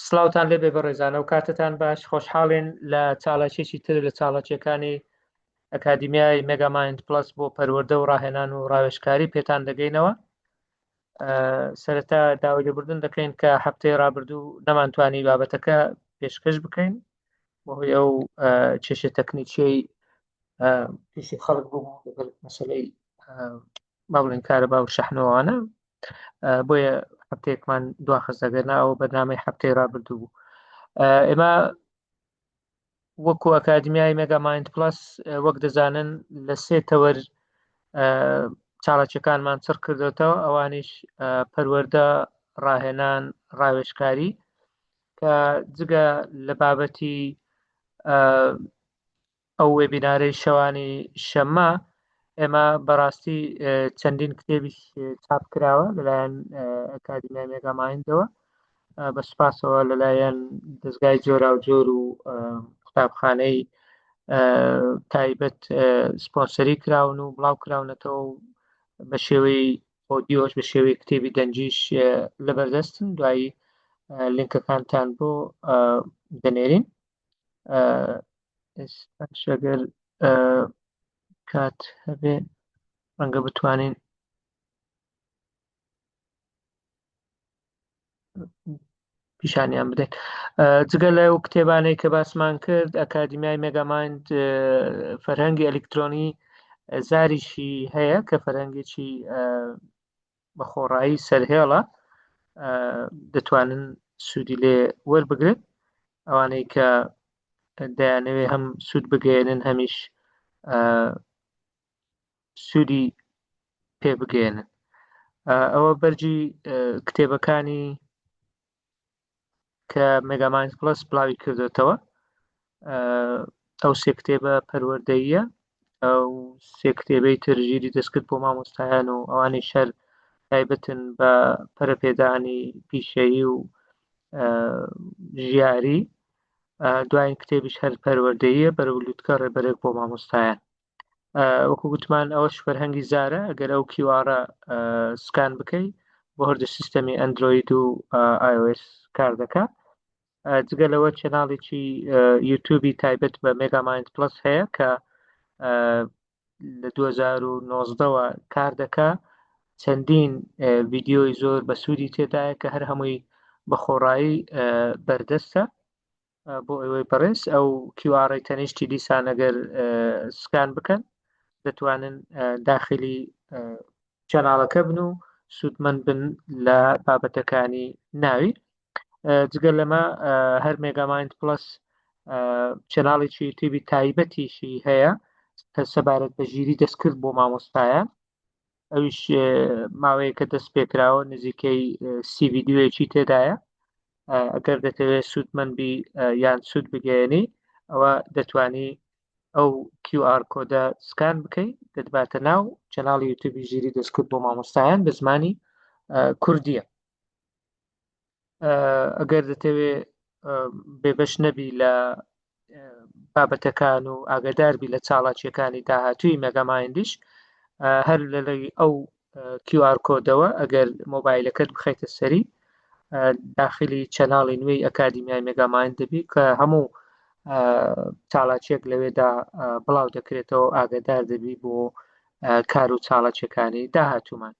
سڵاوتان لێبێ بەڕێزانە و کاتتان باش. خۆشحاڵین لە چالاکیەکی تر لە چالاکیەکانی ئەکادیمیای مێگامایند پڵەس بۆ پەروەردە و ڕاهێنان و ڕاوێژکاری پێتان دەگەینەوە. سەرەتا داوای لێبوردن دەکەین کە هەفتەی ڕابردوو نەمانتوانی بابەتەکە پێشکەش بکەین بەهۆی ئەو کێشە تەکنیکیەی تووشی خەڵک بوو لەگەڵ مەسەلەی با بڵێن کارەبا و شەحنەوانە، بۆیە هەفتەیەکمان دواخست، ئەگەر نا ئەوە بەرنامەی هەفتەی ڕابردوو بوو. ئێمە وەکو ئەکادمیای مێگا مایند پڵەس وەک دەزانن لە سێ تەوەر چالاکیەکانمان چڕ کردوێتەوە، ئەوانیش پەروەردە، ڕاهێنان، ڕاوێژکاری، کە جگە لە بابەتی ئەو وێبینارەی شەوانی شەممە، ئێمە بەڕاستی چەندین کتێبیش چاپ کراوە لەلایەن ئەکادیمیای مێگامایندەوە، بە سوپاسەوە لەلایەن دەزگای جۆراوجۆر و قوتابخانەی تایبەت سپۆنسەری کراون و بڵاو کراونەتەوە و بە شێوەی ئۆدیۆش بە شێوەی کتێبی دەنگیش لەبەردەستن. دوایی لینکەکانتان بۆ دەنێرین. ئێستاش ئەگەر کات هەبێ ڕەنگە بتوانین پیشانیان بدەین. جگە لەو کتێبانەی کە باسمان کرد، ئەکادیمیای مێگامایند فەرهەنگی ئەلیکترۆنی زاریشی هەیە کە فەرهەنگێکی بە خۆڕایی سەرهێڵە، دەتوانن سوودی لێ وەربگرن ئەوانەی کە دەیانەوێ هەم سوود بگەێنن هەمیش سوودی پێ بگەێنن. ئەوە بەرجی کتێبەکانی کە مێگامایند پڵەس بڵاوی کردوێتەوە. ئەو سێ کتێبە پەروەردەییە، ئەو سێ کتێبەی تر ژیری دەستکرد بۆ مامۆستایان و ئەوانەی شەر تایبەتن بە پەرەپێدانی پیشەیی و ژیاری. دوایین کتێبیش هەر پەروەردەییە، بەرەو لوتکە ڕێبەرێک بۆ مامۆستایان. وەکو گوتمان ئەوەش فەرهەنگی زارە، ئەگەر ئەو QR ە سکان بکەی بۆ هەردوو سیستەمی ئەندرۆید و iOS کار دەکا. جگە لەوە channel ێکی یوتیوبی تایبەت بە مێگامایند پڵەس هەیە کە لە 2019ەوە کار دەکا، چەندین ڤیدیۆی زۆر بەسوودی تێدایە کە هەر هەمووی بە خۆڕایی بەردەستە بۆ ئێوەی بەڕێز. ئەو QR ەی تەنیشتی دیسان ئەگەر سکان بکەن دەتوانن داخلی channel ەکە بن و سوودمەند بن لە بابەتەکانی ناوی. جگە لەمە هەر مێگامایند پڵەس channel ێکی یوتیوبی تایبەتیشی هەیە سەبارەت بە ژیری دەستکرد بۆ مامۆستایان، ئەویش ماوەیەکە دەست پێکراوە، نزیکەی سی ڤیدیۆیەکی تێدایە. ئەگەر دەتەوێت سوودمەند بی یان سوود بگەیەنی ئەوە دەتوانی ئەو QR code ە سکان بکەی، دەتباتە ناو channel ی یوتیوبی ژیری دەستکرد بۆ مامۆستایان بە زمانی کوردیە. ئەگەر دەتەوێ بێبەش نەبی لە بابەتەکان و ئاگداربی لە چاڵاکیەکانی داهاتووی مێگامایندیش، هەر لەلای ئەو QR code ەوە ئەگەر مۆبایلەکەت بخەیتە سەری داخلی channel ی نوێی ئەکادیمیای مێگامایند دەبی کە هەموو چالاکیەک لەوێدا بڵاو دەکرێتەوە، ئاگدار دەبی بۆ کار و چالاکیەکانی داهاتوومان.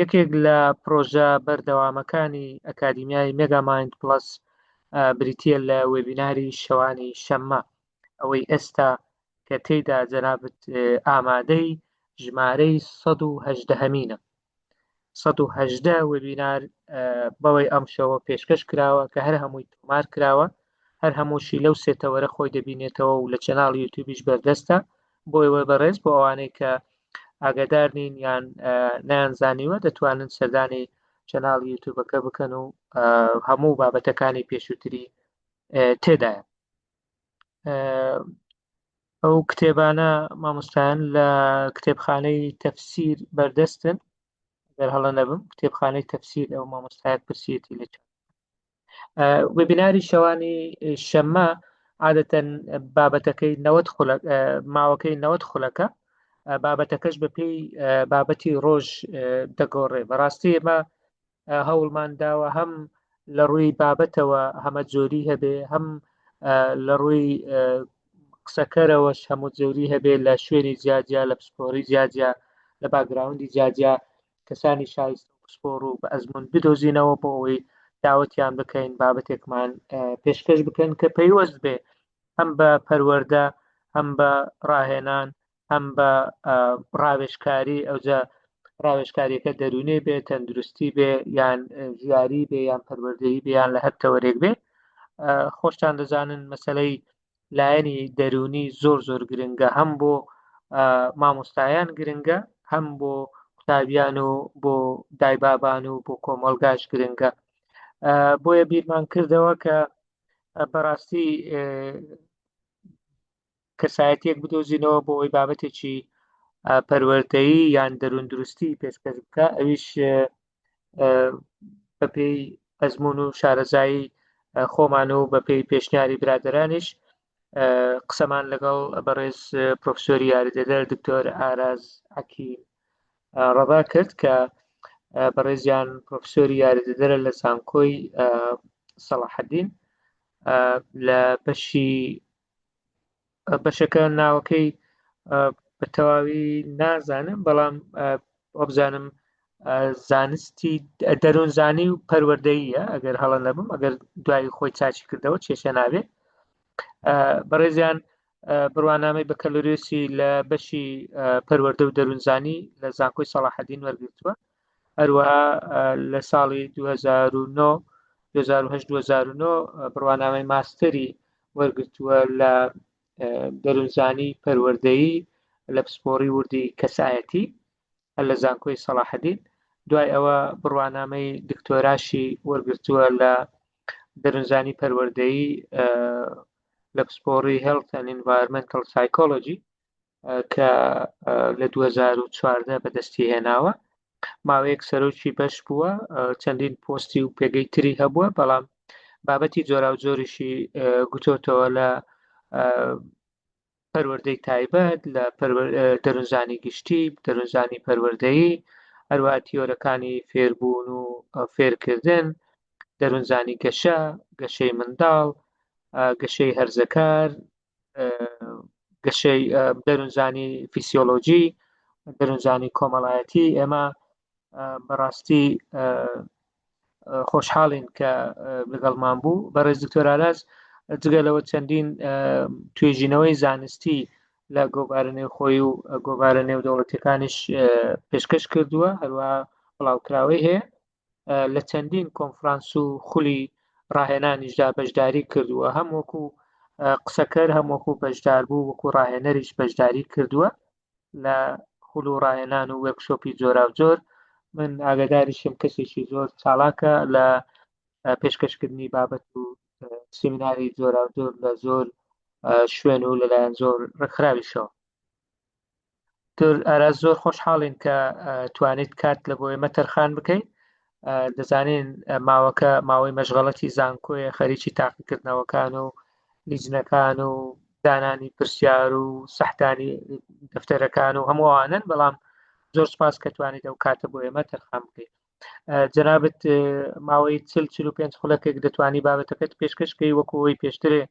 یەکێک لە پرۆژە بەردەوامەکانی ئەکادیمیای مێگامایند پڵەس بریتە لە وێبیناری شەوانی شەممە، ئەوەی ئێستا کە تێیدا جەنابت ئامادەی ژمارەی 118مینە. 118 وێبینار بەوەی ئەم شەوە پێشکەش کراوە کە هەر هەمووی تۆمار کراوە، هەر هەمووشی لەو سێ تەوەرە خۆی دەبینێتەوە و لە channel ی یوتیوبیش بەردەستە بۆ ئێوە بەڕێز. بۆ ئەوانەی کە ئاگادار نین یان نەیان زانیوە دەتوانن سەردانی channel ی یوتیوبەکە بکەن و هەموو بابەتەکانی پێشووتری تێدایە. ئەو کتێبانە مامۆستایان لە کتێبخانەی تەفسیر بەردەستن، گەر هەڵە نەبم کتێبخانەی تەفسیر ئەو مامۆستایەک پرسیەتی لە وێبیناری شەوانی شەممە عادەتەن بابەتەکەی 90 خولەک، ماوەکەی 90 خولەکە، بابەتەکەش بە پێی بابەتی ڕۆژ دەگۆڕێ. بەڕاستی ئێمە هەوڵمان داوە هەم لە ڕووی بابەتەوە هەمە جۆری هەبێ، هەم لە ڕووی قسەکەرەوەش هەموو جۆری هەبێ لە شوێنی جیاجیا، لە پسپۆری جیاجیا، لە background ی جیاجیا کەسانی شایستە و پسپۆڕ و بە ئەزمون بدۆزینەوە بۆ ئەوەی داوەتیان بکەین بابەتێکمان پێشکەش بکەن کە پەیوەست بێ هەم بە پەروەردە، هەم بە ڕاهێنان، هەم بە ڕاوێژکاری، ئەوجا ڕاوێژکاریەکە دەروونی بێ، تەندروستی بێ، یان ژیاری بێ، یان پەروەردەیی بێ، یان لە هەر تەوەرێک بێ. خۆشتان دەزانن مەسەلەی لایەنی دەروونی زۆر زۆر گرنگە، هەم بۆ مامۆستایان گرنگە، هەم بۆ قوتابیان و بۆ دایبابان و بۆ کۆمەڵگاش گرنگە. بۆیە بیرمان کردەوە کە بەڕاستی کەسایەتیەک بدۆزینەوە بۆ ئەوەی بابەتێکی پەروەردەیی یان دەرووندروستی پێشکەش بکە، ئەویش بەپێی ئەزمون و شارەزایی خۆمان و بەپێی پێشنیاری برادەرانیش قسەمان لەگەڵ بەڕێز پرۆفسۆری یاریدەدەر دکتۆر ئاراز حەکیم ڕەضا کرد کە بەڕێزیان پرۆفسۆری یاریدەدەرە لە زانکۆی سەڵاحەدین لە بەشی بەشەکە ناوەکەی بە تەواوی نازانم، بەڵام وابزانم زانستی دەروونزانی و پەروەردەییە ئەگەر هەڵە نەبم، ئەگەر دوایی خۆی چاچی کردەوە کێشە نابێت. بەڕێزیان بڕوانامەی بەکەلۆریۆسی لە بەشی پەروەردە و دەروونزانی لە زانکۆی سەڵاحەدین وەرگرتووە. هەروەها لە ساڵی 2009 2008 2009 بڕوانامەی ماستەری وەرگرتووە لە دەروونزانی پەروەردەیی لە پسپۆڕی وردی کەسایەتی لە زانکۆی سەڵاحەدین. دوای ئەوە بڕوانامەی دکتۆراشی وەرگرتووە لە دەروونزانی پەروەردەیی لە پسپۆڕی Health and Environmental Psychology کە لە 2014 بەدەستی هێناوە. ماوەیەک سەرۆکی بەش بووە، چەندین پۆستی و پێگەی تری هەبووە، بەڵام بابەتی جۆراوجۆریشی گوتۆتەوە لە پەروەردەی تایبەت، لە دەروونزانی گشتی، دەروونزانی پەروەردەیی، هەروەها تیۆرەکانی فێربوون و فێرکردن، دەروونزانی گەشە، گەشەی منداڵ، گەشەی هەرزەکار، گەشەی دەروونزانی فیسیۆلۆجی، دەروونزانی کۆمەڵایەتی. ئێمە بەڕاستی خۆشحاڵین کە لەگەڵمان بوو بەڕێز دکتۆر ئاراز. جگە لەوە چەندین توێژینەوەی زانستی لە گۆڤارە نێوخۆی و گۆڤارە نێودەوڵەتیەکانیش پێشکەش کردووە، هەروەها بڵاوکراوەی هەیە. لە چەندین کۆنفرانس و خولی ڕاهێنانیشدا بەشداری کردووە، هەم وەکو قسەکەر، هەم وەکو بەشداربوو، وەکو ڕاهێنەریش بەشداری کردووە لە خول و ڕاهێنان و workshop ی جۆراوجۆر. من ئاگاداریشم کەسێکی زۆر چالاکە لە پێشکەشکردنی بابەت و سیمیناری جۆراوجۆر لە زۆر شوێن و لەلایەن زۆر ڕێکخراویشەوە. دکتۆر ئاراز، زۆر خۆشحاڵین کە توانیت کات لە بۆ ئێمە تەرخان بکەیت. دەزانین ماوەکە ماوەی مەشغەڵەتی زانکۆیە، خەریکی تاقیکردنەوەکان و لیژنەکان و دانانی پرسیار و سەحتانی دەفتەرەکان و هەموو ئەوانن، بەڵام زۆر سپاس کە توانیت ئەو کاتە بۆ ئێمە تەرخان بکەیت. جەنابت ماوەی 40 45 خولەکێک دەتوانی بابەتەکەت پێشکەش بکەی وەکو ئەوەی پێشترێ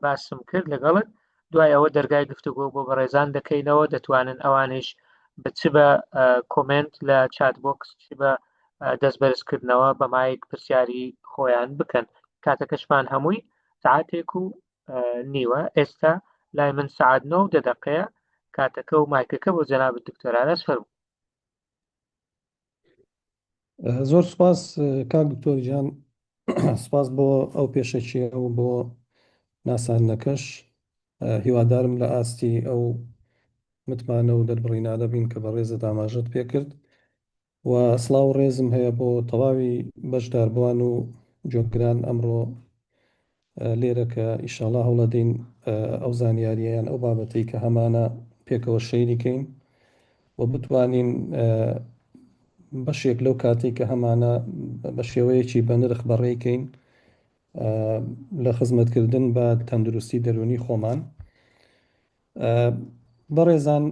باسم کرد لەگەڵت. دوای ئەوە دەرگای گفتوگۆ بۆ بەڕێزان دەکەینەوە، دەتوانن ئەوانیش بە چ بە comment لە chat box، چ بە دەست بەرزکردنەوە بە mic پرسیاری خۆیان بکەن. کاتەکەشمان هەمووی سعاتێک و نیوە، ئێستا لای من سعات 9 دە دەقەیە. کاتەکە و مایکەکە بۆ جەنابت دکتۆر ئاراس، فەرموو. زۆر سپاس کاک دکتۆر گیان، سپاس بۆ ئەو پێشەکیە و بۆ ناساندنەکەش. هیوادارم لە ئاستی ئەو متمانە و دەربڕینانە بین کە بەڕێزت ئاماژەت پێکرد و سڵاو و ڕێزم هەیە بۆ تەواوی بەشداربووان و گوێگران ئەمڕۆ لێرە کە ئیشاڵا هەوڵەدەین ئەو زانیاریە یان ئەو بابەتەی کە هەمانە پێکەوە شەیری کەین و بتوانین بەشێک لەو کاتێک کە هەمانە بە شێوەیەکی بەنرخ بەڕێکەین لە خزمەتکردن بە تەندروستی دەروونی خۆمان. بەڕێزان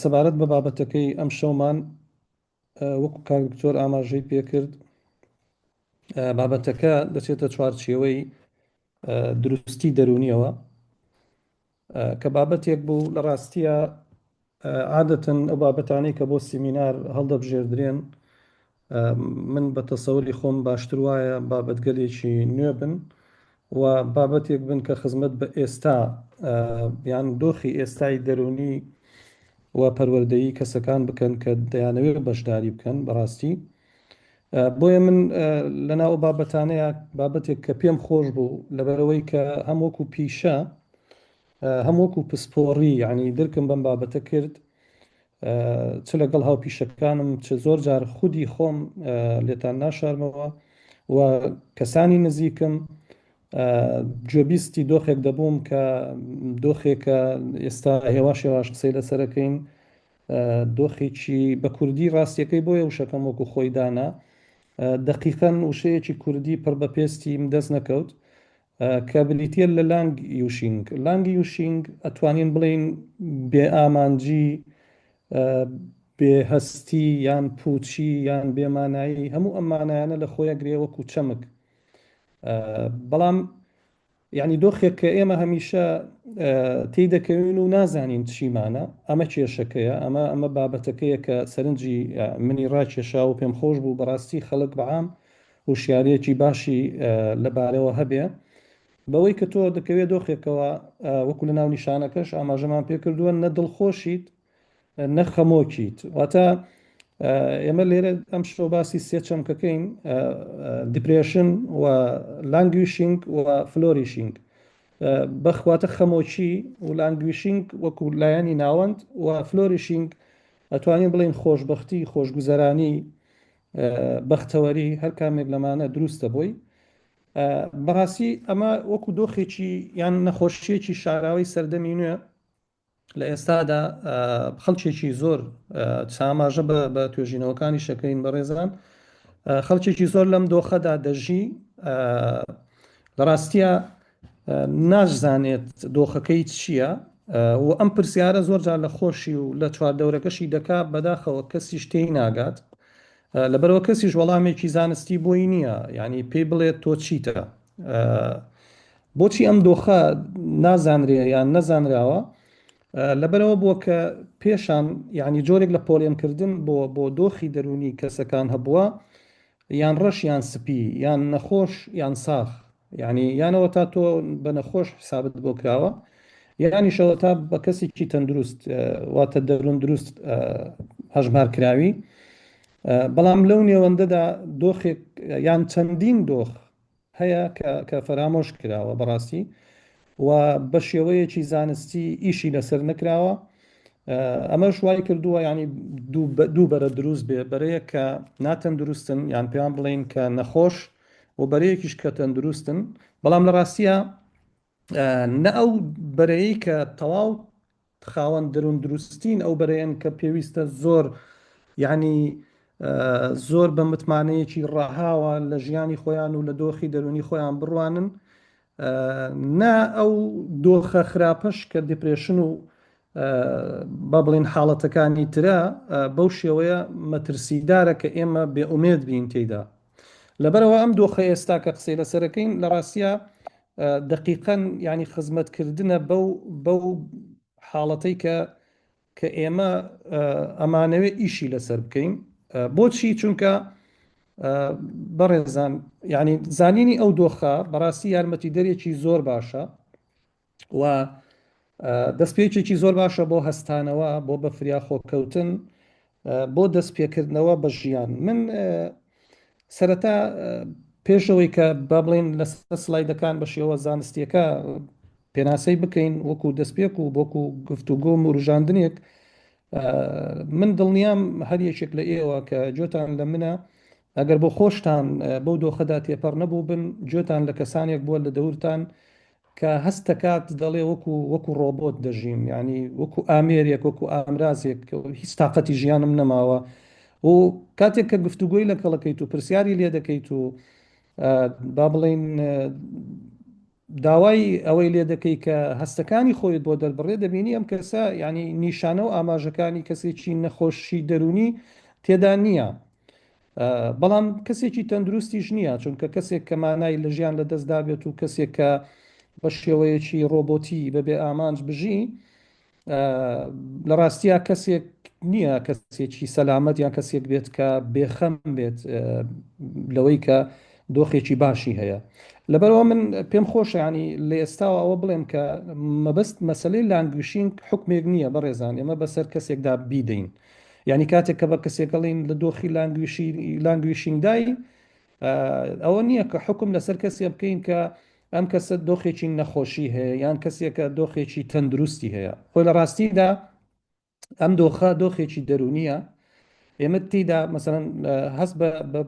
سەبارەت بە بابەتەکەی ئەم شەومان وەکو کاک دکتۆر ئاماژەی پێکرد. بابەتەکە دەچێتە چوارچێوەی دروستی دەروونیەوە کە بابەتێک بوو لە ڕاستیە عادەتەن ئەو بابەتانەی کە بۆ سیمینار هەڵدەبژێردرێن من بە تەسەوری خۆم باشتر وایە بابەتگەلێکی نوێ بن و بابەتێک بن کە خزمەت بە ئێستا یان دۆخی ئێستای دەروونی و پەروەردەیی کەسەکان بکەن کە دەیانەوێت بەشداری بکەن بەڕاستی بۆیە من لەناو ئەو بابەتانەیە بابەتێک کە پێم خۆش بوو لەبەرەوەی کە هەم وەکو پیشە هەم وەکو پسپۆڕی یعنی درکم بەم بابەتە کرد چ لەگەڵ هاوپیشەکانم چ زۆر جار خودی خۆم لێتان ناشارمەوە و کەسانی نزیکم گوێبیستی دۆخێک دەبووم کە دۆخێکە ئێستا هێواش هێواش قسەی لەسەرەکەین دۆخێکی بە کوردی ڕاستیەکەی بۆیە وشەکەم وەکو خۆی دانا دەقیقەن وشەیەکی کوردی پڕ بە پێستیم دەست نەکەوت کە بریتیە لە languishing. Languishing ئەتوانین بڵێین بێ ئامانجی، بێ هەستی یان پووچی یان بێ مانایی، هەموو ئەم مانایانە لە خۆی ئەگرێ وەکو چەمک. بەڵام یانی دۆخێک کە ئێمە هەمیشە تێی دەکەوین و نازانین چیمانە، ئەمە کێشەکەیە، ئەمە ئەمە بابەتەکەیە کە سەرنجی منی ڕاکێشا و پێم خۆش بوو بەڕاستی خەڵک بەعام هوشیاریەکی باشی لەبارەوە هەبێ بەوەی کە تۆ دەکەوێ دۆخێکەوە وەکو لە ناونیشانەکەش ئاماژەمان پێکردووە نە دڵخۆشیت نە خەمۆکیت واتە ئێمە لێرە ئەم شەو باسی سێ چەمکەکەین depression و languishing و flourishing بەخواتە خەمۆکی و languishing وەکو لایەنی ناوەند و flourishing ئەتوانین بڵێین خۆشببختی خۆشگوزەرانی بەختەوەری هەر کامێک لەمانە دروستە بۆی. بەڕاستی ئەمە وەکو دۆخێکی یان نەخۆشیەکی شاراوەی سەردەمی نوێ لە ئێستادا خەڵکێکی زۆر ئاماژە بە توێژینەوەکانی شەکەین بەڕێزان خەڵکێکی زۆر لەم دۆخەدا دەژی لە ڕاستیە ناشزانێت دۆخەکەی چییە و ئەم پرسیارە زۆر جار لە خۆشی و لە چواردەورەکەشی دەکا، بەداخەوە کەسیش تێی ناگات، لەبەرئەوە کەسیش وەڵامێکی زانستی بۆی نییە، یانی پێی بڵێت تۆ چیتە؟ بۆچی ئەم دۆخە نازانرێ یان نەزانراوە؟ لەبەرئەوە بووە کە پێشان یانی جۆرێک لە پۆلێنکردن بۆ بۆ دۆخی دەروونی کەسەکان هەبووە، یان ڕەش یان سپی، یان نەخۆش یان ساغ، یانی یان ئەوەتا تۆ بە نەخۆش حسابت بۆ کراوە یانیش ئەوەتا بە کەسێکی تەندروست واتە دەروون دروست هەژمار کراوی بەڵام لەو نێوەندەدا دۆخێک یان چەندین دۆخ هەیە کە کە فەرامۆش کراوە بەڕاستی و بە شێوەیەکی زانستی ئیشی لەسەر نەکراوە ئەمەش وای کردووە ینی دوو بەرە دروست بێ بەرەیەک کە ناتەندروستن یان پێیان بڵین کە نەخۆش و بەرەیەکیش کە تەندروستن بەڵام لە ڕاستیە نە ئەو بەرەیەی کە تەواو خاوەن دەروون دروستین ئەو بەرەیەن کە پێویستە زۆر یعنی زۆر بە متمانەیەکی ڕەهاوە لە ژیانی خۆیان و لە دۆخی دەروونی خۆیان بڕوانن نا ئەو دۆخە خراپەش کە depression و با بڵێین حاڵەتەکانی ترە بەو شێوەیە مەترسیدارە کە ئێمە بێ ئومێد بین تێیدا. لەبەرئەوە ئەم دۆخە ئێستا کە قسەی لەسەرەکەین لە ڕاستیا دەقیقەن یانی خزمەتکردنە بەو بەو حاڵەتەی کە کە ئێمە ئەمانەوێ ئیشی لەسەر بکەین. بۆچی؟ چونکە بەڕێزان یعنی زانینی ئەو دۆخە بەڕاستی یارمەتیدەرێکی زۆر باشە و دەستپێکێکی زۆر باشە بۆ هەستانەوە بۆ بە فریاخۆکەوتن بۆ دەستپێکردنەوە بە ژیان من سەرەتا پێشەوەی کە با بڵێن لەسەر سلایدەکان بە شێوە زانستیەکە پێناسەی بکەین وەکو دەستپێک و وەکو گفتوگۆ وروژاندنێک من دڵنیام هەر یەکێک لە ئێوە کە گوێتان لە منە ئەگەر بۆ خۆشتان بەو دۆخەدا تێپەڕ نەبوو بن گوێتان لە کەسانێک بووە لە دەورتان کە هەست دەکات دەڵێ وەکو وەکو ڕۆبۆت دەژیم یعنی وەکو ئامێرێک وەکو ئامرازێک هیچ تاقەتی ژیانم نەماوە و کاتێک کە گفتوگۆی لەگەڵەکەیت و پرسیاری لێ دەکەیت و با بڵین داوای ئەوەی لێ دەکەی کە هەستەکانی خۆیت بۆ دەربڕێ دەبینی ئەم کەسە یعنی نیشانە و ئاماژەکانی کەسێکی نەخۆشی دەرونی تێدا نییە. بەڵام کەسێکی تەندروستیش نییە، چونکە کەسێک کە مانای لە ژیان لەدەست دابێت و کەسێک کە بە شێوەیەکی ڕۆبۆتی بەبێ ئامانج بژی، لە ڕاستیا کەسێک نییە کەسێکی سەلامەت یان کەسێک بێت کە بێخەم بێت لەوەی کە دۆخێکی باشی هەیە. لەبەرئەوە من پێم خۆشە یانی لە ئێستاوە ئەوە بڵێم کە مەبەست مەسەلەی languishing حوکمێک نییە بەڕێزان ئێمە بەسەر کەسێکدا بیدەین. یانی کاتێک کە بە کەسێک ئەڵێین لە دۆخی languishing دای ئەوە نییە کە حوکم لەسەر کەسێ بکەین کە ئەم کەسە دۆخێکی نەخۆشی هەیە یان کەسێکە دۆخێکی تەندروستی هەیە. خۆی لە ڕاستیدا ئەم دۆخە دۆخێکی دەروونییە، ئێمە تێیدا مەسەلەن هەست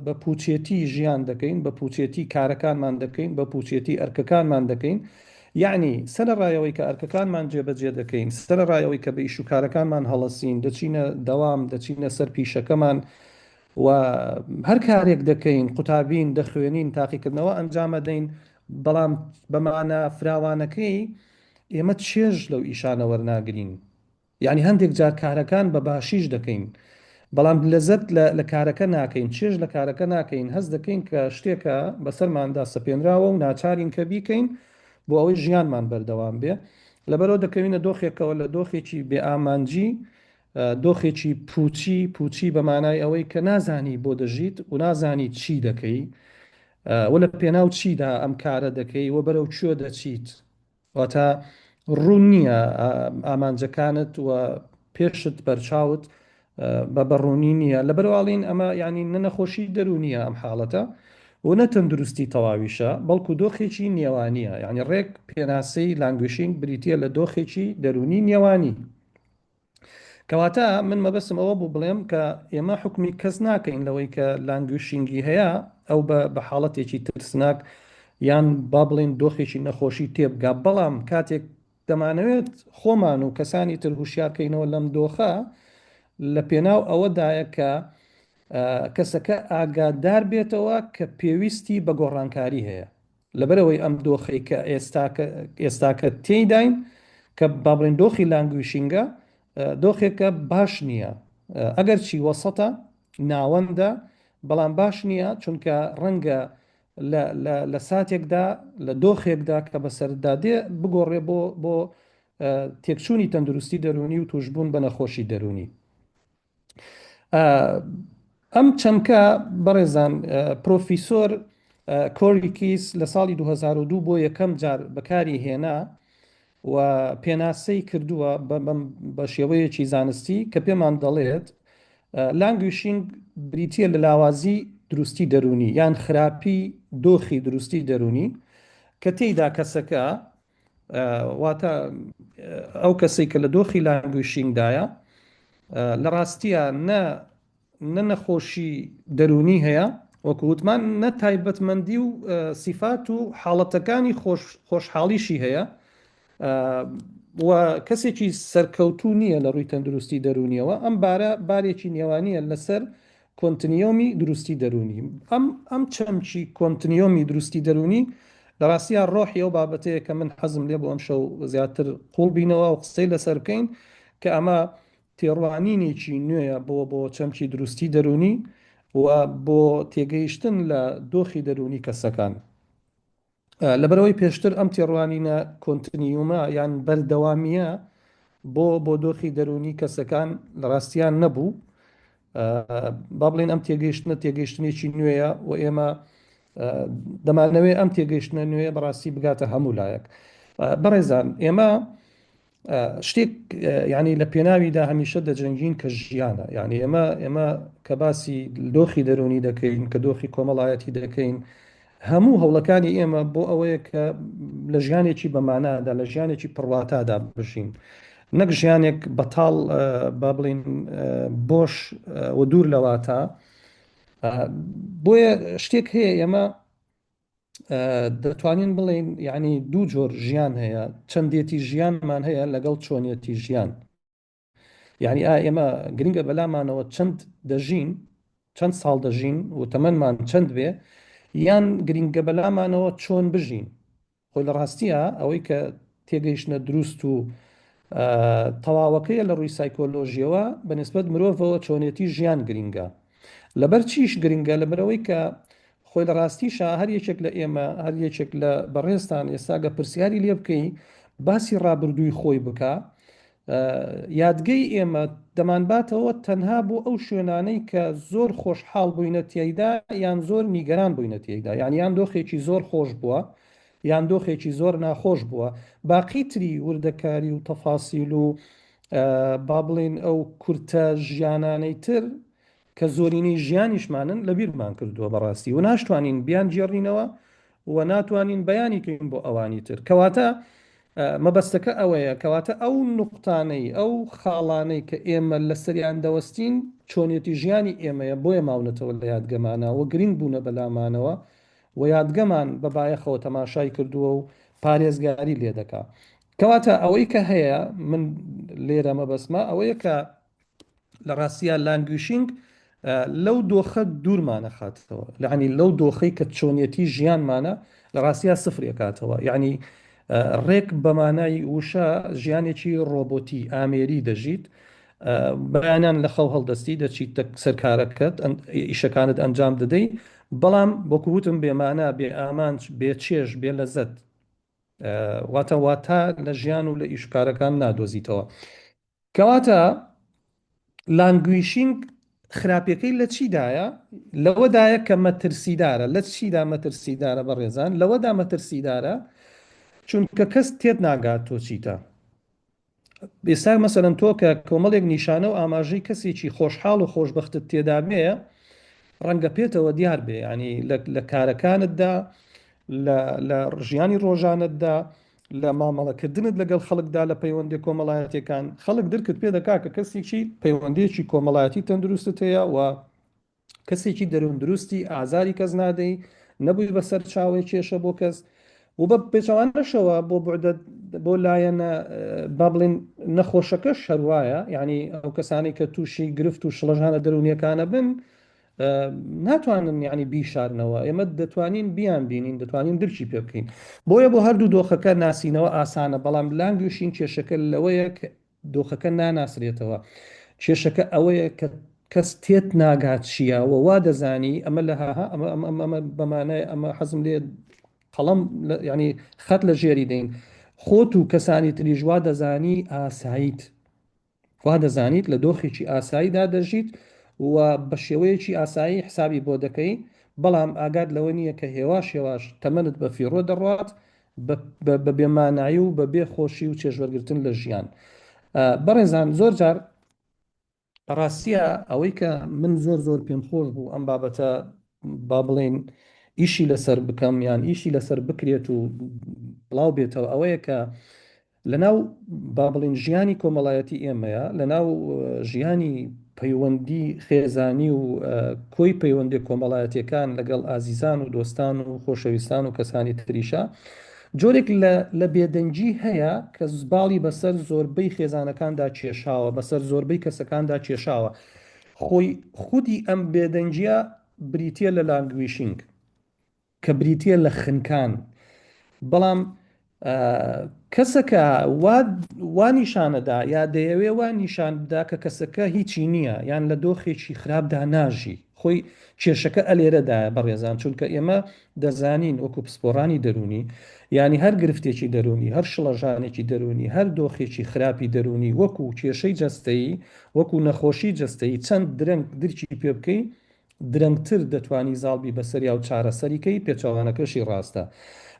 بە پوچێتی ژیان دەکەین، بە پوچێتی کارەکانمان دەکەین، بە پوچێتی ئەرکەکانمان دەکەین، یەعنی سەرەڕای ئەوەی کە ئەرکەکانمان جێبەجێ دەکەین، سەرەڕای ئەوەی کە بە ئیش و کارەکانمان هەڵەسین، دەچینە دەوام، دەچینە سەر پیشەکەمان و هەر کارێک دەکەین، قوتابین، دەخوێنین، تاقیکردنەوە ئەنجامەدەین، بەڵام بە مانا فراوانەکەی ئێمە چێژ لەو ئیشانە وەرناگرین. یانی هەندێک جار کارەکان بە باشیش دەکەین بەڵام لەزەت لە کارەکە ناکەین، چێژ لە کارەکە ناکەین، هەست دەکەین کە شتێکە بەسەرماندا سەپێنراوە و ناچارین کە بیکەین بۆ ئەوەی ژیانمان بەردەوام بێ. لەبەرئەوە دەکەوینە دۆخێکەوە لە دۆخێکی بێ ئامانجی، دۆخێکی پوچی، پوچی بە مانای ئەوەی کە نازانی بۆ دەژیت و نازانی چی دەکەی و لە پێناو چیدا ئەم کارە دەکەی و بەرەو کوێ دەچیت. واتە ڕوون نییە ئامانجەکانت و پێشت بەرچاوت بە بەڕوونی نییە لەبەرئەوە ئەڵێین ئەمە یعنی نە نەخۆشی دەروونیە ئەم حاڵەتە و نە تەندروستی تەواویشە بەڵکو دۆخێکی نێوانیە یعنی ڕێک پێناسەی languishing بریتە لە دۆخێکی دەروونی نێوانی. کەواتە من مەبەستم ئەوە بوو بڵێم کە ئێمە حوکمی کەس ناکەین لەوەی کە languishing ی هەیە ئەو بە حاڵەتێکی ترسناک یان با بڵێین دۆخێکی نەخۆشی تێبگا، بەڵام کاتێک دەمانەوێت خۆمان و کەسانی تر هوشیارکەینەوە لەم دۆخە لە پێناو ئەوەدایە کە کەسەکە ئاگادار بێتەوە کە پێویستی بە گۆڕانکاری هەیە. لەبەرئەوەی ئەم دۆخەی کە ئێستاکە ئێستاکە تێیداین کە با بڵێین دۆخی languishing ە دۆخێکە باش نییە ئەگەرچی وەسەتە ناوەندە بەڵام باش نییە چونکە ڕەنگە لە ساتێکدا لە دۆخێکدا کە بەسەردا دێ بگۆڕێ بۆ بۆ تێکچوونی تەندروستی دەروونی و توشبوون بە نەخۆشی دەروونی. ئەم چەمکە بەڕێزان پرۆفیسۆر کۆری کیس لە ساڵی 2002 بۆ یەکەم جار بەکاری هێنا و پێناسەی کردووە بە شێوەیەکی زانستی کە پێمان دەڵێت languishing بریتە لە لاوازی دروستی دەرونی یان خراپی دۆخی دروستی دەرونی کە تێیدا کەسەکە واتە ئەو کەسەی کە لە دۆخی languishing دایە لە ڕاستیە نە نە نەخۆشی دەروونی هەیە وەکو وتمان نە تایبەتمەندی و سیفات و حاڵەتەکانی خۆش خۆشحاڵیشی هەیە و کەسێکی سەرکەوتوو نییە لە ڕووی تەندروستی دەروونیەوە ئەم بارە بارێکی نێوانیە لەسەر continuum ی دروستی دەروونی. ئەم ئەم چەمکی continuum ی دروستی دەروونی لە ڕاستیا ڕۆحی ئەو بابەتەیە کە من حەزم لێ بوو ئەمشەو زیاتر قووڵ بینەوە و قسەی لەسەر بکەین کە ئەمە تێڕوانینێکی نوێیە بۆ بۆ چەمکی دروستی دەروونی و بۆ تێگەیشتن لە دۆخی دەروونی کەسەکان. لەبەرئەوەی پێشتر ئەم تێڕوانینە continuum ە یان بەردەوامییە بۆ بۆ دۆخی دەروونی کەسەکان لە ڕاستیان نەبوو با بڵێن ئەم تێگەیشتنە تێگەیشتنێکی نوێیە و ئێمە دەمانەوێت ئەم تێگەیشتنە نوێیە بەڕاستی بگاتە هەموو لایەک بەڕێزان ئێمە شتێک یعنی لە پێناویدا هەمیشە دەجەنگین کە ژیانە یعنی ئێمە ئێمە کە باسی دۆخی دەرونی دەکەین کە دۆخی کۆمەڵایەتی دەکەین هەموو هەوڵەکانی ئێمە بۆ ئەوەیە کە لە ژیانێکی بەمانادا لە ژیانێکی پڕواتادا بژین نەک ژیانێک بەتاڵ با بڵین بۆش و دوور لەواتە بۆیە شتێک هەیە ئێمە دەتوانین بڵێین یعنی دوو جۆر ژیان هەیە چەندێتی ژیانمان هەیە لەگەڵ چۆنیەتی ژیان یعنی ئا ئێمە گرنگە بەلامانەوە چەند دەژین چەند ساڵ دەژین و تەمەنمان چەند بێ یان گرنگە بەلامانەوە چۆن بژین خۆی لە ڕاستیە ئەوەی کە تێگەیشتنە دروست و تەواوەکەیە لە ڕووی سایکۆلۆژیەوە بە نسبەت مرۆڤەوە چۆنێتی ژیان گرینگە. لەبەر چیش گرنگە؟ لەبەرئەوەی کە خۆی لە ڕاستیشا هەر یەکێک لە ئێمە، هەر یەکێک لە بەڕێزتان ئێستا گە پرسیاری لێ بکەی باسی ڕابردووی خۆی بکا، یادگەی ئێمە دەمانباتەوە تەنها بۆ ئەو شوێنانەی کە زۆر خۆشحاڵ بووینە تیایدا یان زۆر نیگەران بووینە تیایدا، یان یان دۆخێکی زۆر خۆش بووە یان دۆخێکی زۆر ناخۆش بووە، باقی تری وردەکاری و تەفاسیل و با بڵێین ئەو کورتە ژیانانەی تر کە زۆرینەی ژیانیشمانن لەبیرمان کردووە بەڕاستی و ناشتوانین بیانگێڕینەوە و ناتوانین بەیانی کەین بۆ ئەوانی تر. کەواتە مەبەستەکە ئەوەیە کەواتە ئەو نوقتانەی ئەو خاڵانەی کە ئێمە لەسەریان دەوەستین چۆنیەتی ژیانی ئێمەیە بۆیە ماونەتەوە لە یادگەمانا و گرنگ بوونە بەلامانەوە و یادگەمان بە بایەخەوە تەماشای کردووە و پارێزگاری لێدەکا. کەواتە ئەوەی کە هەیە من لێرە مەبەستمە ئەوەیە کە لە ڕاستیا languishing لەو دۆخە دوورمان ئەخاتەوە یەعنی لەو دۆخەی کە چۆنیەتی ژیانمانە لە ڕاستیا سفر ئەکاتەوە یەعنی ڕێک بەمانای وشە ژیانێکی ڕۆبۆتی ئامێری دەژیت بەیانیان لە خەو هەڵدەستی دەچیتە سەر کارەکەت ئیشەکانت ئەنجام دەدەی بەڵام وەکو وتم بێمانا بێ ئامانج بێ چێژ بێ لەزەت واتە واتا لە ژیان و لە ئیش کارەکان نادۆزیتەوە کەواتە languishing خراپیەکەی لە چیدایە؟ لەوەدایە کە مەترسیدارە. لە چیدا مەترسیدارە بەڕێزان؟ لەوەدا مەترسیدارە چونکە کەس تێت ناگات تۆ چیتە. ئێستا مەسەلەن تۆ کە کۆمەڵێک نیشانە و ئاماژەی کەسێکی خۆشحاڵ و خۆشبەختت تێدا بێ ڕەنگە پێتەوە دیار بێ یعنی لە کارەکانتدا لە ژیانی ڕۆژانەتدا لە مامەڵەکردنت لەگەڵ خەڵکدا لە پەیوەندیە کۆمەڵایەتیەکان، خەڵک درکت پێ دەکات کە کەسێکی پەیوەندیەکی کۆمەڵایەتی تەندروستت هەیە و کەسێکی دەروون دروستی، ئازاری کەس نادەی، نەبووی بە سەرچاوەی کێشە بۆ کەس و بە پێچەوانەشەوە بۆ بوعدە بۆ لایەنە با بڵێین نەخۆشەکەش هەروایە، یعنی ئەو کەسانەی کە تووشی گرفت و شڵەژانە دەروونیەکانە بن ناتوانن یعنی بیشارنەوە ئێمە دەتوانین بیان بینین دەتوانین درکی پێ بکەین بۆیە بۆ هەردوو دۆخەکە ناسینەوە ئاسانە بەڵام languishing کێشەکە لەوەیە کە دۆخەکە ناناسرێتەوە کێشەکە ئەوەیە کە کەس تێت ناگات چییە و وا دەزانی ئەمە لە هاها ئەمە ئەمە ئەمە ئەمە بەمانای ئەمە حەزم لێ قەڵەم یعنی خەت لە ژێری دەین خۆت و کەسانی تریش وا دەزانی ئاساییت وا دەزانیت لە دۆخێکی ئاساییدا دەژیت و بە شێوەیەکی ئاسایی حسابی بۆ دەکەی، بەڵام ئاگات لەوە نییە کە هێواش هێواش تەمەنت بە فیڕۆ دەڕوات بە بێ مانایی و بە بێ خۆشی و چێژوەرگرتن لە ژیان. بەڕێزان زۆر جار لە ڕاستیا ئەوەی کە من زۆر زۆر پێم خۆش بوو ئەم بابەتە با بڵێین ئیشی لەسەر بکەم یان ئیشی لەسەر بکرێت و بڵاو بێتەوە ئەوەیە کە لەناو با بڵێین ژیانی کۆمەڵایەتی ئێمەیە، لەناو ژیانی پەیوەندی خێزانی و کۆی پەیوەندیە کۆمەڵایەتیەکان لەگەڵ ئازیزان و دۆستان و خۆشەویستان و کەسانی تریشا جۆرێک لە لە بێدەنگی هەیە کە باڵی بەسەر زۆربەی خێزانەکاندا کێشاوە، بەسەر زۆربەی کەسەکاندا کێشاوە. خۆی خودی ئەم بێدەنگیە بریتیە لە languishing. کە بریتییە لە خنکان، بەڵام کەسەکە وا وا نیشانەدا یا دەیەوێ وا نیشان بدا کە کەسەکە هیچی نییە یان لە دۆخێکی خراپدا ناژی خۆی کێشەکە ئەلێرەدایە بەڕێزان چونکە ئێمە دەزانین وەکو پسپۆڕانی دەروونی یانی هەر گرفتێکی دەروونی هەر شڵەژانێکی دەروونی هەر دۆخێکی خراپی دەروونی وەکو کێشەی جەستەیی وەکو نەخۆشی جەستەیی چەند درەنگ درکی پێ بکەی درەنگتر دەتوانی زاڵ بی بەسەریا و چارەسەری کەی، پێچەوانەکەشی ڕاستە.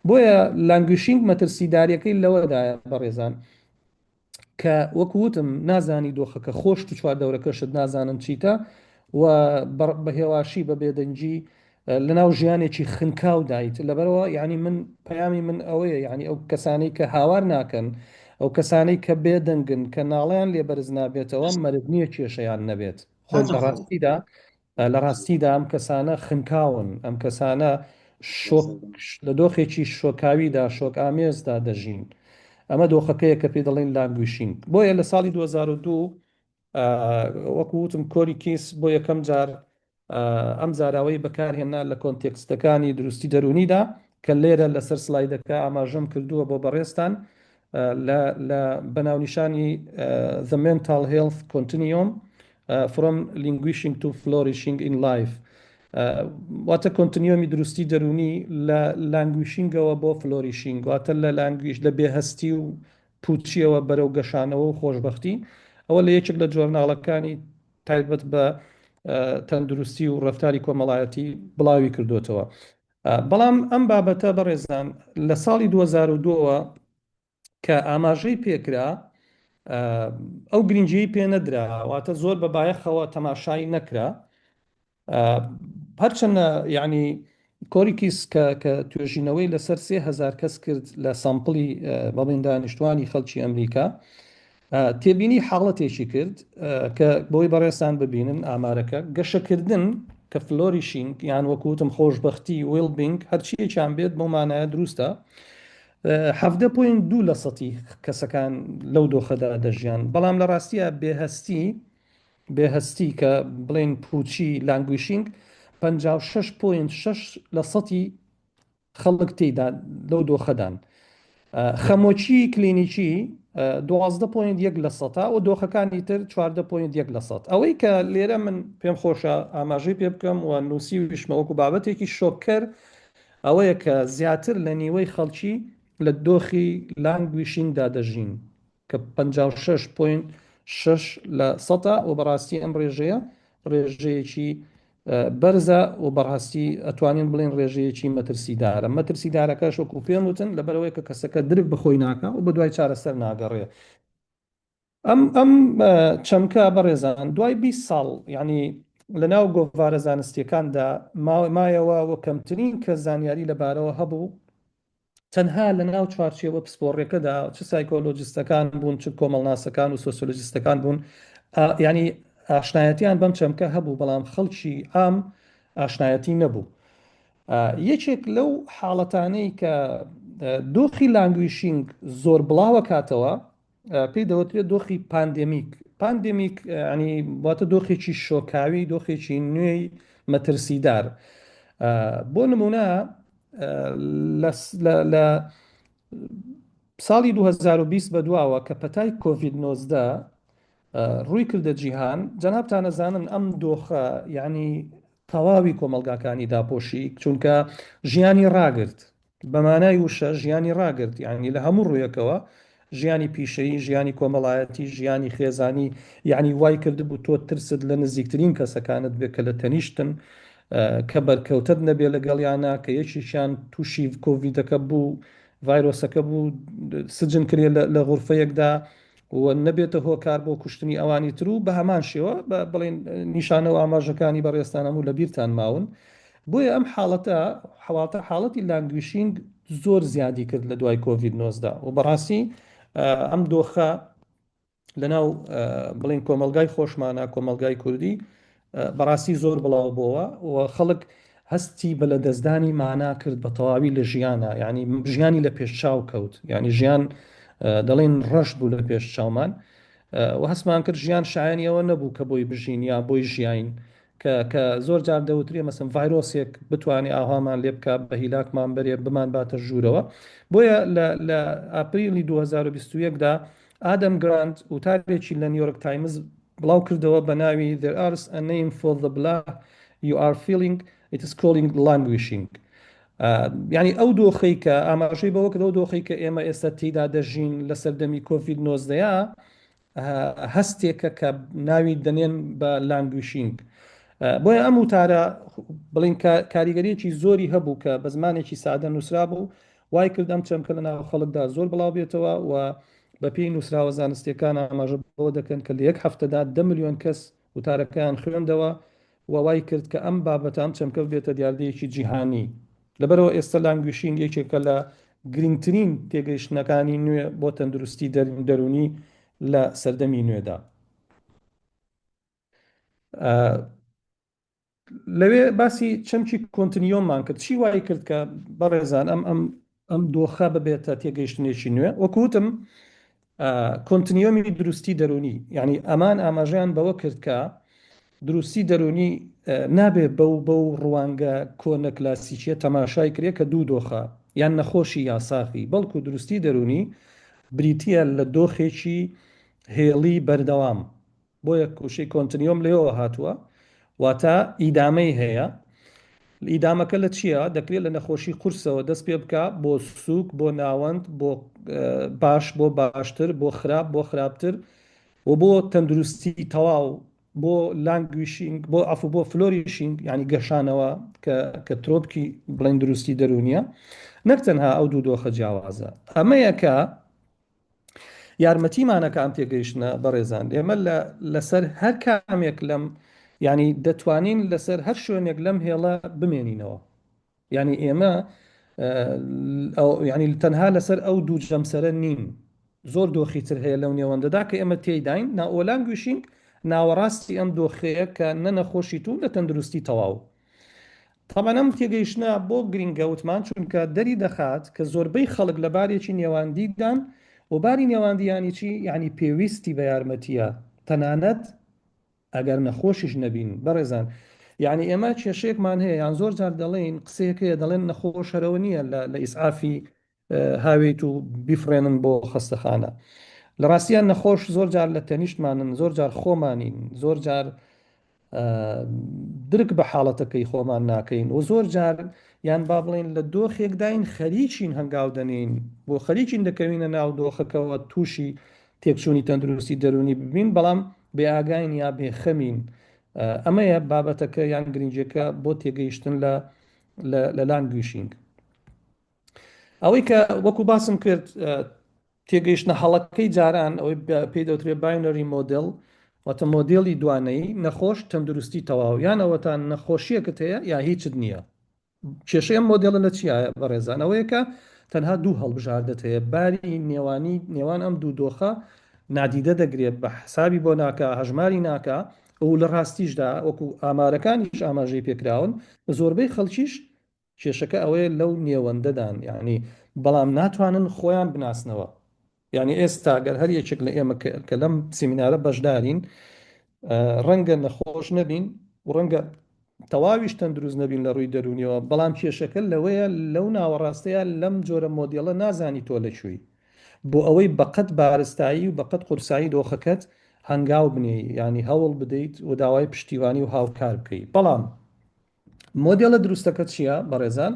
بۆیە languishing مەترسیداریەکەی لەوەدایە بەڕێزان کە وەکو وتم نازانی دۆخەکە خۆشت و چواردەورەکەشت نازانن چیتە و بە هێواشی بە بێدەنگی لەناو ژیانێکی خنکاو دایت لەبەرەوە یعنی من پەیامی من ئەوەیە یعنی ئەو کەسانەی کە هاوار ناکەن ئەو کەسانەی کە بێدەنگن کە ناڵیان لێ بەرز نابێتەوە مەرج نییە کێشەیان نەبێت خۆی لە ڕاستیدا لە ڕاستیدا ئەم کەسانە خنکاون، ئەم کەسانە شۆک لە دۆخێکی شۆکاویدا، شۆکئامێزدا دەژین. ئەمە دۆخەکەیە کە پێی دەڵێن languishing. بۆیە لە ساڵی 2002 وەکو وتم کۆری کیس بۆ یەکەم جار ئەم زاراوەی بەکارهێنا لە context ەکانی دروستی دەروونیدا کە لێرە لەسەر سلایدەکە ئاماژەم کردووە بۆ بەڕێزتان لە لە بەناونیشانی The Mental Health Continuum. From Languishing to Flourishing in Life واتە continuum ی دروستی دەروونی لە languishing ەوە بۆ flourishing واتە لە languish لە بێهەستی و پوچیەوە بەرەو گەشانەوە و خۆشبەختی ئەوە لە یەکێک لە journal ەکانی تایبەت بە تەندروستی و ڕەفتاری کۆمەڵایەتی بڵاوی کردوێتەوە. بەڵام ئەم بابەتە بەڕێزان لە ساڵی 2002ەوە کە ئاماژەی پێکرا ئەو گرنگیی پێ نەدرا، واتە زۆر بە بایەخەوە تەماشای نەکرا. هەرچەندە یعنی کۆریکیس کە کە توێژینەوەی لەسەر 3000 کەس کرد لە sample ی بەڵێن دانیشتوانی خەڵکی ئەمریکا، تێبینی حاڵەتێکی کرد کە بۆی بەڕێزتان ببینن ئامارەکە گەشەکردن کە flourishing یان وەکوتم خۆشببختی well-being هەرچیەکیان بێت بۆ مانایە دروستە 17.2 لە سەتی کەسەکان لەو دۆخەدا دەژیان، بەڵام لە ڕاستیە بێهستی بێهستی کە بڵێن پوچی languishing 56.6 لە سەتی خەڵک تێیدا لەو دۆخەدان. خەمۆکی کلینیکی 12 point یەک لە سەتا و دۆخەکانی تر 14 point یەک لە سەد. ئەوەی کە لێرە من پێم خۆشە ئاماژەی پێ بکەم و نووسیویشمە وەکو بابەتێکی شۆککەر ئەوەیە کە زیاتر لە نیوەی خەڵکی لە دۆخی languishing دا دەژین. کە 56 point 6 لە سەتە و بەڕاستی ئەم ڕێژەیە ڕێژەیەکی بەرزە و بەڕاستی ئەتوانین بڵێن ڕێژەیەکی مەترسیدارە. مەترسیدارەکەش وەکو پێم وتن لەبەرئەوەی کە کەسەکە درک بە خۆی ناکا و بەدوای چارەسەر ناگەڕێ. ئەم ئەم چەمکە بەڕێزان دوای 20 ساڵ یعنی لەناو گۆڤارە زانستیەکاندا مایەوە و کەمترین کە زانیاری لەبارەوە هەبوو تەنها لە ناو چوارچێوە پسپۆڕیەکەدا چ سایکۆلۆجیستەکان بوون چ کۆمەڵناسەکان و سۆسیۆلۆجیستەکان بوون یعنی ئاشنایەتیان بەم چەمکە هەبوو بەڵام خەڵکی عام ئاشنایەتی نەبوو. یەکێک لەو حاڵەتانەی کە دۆخی languishing زۆر بڵاوە کاتەوە پێی دەوترێت دۆخی pandemic. Pandemic ینی واتە دۆخێکی شۆکاوی، دۆخێکی نوێی مەترسیدار. بۆ نمونە لە ساڵی 2020 بەدواوە کە پەتای کۆڤید 19 ڕووی کردە جیهان، جەنابتان ئەزانن ئەم دۆخە یعنی تەواوی کۆمەڵگاکانی داپۆشی، چونکە ژیانی ڕاگرت. بە مانای وشە ژیانی ڕاگرت، یانی لە هەموو ڕوویەکەوە، ژیانی پیشەیی، ژیانی کۆمەڵایەتی، ژیانی خێزانی، یانی وای کردبوو تۆ ترست لە نزیکترین کەسەکانت بێ کە لە تەنیشتن، کە بەرکەوتەت نەبێ لەگەڵیانا، کە یەکێکیان تووشی کۆڤیدەکە بوو، ڤایرۆسەکە بوو، سجن کرێ لە غورفەیەکدا و نەبێتە هۆکار بۆ کوشتنی ئەوانی تر و بە هەمان شێوە بڵێن نیشانە و ئاماژەکانی بەڕێزتان هەموو لە بیرتان ماون. بۆیە ئەم حاڵەتە حواڵتە حاڵەتی languishing زۆر زیادی کرد لە دوای کۆڤید 19 و بەڕاستی ئەم دۆخە لەناو بڵین کۆمەلگای خۆشمانە کۆمەلگای کوردی بەڕاستی زۆر بڵاو بۆوە و خەڵک هەستی بە لە دەستدانی مانا کرد بە تەواوی لە ژیانە یعنی ژیانی لە پێش چاو کەوت یعنی ژیان دەڵێن ڕەش بوو لە پێش چاومان و هەستمان کرد ژیان شایانی ئەوە نەبوو کە بۆی بژین یا بۆی ژیاین کە کە زۆر جار دەوترێ مەسەن ڤایرۆسێک بتوانێ ئاوامان لێ بکا بە هیلاکمان بەرێ بمان باتە ژوورەوە. بۆیە لە لە ئاپریلی 2021 دا ئادەم گرانت وتارێکی لە نیۆرک تایمز بڵاو کردەوە بە ناوی There is a name for the blah you are feeling it is calling languishing. یعنی ئەو دۆخەی کە ئاماژەی بەوە کرد ئەو دۆخەی کە ئێمە ئێستا تێیدا دەژین لە سەردەمی کۆڤید 19 هەستێکە کە ناوی دەنێن بە languishing. بۆیە ئەم وتارە بڵین کاریگەریەکی زۆری هەبوو کە بە زمانێکی سادە نووسرا بوو وای کرد ئەم چەمکە لە ناو خەڵکدا زۆر بڵاو بێتەوە و بەپێی نووسراوە زانستیەکان ئاماژە بەوە دەکەن کە لە یەک هەفتەدا دە ملیۆن کەس وتارەکەیان خوێندەوە و وای کرد کە ئەم بابەتە، ئەم چەمکە ببێتە دیاردەیەکی جیهانی. لەبەرئەوە ئێستا languishing یەکێکە لە گرنگترین تێگەیشتنەکانی نوێ بۆ تەندروستی دەروونی لە سەردەمی نوێدا. لەوێ باسی چەمکی continuum مان کرد. چی وای کرد کە بەڕێزان ئەم ئەم ئەم دۆخە ببێتە تێگەیشتنێکی نوێ؟ وەکو وتم continuum ی دروستی دەروونی، یعنی ئەمان ئاماژەیان بەوە کرد کە دروستی دەروونی نابێ بەو بەو ڕوانگە کۆنە کلاسیکیە تەماشای کرێ کە دوو دۆخە یان نەخۆشی یا ساغی، بەڵکو دروستی دەروونی بریتییە لە دۆخێکی هێڵی بەردەوام. بۆیە وشەی continuum لەوێوە هاتووە، واتە ئیدامەی هەیە. ئیدامەکە لە چییە؟ دەکرێت لە نەخۆشی قورسەوە دەست پێ بکا بۆ سووک، بۆ ناوەند، بۆ باش، بۆ باشتر، بۆ خراپ، بۆ خراپتر و بۆ تەندروستی تەواو، بۆ languishing، بۆ عەفو بۆ flourishing، یانی گەشانەوە کە کە ترۆپکی بڵێن دروستی دەروونیە. نەک تەنها ئەو دوو دۆخە جیاوازە. ئەمەیە کە یارمەتیمان ئەکا ئەم تێگەیشتنە بەڕێزان ئێمە لە لەسەر هەر کامێک لەم یعنی دەتوانین لەسەر هەر شوێنێک لەم هێڵە بمێنینەوە یعنی ئێمە یعنی تەنها لەسەر ئەو دوو جەمسەرە نین زۆر دۆخی تر هەیە لەو نێوەندەدا کە ئێمە تێیداین ناوە languishing ناوەڕاستی ئەم دۆخەیە کە نە نەخۆشی تو نە تەندروستی تەواو تەبعەن ئەم تێگەیشتنە بۆ گرینگە وتمان چونکە دەری دەخات کە زۆربەی خەڵک لە بارێکی نێواندیدان و باری نێواندی یانی چی؟ یانی پێویستی بە یارمەتییە تەنانەت ئەگەر نەخۆشیش نەبین بەڕێزان یانی ئێمە کێشەیەکمان هەیە یان زۆر جار دەڵێین قسەیەک هەیە دەڵێن نەخۆش هەرەوە نییە لە لە ئیسعافی هاوێیت و بیفڕێنن بۆ خەستەخانە لە ڕاستیان نەخۆش زۆر جار لە تەنیشتمانن زۆر جار خۆمانین زۆر جار درک بە حاڵەتەکەی خۆمان ناکەین و زۆر جار یان با بڵێین لە دۆخێکداین خەریکین هەنگاو دەنێین بۆ خەریکین دەکەوینە ناو دۆخەکەوە تووشی تێکچوونی تەندروستی دەروونی ببین بەڵام بێ ئاگاین یا بێخەمین ئەمەیە بابەتەکە یان گرنگیەکە بۆ تێگەیشتن لە لە languishing ئەوەی کە وەکو باسم کرد تێگەیشتنە هەڵەکەی جاران ئەوەی پێی دەوترێت binary model واتە مۆدێلی دوانەیی نەخۆش تەندروستی تەواو یان ئەوەتا نەخۆشیەکت هەیە یا هیچت نییە کێشەی ئەم مۆدێلە لە چیایە بەڕێزان ئەوەیە کە تەنها دوو هەڵبژاردەت هەیە باری نێوانی نێوان ئەم دوو دۆخە نادیدە دەگرێت بە حسابی بۆ ناکا هەژماری ناکا و لە ڕاستیشدا وەکو ئامارەکانیش ئاماژەی پێکراون زۆربەی خەڵکیش کێشەکە ئەوەیە لەو نێوەندەدان یانی بەڵام ناتوانن خۆیان بناسنەوە یانی ئێستا گەر هەر یەکێک لە ئێمە کە لەم سیمینارە بەشدارین ڕەنگە نەخۆش نەبین و ڕەنگە تەواویش تەندروست نەبین لە ڕووی دەروونیەوە بەڵام کێشەکە لەوەیە لەو ناوەڕاستەیە لەم جۆرە مۆدێڵە نازانی تۆ لە کوێی بۆ ئەوەی بەقەت بارستایی و بەقەت قورسایی دۆخەکەت هەنگاو بنێی یانی هەوڵ بدەیت و داوای پشتیوانی و هاوکار بکەی بەڵام مۆدێلە دروستەکە چییە بەڕێزان؟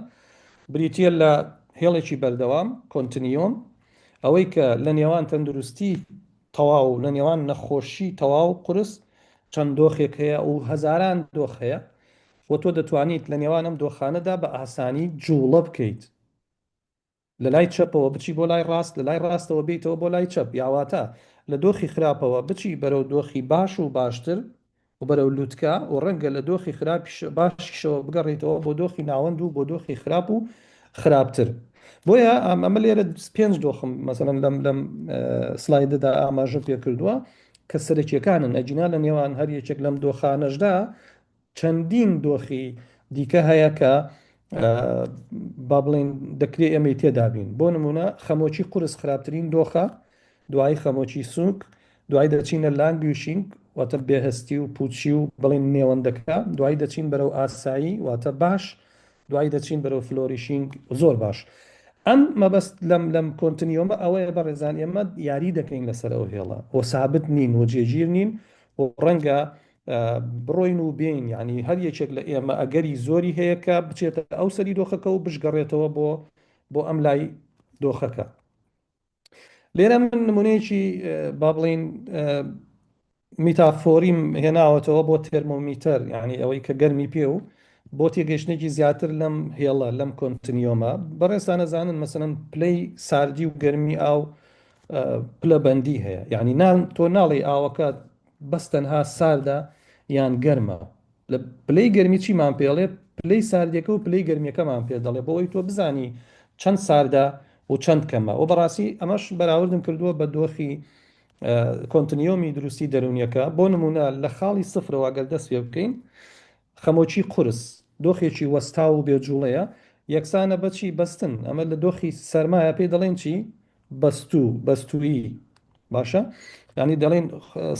بریتییە لە هێڵێکی بەردەوام، continuum، ئەوەی کە لە نێوان تەندروستی تەواو و لە نێوان نەخۆشی تەواو قورس چەند دۆخێک هەیە و هەزاران دۆخ هەیە و تۆ دەتوانیت لە نێوان ئەم دۆخانەدا بە ئاسانی جوڵە بکەیت. لە لای چەپەوە بچی بۆ لای ڕاست، لە لای ڕاستەوە بێیتەوە بۆ لای چەپ، یا واتە لە دۆخی خراپەوە بچی بەرەو دۆخی باش و باشتر و بەرەو لوتکە و ڕەنگە لە دۆخی خراپیش باشیشەوە بگەڕێیتەوە بۆ دۆخی ناوەند و بۆ دۆخی خراپ و خراپتر. بۆیە ئەمە لێرە پێنج دۆخم مەسەلەن لەم لەم سلایدەدا ئاماژە پێکردووە کە سەرەکیەکانن ئەگینا لە نێوان هەر یەکێک لەم دۆخانەشدا چەندین دۆخی دیکە هەیە کە با بڵێین دەکرێ ئێمەی تێدا بین بۆ نمونە خەمۆکی قورس خراپترین دۆخە دوایی خەمۆکی سوک دوای دەچینە languishing واتە بێهستی و پوچی و بڵین نێوەندەکە دوایی دەچین بەرەو ئاسایی واتە باش دوایی دەچین بەرەو flourishing زۆر باش ئەم مەبەست لەم لەم continuum ە ئەوەیە بەڕێزان ئێمە یاری دەکەین لەسەر ئەو هێڵە و سابت نین و جێگیر نین و ڕەنگە بڕۆین و بێین یانی هەر یەکێک لە ئێمە ئەگەری زۆری هەیە کە بچێتە ئەو سەری دۆخەکە و بشگەڕێتەوە بۆ بۆ ئەم لای دۆخەکە لێرە من نمونەیەکی با بڵین میتافۆریم هێناوەتەوە بۆ تێرمۆمیتەر یعنی ئەوەی کە گەرمی پێ و بۆ تێگەیشتێکی زیاتر لەم هێڵە لەم continuum ە بەڕێزتان ئەزانن مەسەلەن پلەی ساردی و گەرمی ئاو پلەبەندی هەیە یعنی نان تۆ ناڵێی ئاوەکە بەس تەنها ساردە یان گەرمە لە پلەی گەرمی چیمان پێڵێ پلەی ساردیەکە و پلەی گەرمیەکەمان پێ دەڵێ بۆ ئەوی تۆ بزانی چەند ساردە و چەند کەمە و بەڕاستی ئەمەش بەراوردم کردووە بە دۆخی continuum ی دروستی دەرونیەکە بۆ نمونە لە خاڵی سفرەوە گەر دەست پێ بکەین خەمۆکی قورس دۆخێکی وەستاو و بێجوڵەیە یەکسانە بەچی بەستن ئەمە لە دۆخی سەرمایە پێی دەڵێن چی بەستوو، بەستوویی، باشە یانی دەڵێن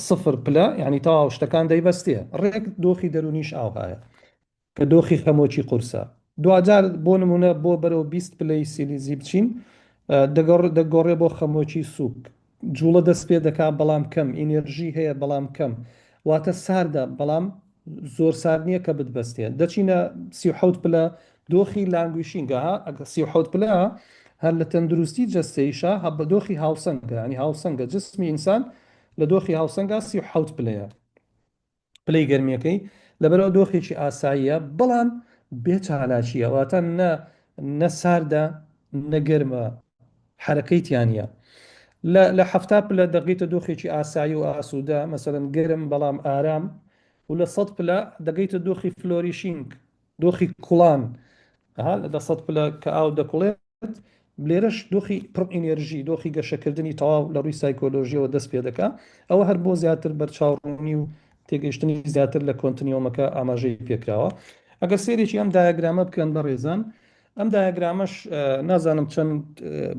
سفر پلە یانی تەواو شتەکان دەیبەستێ ڕێک دۆخی دەروونیش ئاوهایە کە دۆخی خەمۆکی قورسە دواجار بۆ نمونە بۆ بەرەو 20 پلەی سیلیزی بچین دەگۆڕ دەگۆڕێ بۆ خەمۆکی سووک. جوڵە دەست پێ دەکا بەڵام کەم، ئینێرژی هەیە بەڵام کەم، واتە ساردە بەڵام زۆر سارد نییە کە بتبەستێ. دەچینە 37 پلە دۆخی languishing ە، ها ئەگەر 37 پلە هەر لە تەندروستی جەستەیشا هە بە دۆخی هاوسەنگە، یانی هاوسەنگە جسمی ئینسان لە دۆخی هاوسەنگا 37 پلەیە. پلەی گەرمیەکەی لەبەرئەوە دۆخێکی ئاساییە بەڵام بێ چالاکییە واتە نە نە ساردە نە گەرمە حەرەکەی تیا نییە لە لە 70 پلە دەگەیتە دۆخێکی ئاسایی و ئاسوودە مەسەلەن گەرم بەڵام ئارام و لە 100 پلە دەگەیتە دۆخی flourishing دۆخی کوڵان ها لە 100 پلە کە ئاو دەکوڵێت لێرەش دۆخی پڕ ئینێرژی، دۆخی گەشەکردنی تەواو لە ڕووی سایکۆلۆژییەوە دەست پێ دەکا. ئەوە هەر بۆ زیاتر بەرچاوڕوونی و تێگەیشتنی زیاتر لە continuum ەکە ئاماژەی پێ کراوە. ئەگەر سەیرێکی ئەم دیاگرامە بکەن بەڕێزان، ئەم دیاگرامەش نازانم چەند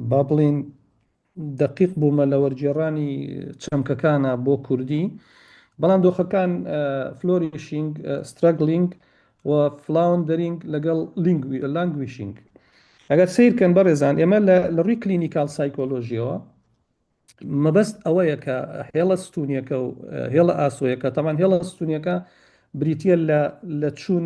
با بڵێین دەقیق بوومە لە وەرگێڕانی چەمکەکانا بۆ کوردی، بەڵام دۆخەکان flourishing، struggling و floundering لەگەڵ languishing. ئەگەر سەیر کەن بەڕێزان ئێمە لە ڕووی clinical سایکۆلۆژیەوە مەبەست ئەوەیە کە هێڵە ستونیەکە و هێڵە ئاسۆیەکە تەمان هێڵە ستونیەکە بریتە لە لە چوون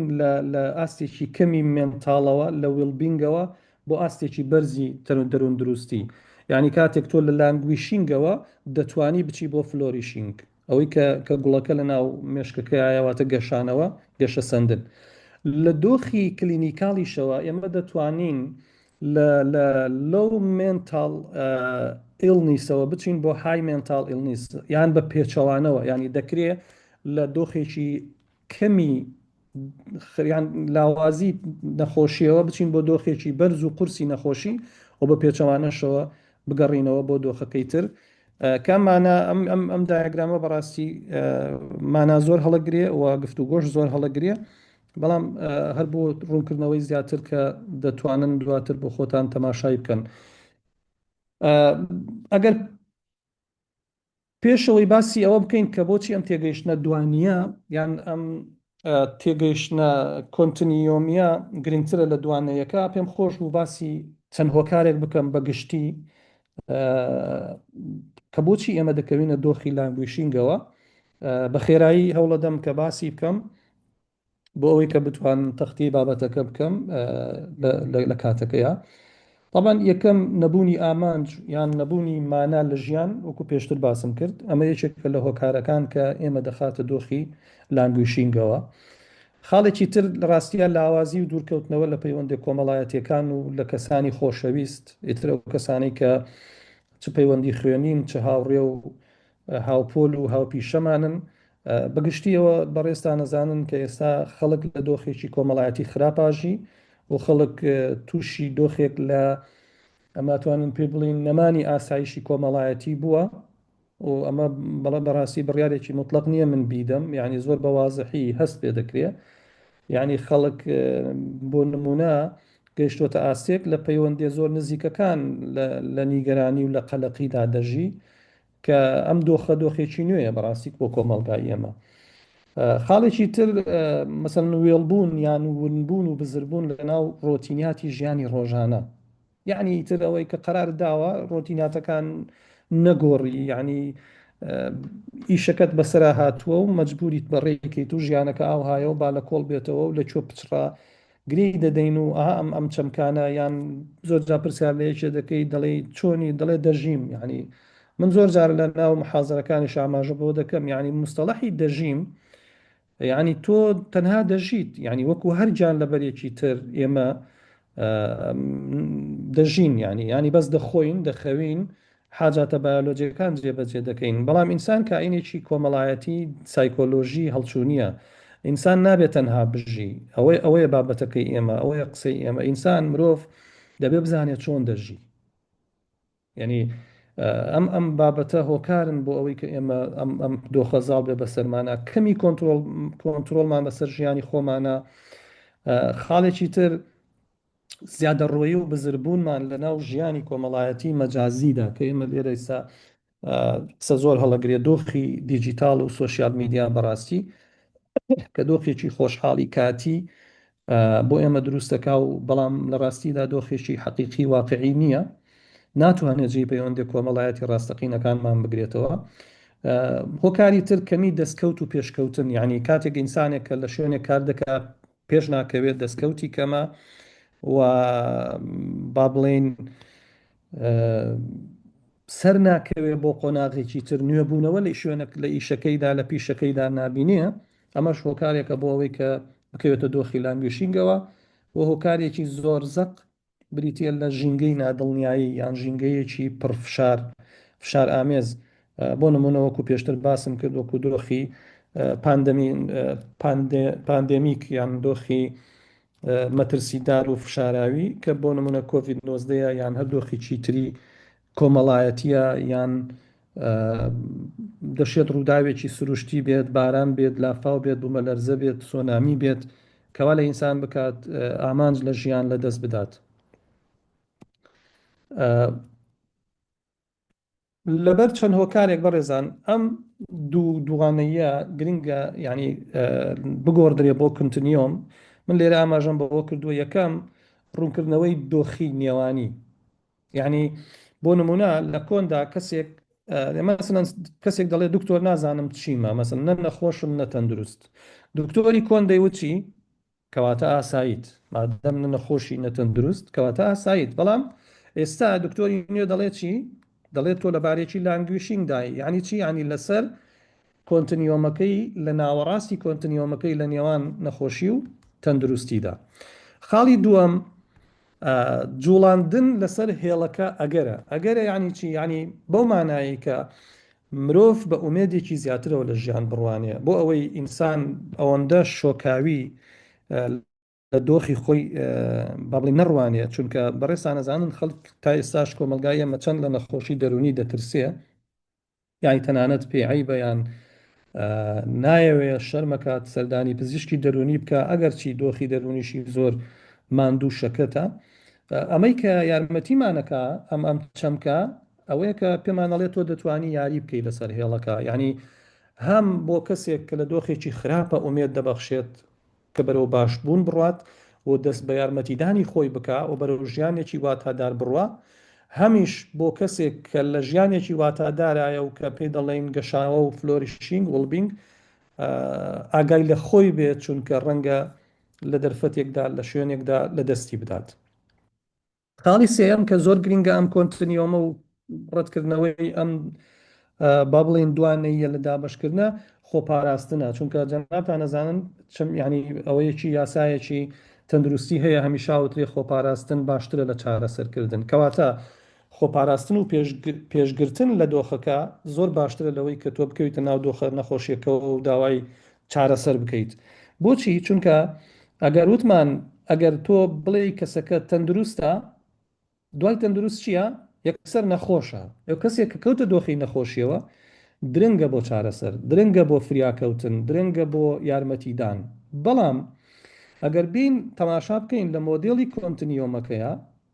لە ئاستێکی کەمی mental ەوە لە well-being ەوە بۆ ئاستێکی بەرزی دەروون دروستی یانی کاتێک تۆ لە languishing ەوە دەتوانی بچی بۆ flourishing ئەوەی کە کە گوڵەکە لە ناو مێشکەکەیایە واتە گەشانەوە گەشەسەندن لە دۆخی clinical یشەوە ئێمە دەتوانین لە لە low mental illness ەوە بچین بۆ high mental illness یان بە پێچەوانەوە یانی دەکرێ لە دۆخێکی کەمی یان لاوازی نەخۆشیەوە بچین بۆ دۆخێکی بەرز و قورسی نەخۆشی و بە پێچەوانەشەوە بگەڕینەوە بۆ دۆخەکەی تر کام مانا ئەم ئەم ئەم دیاگرامە بەڕاستی مانا زۆر هەڵەگرێ و گفتوگۆش زۆر هەڵەگرێ بەڵام هەر بۆ ڕوونکردنەوەی زیاتر کە دەتوانن دواتر بۆ خۆتان تەماشای بکەن ئەگەر پێشەوەی باسی ئەوە بکەین کە بۆچی ئەم تێگەیشتنە دوانییە یان ئەم تێگەیشتنە continuum یە گرنگترە لە دوانەیەکە، پێم خۆش بوو باسی چەند هۆکارێک بکەم بە گشتی کە بۆچی ئێمە دەکەوینە دۆخی languishing ەوە. بە خێرایی هەوڵەدەم کە باسی بکەم. بۆ ئەوەی کە بتوانم تەختیەی بابەتەکە بکەم لە کاتەکەیا. تەبعەن یەکەم نەبوونی ئامانج یان نەبوونی مانا لە ژیان وەکو پێشتر باسم کرد ئەمە یەکێکە لە هۆکارەکان کە ئێمە دەخاتە دۆخی languishing ەوە. خاڵێکی تر لە ڕاستیا لاوازی و دوورکەوتنەوە لە پەیوەندە کۆمەڵایەتیەکان و لە کەسانی خۆشەویست ئیتر ئەو کەسانەی کە چ پەیوەندی خوێنین چ هاوڕێ و هاوپۆل و هاوپیشەمانن. بە گشتی ئەوە بەڕێزتان ئەزانن کە ئێستا خەڵک لە دۆخێکی کۆمەڵایەتی خراپاژی و خەڵک تووشی دۆخێک لە ئەمە توانن پێ بڵین نەمانی ئاسایشی کۆمەڵایەتی بووە و ئەمە بەڵێ بەڕاستی بڕیارێکی مطلق نییە من بیدەم یعنی زۆر بە وازحی هەست پێ دەکرێ یعنی خەڵک بۆ نمونە گەیشتۆتە ئاستێک لە پەیوەندیە زۆر نزیکەکان لە نیگەرانی و لە قەلەقیدا دەژی کە ئەم دۆخە دۆخێکی نوێیە بەڕاستی بۆ کۆمەڵگای ئێمە. خاڵێکی تر مەسەلەن وێڵبوون یان ونبوون و بزربوون لەناو ڕۆتینیاتی ژیانی ڕۆژانە یعنی ئیتر ئەوەی کە قەرارت داوە ڕۆتیناتەکان نەگۆڕی یعنی ئیشەکەت بەسەرا هاتووە و مەجبوریت بەڕێکەیت و ژیانەکە ئاوهایە و با لە کۆڵ بێتەوە و لە کوێ پچڕا گرێی دەدەین و ئەها ئەم ئەم چەمکانە یان زۆر جار پرسیار لە یەکێ دەکەی دەڵێی چۆنی دەڵێ دەژیم یعنی من زۆر جار لە ناو محازەرەکانیش ئاماژە بەوە دەکەم یعنی مستەڵەحی دەژیم یعنی تۆ تەنها دەژیت یعنی وەکو هەر گیان لەبەرێکی تر ئێمە دەژین یعنی ینی بەس دەخۆین دەخەوین حاجاتە بایۆلۆجیەکان جێبەجێ دەکەین، بەڵام ئینسان کائینێکی کۆمەڵایەتی سایکۆلۆژی هەڵچوونیە، ئینسان نابێت تەنها بژی، ئەوەی ئەوەیە بابەتەکەی ئێمە، ئەوەیە قسەی ئێمە، ئینسان مرۆڤ دەبێ بزانێت چۆن دەژی. یعنی ئەم ئەم بابەتە هۆکارن بۆ ئەوەی کە ئێمە ئەم ئەم دۆخە زاڵ بێ بەسەرمانە، کەمی کۆنترۆڵ کۆنترۆڵمان بەسەر ژیانی خۆمانە. خاڵێکی تر زیادەڕۆیی و بزربوونمان لە ناو ژیانی کۆمەڵایەتی مەجازیدا کە ئێمە لێرە ئێستا قسە زۆر هەڵەگرێ دۆخی دیجیتاڵ و سۆشیال میدیا بەڕاستی کە دۆخێکی خۆشحاڵی کاتی بۆ ئێمە دروستەکە و بەڵام لە ڕاستیدا دۆخێکی حەقیقی واقعی نییە. ناتوانێت جێی پەیوەندیە کۆمەڵایەتی ڕاستەقینەکانمان بگرێتەوە. هۆکاری تر کەمی دەستکەوت و پێشکەوتن، یعنی کاتێک ئینسانێک کە لە شوێنێک کار دەکات پێش ناکەوێت، دەستکەوتی کەمە و با بڵێین سەر ناکەوێ بۆ قۆناغێکی تر، نوێبوونەوە لە شوێنەک لە ئیشەکەیدا لە پیشەکەیدا نابینێ، ئەمەش هۆکارێکە بۆ ئەوەی کە بکەوێتە دۆخی languishing ەوە و هۆکارێکی زۆر زەق بریتییە لە ژینگەی نادڵنیایی یان ژینگەیەکی پڕ فشار، فشارئامێز، بۆ نموونە وەکو پێشتر باسم کرد وەکو دۆخی پاندەمی pandemic یان دۆخی مەترسیدار و فشاراوی کە بۆ نموونە کۆڤید 19 یان هەر دۆخێکی تری کۆمەڵایەتیە یان دەشێت ڕووداوێکی سروشتی بێت، باران بێت، لافاو بێت، بوومەلەرزە بێت، تسۆنامی بێت، کەوا لە ئینسان بکات ئامانج لە ژیان لە دەست بدات. لەبەر چەند هۆکارێک بەڕێزان ئەم دوو دووانەیە گرنگە یعنی بگۆڕدرێ بۆ continuum من لێرە ئاماژەم بەوە کردووە یەکەم ڕوونکردنەوەی دۆخی نێوانی یعنی بۆ نمونە لە کۆندا کەسێک مەسەلەن کەسێک دەڵێ دکتۆر نازانم چیمە مەسەلەن نە نەخۆشم نە تەندروست دکتۆری کۆن دەیوت چی کەواتە ئاساییت مادەم نە نەخۆشی نە تەندروست کەواتە ئاساییت بەڵام ئێستا دکتۆری نوێ دەڵێ چی دەڵێت تۆ لە بارێکی languishing دای یعنی چی یعنی لەسەر continuum ەکەی لە ناوەڕاستی continuum ەکەی لە نێوان نەخۆشی و تەندروستیدا خاڵی دووەم جوڵاندن لەسەر هێڵەکە ئەگەرە. ئەگەرە یانی چی؟ یانی بەو مانایەی کە مرۆڤ بە ئومێدێکی زیاترەوە لە ژیان بڕوانێ، بۆ ئەوەی ئینسان ئەوەندە شۆکاوی لە دۆخی خۆی با بڵێین نەڕوانێ، چونکە بەڕێزتان ئەزانن خەڵک تا ئێستاش کۆمەڵگای ئێمە چەند لە نەخۆشی دەروونی دەترسێ، یانی تەنانەت پێی عەیبە یان نایەوێ شەرمەکات سەردانی پزیشکی دەروونی بکە ئەگەرچی دۆخی دەروونیشی زۆر ماندوو شەکەتە ئەمەی کە یارمەتیمانەکە ئەم ئەم چەمکە ئەوەیە کە پێمانەڵێ تۆ دەتوانی یاری بکەی لەسەر هێڵەکە یعنی هەم بۆ کەسێک کە لە دۆخێکی خراپە ئومێد دەبەخشێت کە بەرەو باشبوون بڕوات و دەست بە یارمەتیدانی خۆی بکا و بەرەو ژیانێکی واتادار بڕوا، هەمیش بۆ کەسێک کە لە ژیانێکی واتادارایە و کە پێی دەڵێین گەشاوە و flourishing، well-being، ئاگای لە خۆی بێت چونکە ڕەنگە لە دەرفەتێکدا لە شوێنێکدا لە دەستی بدات. خاڵی سێیەم کە زۆر گرینگە ئەم continuum ە و ڕەتکردنەوەی ئەم با بڵێین دوانەییە لە دابەشکردنە خۆپاراستنە چونکە جەنابتان ئەزانن چم یعنی ئەوەیەکی یاسایەکی تەندروستی هەیە هەمیشە وترێ خۆپاراستن باشترە لە چارەسەرکردن کەواتە خۆپاراستن و پێشگرتن لە دۆخەکە زۆر باشترە لەوەی کە تۆ بکەویتە ناو دۆخە نەخۆشیەکەەوە و داوای چارەسەر بکەیت بۆچی چونکە ئەگەر وتمان ئەگەر تۆ بڵێی کەسەکە تەندروستە دوای تەندروست چییە یەکسەر نەخۆشە ئەو کەسێک کە کەوتە دۆخی نەخۆشیەوە درنگە بۆ چارەسەر درنگە بۆ فریاکەوتن درنگە بۆ یارمەتیدان بەڵام ئەگەر بین تەماشا بکەین لە مۆدێلی continuum ەکەیە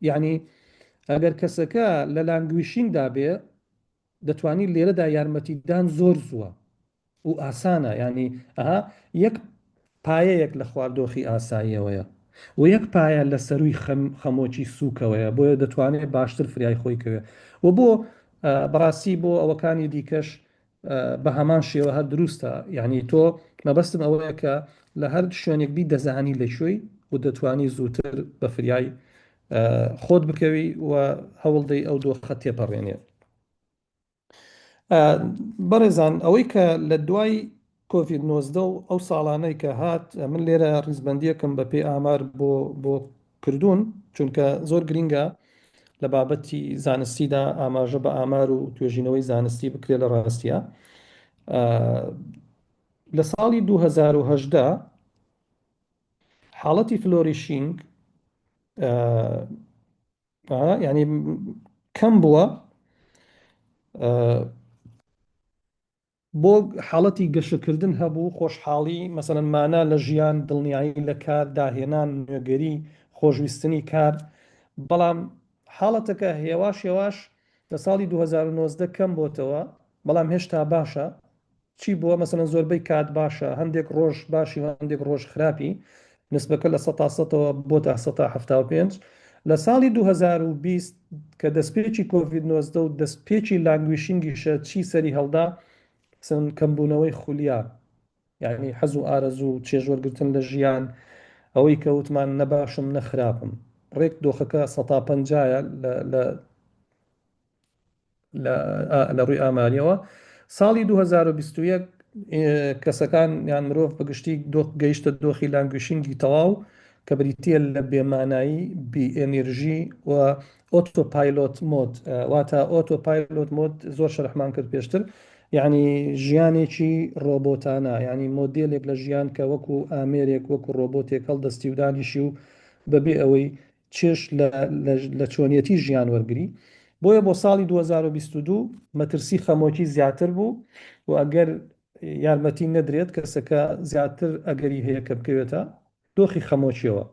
یعنی ئەگەر کەسەکە لە languishing دا بێ دەتوانی لێرەدا یارمەتیدان زۆر زووە و ئاسانە یانی ئەها یەک پایەیەک لە خوار دۆخی ئاساییەوەیە و یەک پایە لە سەرووی خەم خەمۆکی سووکەوەیە بۆیە دەتوانێت باشتر فریای خۆی کەوێ و بۆ بەڕاستی بۆ ئەوەکانی دیکەش بە هەمان شێوە هەر دروستە یعنی تۆ مەبەستم ئەوەیە کە لە هەر شوێنێک بی دەزانی لە کوێی و دەتوانی زووتر بە فریای خۆت بکەوی و هەوڵدەی ئەو دۆخە تێپەڕێنێ. بەڕێزان ئەوەی کە لە دوای کۆڤید 19 و ئەو ساڵانەی کە هات من لێرە ڕیزبەندیەکم بە پێی ئامار بۆ بۆ کردوون چونکە زۆر گرینگە لە بابەتی زانستیدا ئاماژە بە ئامار و توێژینەوەی زانستی بکرێت لە ڕاستیە لە ساڵی 2010 حاڵەتی flourishing یعنی کەم بووە بۆ حاڵەتی گەشەکردن هەبوو خۆشحاڵی مەسەلەن مانا لە ژیان دڵنیایی لە کار داهێنان نوێگەری خۆشویستنی کار بەڵام حاڵەتەکە هێواش هێواش لە ساڵی 2019 کەم بۆتەوە بەڵام هێشتا باشە چی بووە مەسەلەن زۆربەی کات باشە هەندێک ڕۆژ باشی و هەندێک ڕۆژ خراپی نسبەکە لە سەتا سەتەوە بۆتە سەتا 75 لە ساڵی 2020 کە دەستپێکی کۆڤید 19 و دەستپێکی languishing یشە چی سەری هەڵدا؟ مەسەلەن کەمبوونەوەی خولیا، یانی حەز و ئارەزوو و چێژوەرگرتن لە ژیان، ئەوەی کە وتمان نە باشم نە خراپم، ڕێک دۆخەکە سەتا پەنجایە لە لە لە لە ڕووی ئاماریەوە. ساڵی 2021 کەسەکان یان مرۆڤ بەگشتی دۆخ گەیشتە دۆخی languishing ی تەواو کە بریتییە لە بێمانایی، بی ئێنێرژی و autopilot mode، واتە autopilot mode زۆر شەرحمان کرد پێشتر، یەعنی ژیانێکی ڕۆبۆتانە، یەعنی مۆدێلێک لە ژیان کە وەکو ئامێرێک، وەکو ڕۆبۆتێک هەڵدەستی و دانیشی و بەبێ ئەوەی چێژ لە چۆنیەتی ژیان وەرگری. بۆیە بۆ ساڵی 2022 مەترسی خەمۆکی زیاتر بوو و ئەگەر یارمەتی نەدرێت کەسەکە زیاتر ئەگەری هەیە کە بکەوێتە دۆخی خەمۆکیەوە.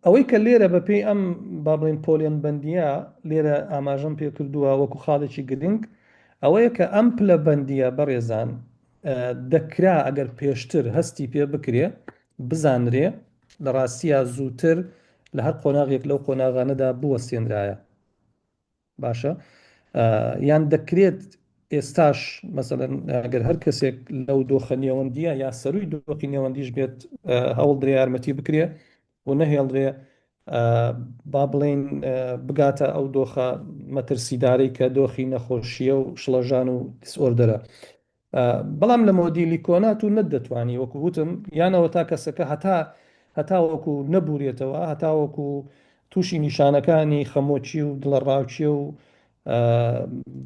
ئەوەی کە لێرە بەپێی ئەم با بڵێین پۆلێن بەندیە لێرە ئاماژەم پێ کردووە وەکو خاڵێکی گرنگ ئەوەیە کە ئەم پلە بەندیە بەڕێزان دەکرا ئەگەر پێشتر هەستی پێ بکرێ بزانرێ لە ڕاستیە زووتر لە هەر قۆناغێک لەو قۆناغانەدا بوەستێنرایە. باشە یان دەکرێت ئێستاش مەسەلەن ئەگەر هەر کەسێک لەو دۆخە نێوەندیە یا سەروی دۆخی نێوەندیش بێت هەوڵ درێ یارمەتی بکرێ و نەهێڵدرێ با بڵێین بگاتە ئەو دۆخە مەترسیدارەی کە دۆخی نەخۆشیە و شڵەژان و disorder ە. بەڵام لە مۆدیلی کۆنا تو نەتدەتوانی وەکو وتم یان ئەوەتا کەسەکە هەتا هەتاوەکو نەبورێتەوە هەتاوەکو توشی نیشانەکانی خەمۆکی و دڵەڕاوکێ و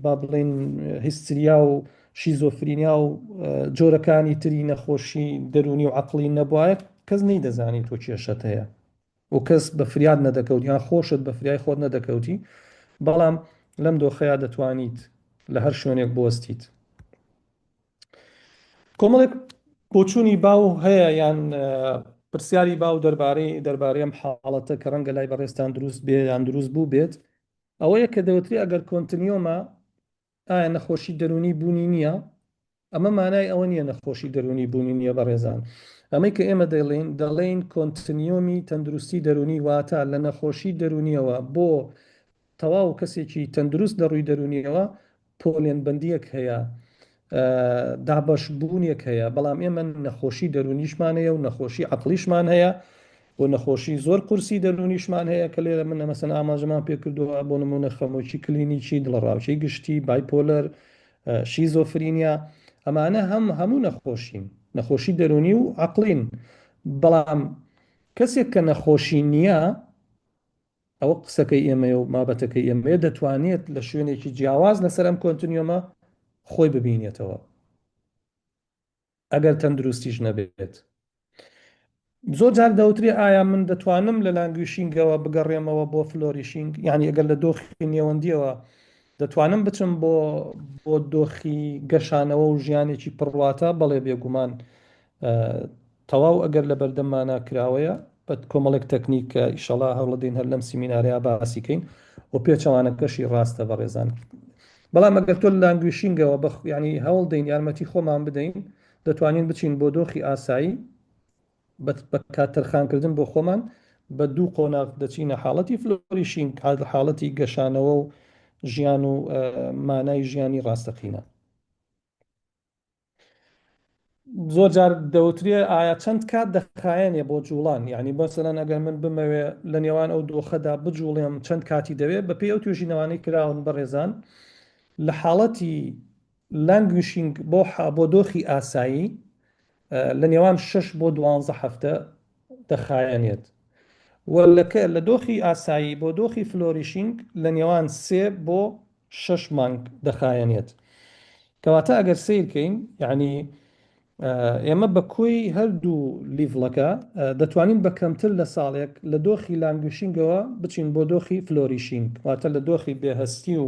با بڵێین هیستریا و شیزۆفرینیا و جۆرەکانی تری نەخۆشی دەرونی و عەقڵی نەبوایە کەس نەیدەزانی تۆ کێشەت هەیە. و کەس بە فریات نەدەکەوت یان خۆشت بە فریای خۆت نەدەکەوتی، بەڵام لەم دۆخەیا دەتوانیت لە هەر شوێنێک بوەستیت. کۆمەڵێک بۆچوونی باو هەیە یان پرسیاری باو دەربارەی دەربارەی ئەم حاڵەتە کە ڕەنگە لای بەڕێزتان دروست بێ یان دروست بوو بێت ئەوەیە کە دەوترێ ئەگەر continuum ە ئایا نەخۆشی دەروونی بوونی نییە؟ ئەمە مانای ئەوە نییە نەخۆشی دەروونی بوونی نییە بەڕێزان. ئەمەی کە ئێمە دەیڵێین، دەڵێین continuum ی تەندروستی دەروونی واتە لە نەخۆشی دەروونییەوە بۆ تەواو کەسێکی تەندروست لە ڕووی دەروونییەوە پۆلێنبەندییەک هەیە، دابەشبوونێک هەیە، بەڵام ئێمە نەخۆشی دەروونیشمان هەیە و نەخۆشی عەقڵیشمان هەیە و نەخۆشی زۆر قورسی دەروونیشمان هەیە کە لێرە من مەسەن ئاماژەمان پێکردووە بۆ نموونە خەمۆکی کلینیکی، دڵەڕاوکێی گشتی، bipolar، شیزۆفرینیا، ئەمانە هەم هەموو نەخۆشین، نەخۆشی دەروونی و عەقڵین، بەڵام کەسێک کە نەخۆشی نییە، ئەوە قسەکەی ئێمەیە و بابەتەکەی ئێمەیە، دەتوانێت لە شوێنێکی جیاواز لەسەر ئەم continuum ە خۆی ببینێتەوە. ئەگەر تەندروستیش نەبێت. زۆر جار دەوترێ ئایا من دەتوانم لە languishing ەوە بگەڕێمەوە بۆ flourishing یعنی ئەگەر لە دۆخی نێوەندیەوە دەتوانم بچم بۆ بۆ دۆخی گەشانەوە و ژیانێکی پڕواتە بەڵێ بێگومان تەواو ئەگەر لە بەردەممانا کراوەیە بە کۆمەڵێک تەکنیک کە ئیشەڵا هەوڵەدەین هەر لەم سیمینارەیا باسی کەین و پێچەوانەکەشی ڕاستە بەڕێزان بەڵام ئەگەر تۆ لە languishing ەوە بە یعنی هەوڵ دەین یارمەتی خۆمان بدەین دەتوانین بچین بۆ دۆخی ئاسایی بە کات تەرخانکردن بۆ خۆمان بە دوو قۆناغ دەچینە حاڵەتی flourishing حاڵەتی گەشانەوە و ژیان و مانای ژیانی ڕاستەقینە. زۆر جار دەوترێ ئایا چەند کات دەخایەنێ بۆ جوڵان یعنی مەسەلەن ئەگەر من بمەوێ لە نێوان ئەو دۆخەدا بجوڵێم چەند کاتی دەوێت بەپێی ئەو توێژینەوانەی کراون بەڕێزان لە حاڵەتی languishing بۆ بۆ دۆخی ئاسایی لە نێوان 6 بۆ 12 هەفتە دەخایەنێت و لە دۆخی ئاسایی بۆ دۆخی flourishing لە نێوان سێ بۆ شەش مانگ دەخایەنێت. کەواتە ئەگەر سەیر کەین یعنی ئێمە بە کۆی هەردوو level ەکە دەتوانین بە کەمتر لە ساڵێک لە دۆخی languishing ەوە بچین بۆ دۆخی flourishing واتە لە دۆخی بێهەستی و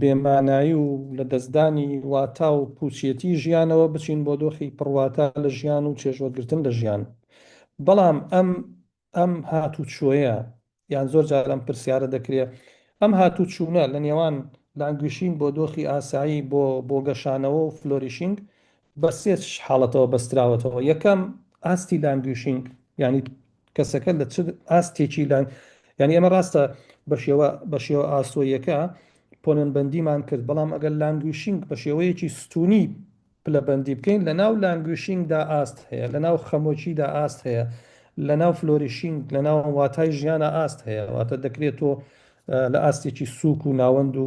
بێمانایی و لە دەستدانی واتا و پوچێتی ژیانەوە بچین بۆ دۆخی پڕواتا لە ژیان و چێژوەرگرتن لە ژیان بەڵام ئەم ئەم هاتوچۆیە یان زۆر جار ئەم پرسیارە دەکرێ ئەم هاتوچوونە لە نێوان languishing بۆ دۆخی ئاسایی بۆ بۆ گەشانەوە و flourishing بە سێ حاڵەتەوە بەستراوەتەوە یەکەم ئاستی languishing یانی کەسەکە لە چ ئاستێکی لانگ. یعنی ئێمە ڕاستە بە شێوە بە شێوە ئاسۆیەکە پۆلێنبەندیمان کرد، بەڵام ئەگەر languishing بە شێوەیەکی ستوونی پلەبەندی بکەین، لەناو languishing دا ئاست هەیە، لەناو خەمۆکیدا ئاست هەیە، لەناو flourishing، لەناو واتای ژیانا ئاست هەیە، واتە دەکرێت تۆ لە ئاستێکی سووک و ناوەند و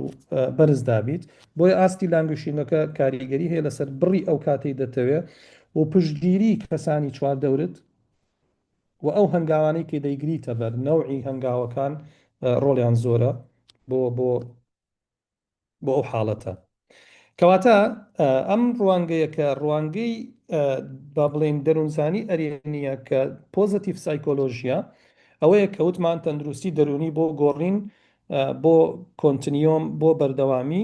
بەرزدا بیت. بۆیە ئاستی languishing ەکە کاریگەری هەیە لەسەر بڕی ئەو کاتەی دەتەوێ و پشتگیری کەسانی چواردەورت و ئەو هەنگاوانەی کە دەیگریتە بەر، نەوعی هەنگاوەکان ڕۆڵیان زۆرە بۆ بۆ بۆ ئەو حاڵەتە. کەواتە ئەم ڕوانگەیە کە ڕوانگەی با بڵێین دەروونزانی ئەرێنییە کە پۆزەتیڤ سایکۆلۆژییە، ئەوەیە کە وتمان تەندروستی دەروونی بۆ گۆڕین بۆ continuum بۆ بەردەوامی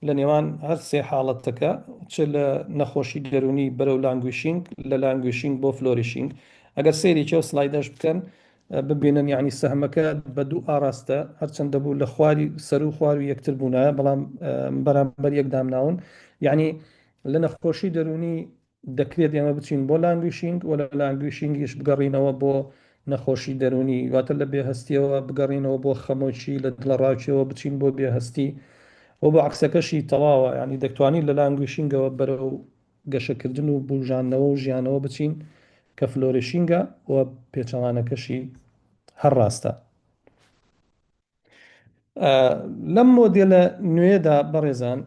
لە نێوان هەر سێ حاڵەتەکە چ لە نەخۆشی دەروونی بەرەو languishing لە languishing بۆ flourishing ئەگەر سەیرێکی ئەو سلایدەش بکەن ببینن یانی سەهمەکە بە دوو ئاراستە هەرچەند دەبوو لە خواری سەرو خوار و یەکتر بوونایە بەڵام بەرامبەر یەک دامناون یعنی لە نەخۆشی دەروونی دەکرێت ئێمە بچین بۆ languishing و لە languishing یش بگەڕینەوە بۆ نەخۆشی دەروونی واتە لە بێهەستیەوە بگەڕینەوە بۆ خەمۆکی لە دڵەڕاوکێەوە بچین بۆ بێهەستی و بۆ عەکسەکەشی تەواوە یعنی دەتوانین لە languishing ەوە بەرەو گەشەکردن و بوژاندنەوە و ژیانەوە بچین کە flourishing ە و پێچەوانەکەشی هەر ڕاستە. لەم مۆدێلە نوێیەدا بەڕێزان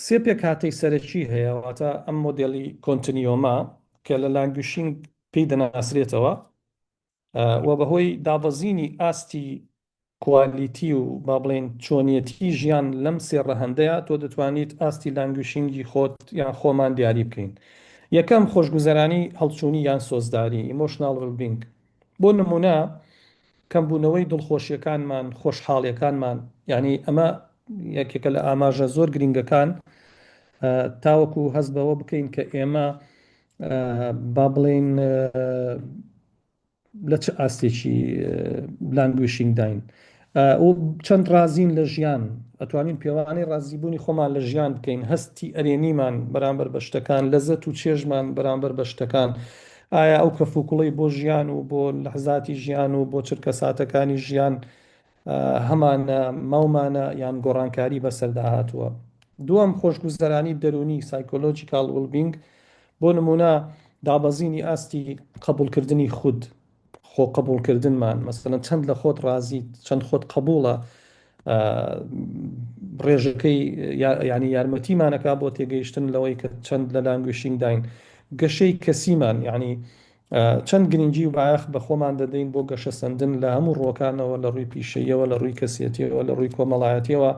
سێ پێکهاتەی سەرەکی هەیە واتە ئەم مۆدێلی continuum ە کە لە languishing پێی دەناسرێتەوە و بەهۆی دابەزینی ئاستی quality و با بڵێین چۆنیەتی ژیان لەم سێ ڕەهەندەیا تۆ دەتوانیت ئاستی languishing ی خۆت یان خۆمان دیاری بکەین. یەکەم، خۆشگوزەرانی هەڵچوونی یان سۆزداری، Emotional Well-being. بۆ نموونە کەمبوونەوەی دڵخۆشیەکانمان، خۆشحاڵیەکانمان، یانی ئەمە یەکێکە لە ئاماژە زۆر گرینگەکان تاوەکو هەست بەوە بکەین کە ئێمە با بڵێین لە چ ئاستێکی languishing داین و چەند ڕازین لە ژیان، ئەتوانین پێوانەی ڕازیبوونی خۆمان لە ژیان بکەین، هەستی ئەرێنیمان بەرامبەر بە شتەکان، لەزەت و چێژمان بەرامبەر بە شتەکان، ئایا ئەو کەفوکوڵەی بۆ ژیان و بۆ لەحزاتی ژیان و بۆ چرکەساتەکانی ژیان هەمانە، ماومانە یان گۆڕانکاری بەسەردا هاتووە. دووەم، خۆشگوزەرانی دەروونی، Psychological Well-being، بۆ نموونە دابەزینی ئاستی قەبوڵکردنی خود، خۆ قەبوڵکردنمان، مەسەلەن چەند لە خۆت ڕازیت، چەند خۆت قەبوڵە، ڕێژەکەی یانی یارمەتیمان ئەکا بۆ تێگەیشتن لەوەی کە چەند لە languishing داین. گەشەی کەسیمان، یانی چەند گرنگی و بایەخ بە خۆمان دەدەین بۆ گەشەسەندن لە هەموو ڕووەکانەوە، لە ڕووی پیشەییەوە، لە ڕووی کەسێتیەوە، لە ڕووی کۆمەڵایەتیەوە،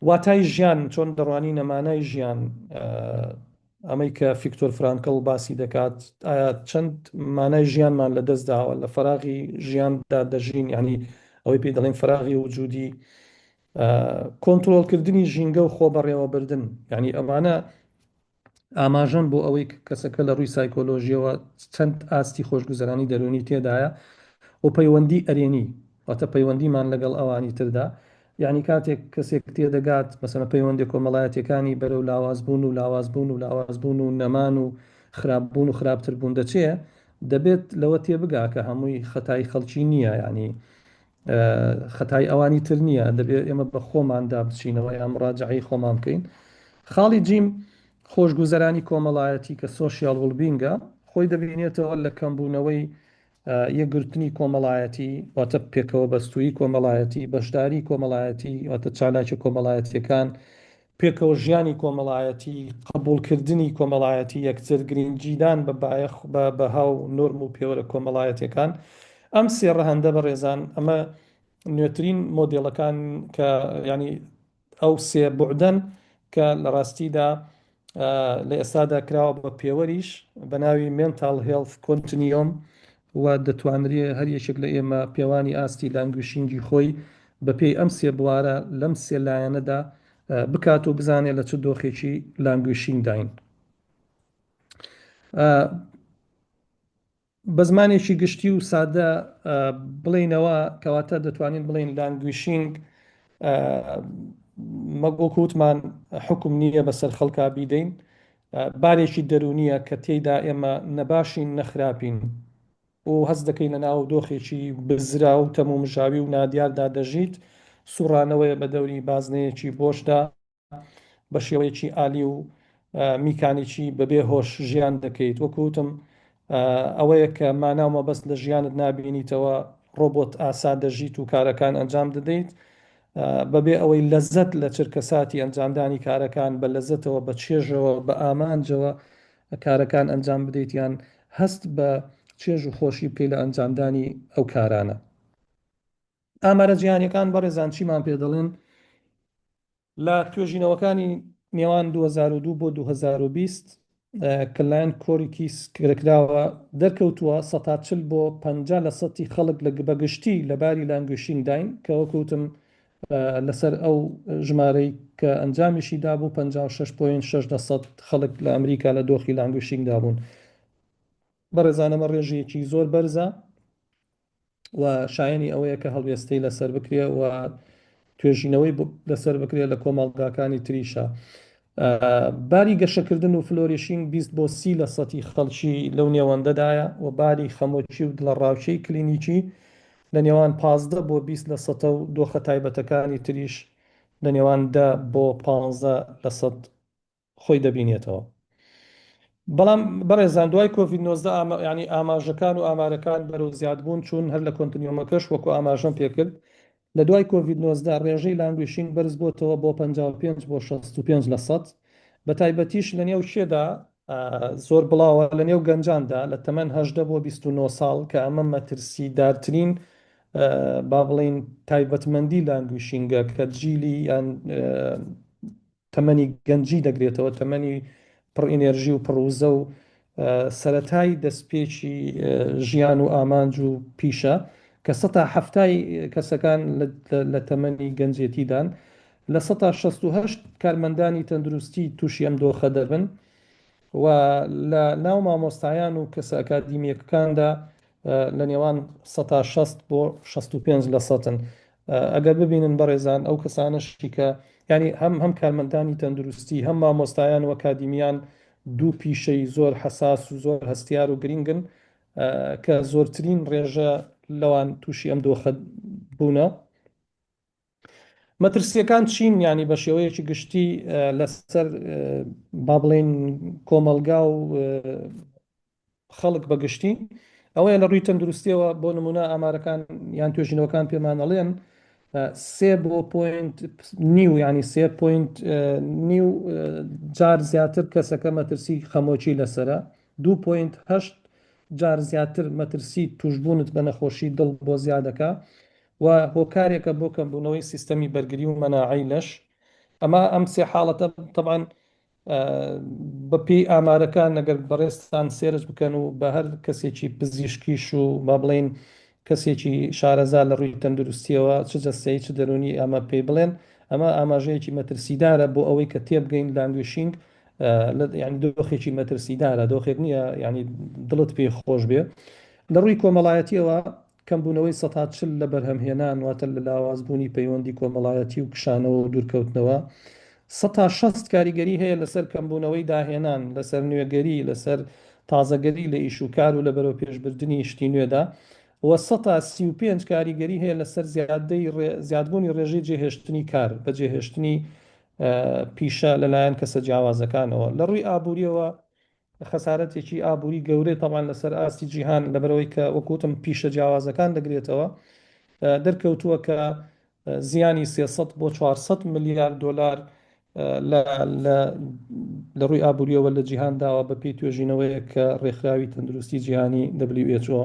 واتای ژیان، چۆن دەڕوانینە مانای ژیان، ئەمەی کە فیکتۆر فرانکڵ باسی دەکات، ئایا چەند مانای ژیانمان لە دەست داوە، لە فەراغی ژیاندا دەژین، یانی ئەوەی پێی دەڵێن فەراغی وجودی، کۆنترۆڵکردنی ژینگە و خۆبەڕێوەبردن، یانی ئەمانە ئاماژەن بۆ ئەوەی کە کەسەکە لە ڕووی سایکۆلۆژییەوە چەند ئاستی خۆشگوزەرانی دەروونی تێدایە و پەیوەندی ئەرێنی واتە پەیوەندیمان لەگەڵ ئەوانی تردا یعنی کاتێک کەسێک تێدەگات مەسەلەن پەیوەندی کۆمەڵایەتیەکانی بەرەو لاوازبوون و لاوازبوون و لاوازبوون و نەمان و خراپبوون و خراپتربوون دەچێ دەبێت لەوە تێبگا کە هەمووی خەتای خەڵکی نییە یعنی خەتای ئەوانی تر نییە دەبێت ئێمە بە خۆماندا بچینەوە یان مڕاجعەی خۆمان بکەین خاڵی جیم خۆشگوزەرانی کۆمەڵایەتی کە social well-being ە خۆی دەبینێتەوە لە کەمبوونەوەی یەکگرتنی کۆمەڵایەتی واتە پێکەوە بەستوویی کۆمەڵایەتی بەشداری کۆمەڵایەتی واتە چالاکی کۆمەڵایەتیەکان پێکەوە ژیانی کۆمەڵایەتی، قبوڵکردنی کۆمەڵایەتی یەکتر، گرینگیدان بە بایەخ بە بەها و نۆرم و پێوەرە کۆمەڵایەتیەکان. ئەم سێ ڕەهەندە بەڕێزان ئەمە نوێترین مۆدێڵەکان کە یانی ئەو سێ بوعدەن کە لە ڕاستیدا لە ئێستادا کراوە بە پێوەریش بە ناوی Mental Health Continuum و دەتوانرێ هەر یەکێک لە ئێمە پێوانی ئاستی languishing ی خۆی بەپێی ئەم سێ بوارە لەم سێ لایەنەدا بکات و بزانێت لە چ دۆخێکی languishing داین. بە زمانێکی گشتی و سادە بڵێینەوە کەواتە دەتوانین بڵێین languishing وەکو وتمان حوکم نییە بەسەر خەڵکا بیدەین بارێکی دەروونیە کە تێیدا ئێمە نەباشین نەخراپین. و هەست دەکەی لەناو دۆخێکی بزرا و تەمومژاوی و نادیاردا دەژیت، سوڕانەوەیە بە دەوری بازنەیەکی بۆشدا، بە شێوەیەکی ئالی و میکانیکی بەبێ هۆش ژیان دەکەیت. وەکو وتم ئەوەیە کە مانا و مەبەست لە ژیانت نابینیتەوە، ڕۆبۆت ئاسا دەژیت و کارەکان ئەنجام دەدەیت بەبێ ئەوەی لەزەت لە چرکەساتی ئەنجامدانی کارەکان بە لەزەتەوە، بە چێژەوە، بە ئامانجەوە کارەکان ئەنجام بدەیت یان هەست بە چێژ و خۆشی بکەیت لە ئەنجامدانی ئەو کارانە. ئامارە جیهانیەکان بەڕێزان چیمان پێ دەڵێن؟ لە توێژینەوەکانی نێوان 2002 بۆ 2020 کە لایەن کۆریکیس کرەکراوە دەرکەوتووە سەتا 40 بۆ 50 لە سەتی خەڵک لە بەگشتی لە باری languishing داین کە وەک وتم لەسەر ئەو ژمارەی کە ئەنجامیشی دابوو 56.6 لە سەد خەڵک لە ئەمریکا لە دۆخی languishing دا بوون. بەڕێزان ئەمە ڕێژەیەکی زۆر بەرزە و شایەنی ئەوەیە کە هەڵوێستەی لەسەر بکرێ و توێژینەوەی لەسەر بکرێ لە کۆمەڵگاکانی تریشا. باری گەشەکردن و flourishing 20 بۆ 30 لە سەتی خەڵکی لەو نێوەندەدایە و باری خەمۆکی و دڵەڕاوکێی کلینیکی لە نێوان 15 بۆ 20 لە سەتە و دۆخە تایبەتەکانی تریش لە نێوان 10 بۆ 15 لە سەد خۆی دەبینێتەوە. بەڵام بەڕێزان دوای کۆڤید 19 ئامە یانی ئاماژەکان و ئامارەکان بەرەو زیادبوون چوون هەر لە continuum ەکەش وەکو ئاماژەم پێکرد لە دوای کۆڤید 19 ڕێژەی languishing بەرز بۆتەوە بۆ 55 بۆ 65 لە سەد بە تایبەتیش لە نێو کێدا زۆر بڵاوە لە نێو گەنجاندا لە تەمەن 18 بۆ 29 ساڵ کە ئەمە مەترسیدارترین با بڵین تایبەتمەندی languishing ە کە جیلی یان تەمەنی گەنجی دەگرێتەوە، تەمەنی پڕ ئینێرژی و پڕ وزە و سەرەتای دەستپێکی ژیان و ئامانج و پیشە کە سەتا حەفتای کەسەکان لە تەمەنی گەنجێتیدان، 68% کارمەندانی تەندروستی تووشی ئەم دۆخە دەبن و لە ناو مامۆستایان و کەسە ئەکادیمییەکاندا لە نێوان 60% بۆ 65 لە سەتن. ئەگەر ببینن بەڕێزان ئەو کەسانەشی کە یانی هەم هەم کارمەندانی تەندروستی هەم مامۆستایان و ئەکادیمیان دوو پیشەی زۆر حەساس و زۆر هەستیار و گرینگن کە زۆرترین ڕێژە لەوان تووشی ئەم دۆخە بوونە. مەترسیەکان چین یانی بە شێوەیەکی گشتی لەسەر با بڵێین کۆمەڵگا و خەڵک بە گشتی ئەوەیە لە ڕووی تەندروستیەوە بۆ نمونە ئامارەکان یان توێژینەوەکان پێمان ئەڵێن سێ بۆ point نیو ینی سێ point نیو جار زیاتر کەسەکە مەترسی خەمۆکی لەسرە 2.8 جار زیاتر مەترسی توشبوونت بە نەخۆشی دڵ بۆ زیادەکە و هۆکارێکە بۆ کەمبوونەوەی سیستەمی بەرگری و مەناعەی لەش. ئەمە ئەم سێ حاڵەتە تەبعەن بە پێی ئامارەکان ئەگەر بەڕێزتان search بکەن و بە هەر کەسێکی پزیشکیش و با بڵێین کەسێکی شارەزا لە ڕووی تەندروستیەوە چ جەستەیی چ دەروونی ئەمە پێی بڵێن ئەمە ئاماژەیەکی مەترسیدارە بۆ ئەوەی کە تێبگەین languishing یعنی دۆخێکی مەترسیدارە دۆخێک نییە یعنی دڵت پێی خۆش بێ لە ڕووی کۆمەڵایەتیەوە کەمبوونەوەی 40% لە بەرهەمهێنان، واتە لە لاوازبوونی پەیوەندی کۆمەڵایەتی و کشانەوە و دوورکەوتنەوە، 60% کاریگەری هەیە لەسەر کەمبوونەوەی داهێنان، لەسەر نوێگەری، لەسەر تازەگەری لە ئیش و کار و لە بەرەوپێشبردنی شتی نوێدا و 35% کاریگەری هەیە لەسەر زیادەی زیادبوونی ڕێژەی جێهێشتنی کار، بەجێهێشتنی پیشە لەلایەن کەسە جیاوازەکانەوە. لە ڕووی ئابوورییەوە خەسارەتێکی ئابووری گەورەی تەبعەن لەسەر ئاستی جیهان لەبەرئەوەی کە وەک وتم پیشە جیاوازەکان دەگرێتەوە دەرکەوتووە کە زیانی 300 بۆ 400 ملیار دۆلار لە لە لە ڕووی ئابووریەوە لە جیهان داوە بە پێی توێژینەوەیەک کە ڕێکخراوی تەندروستی جیهانی WHO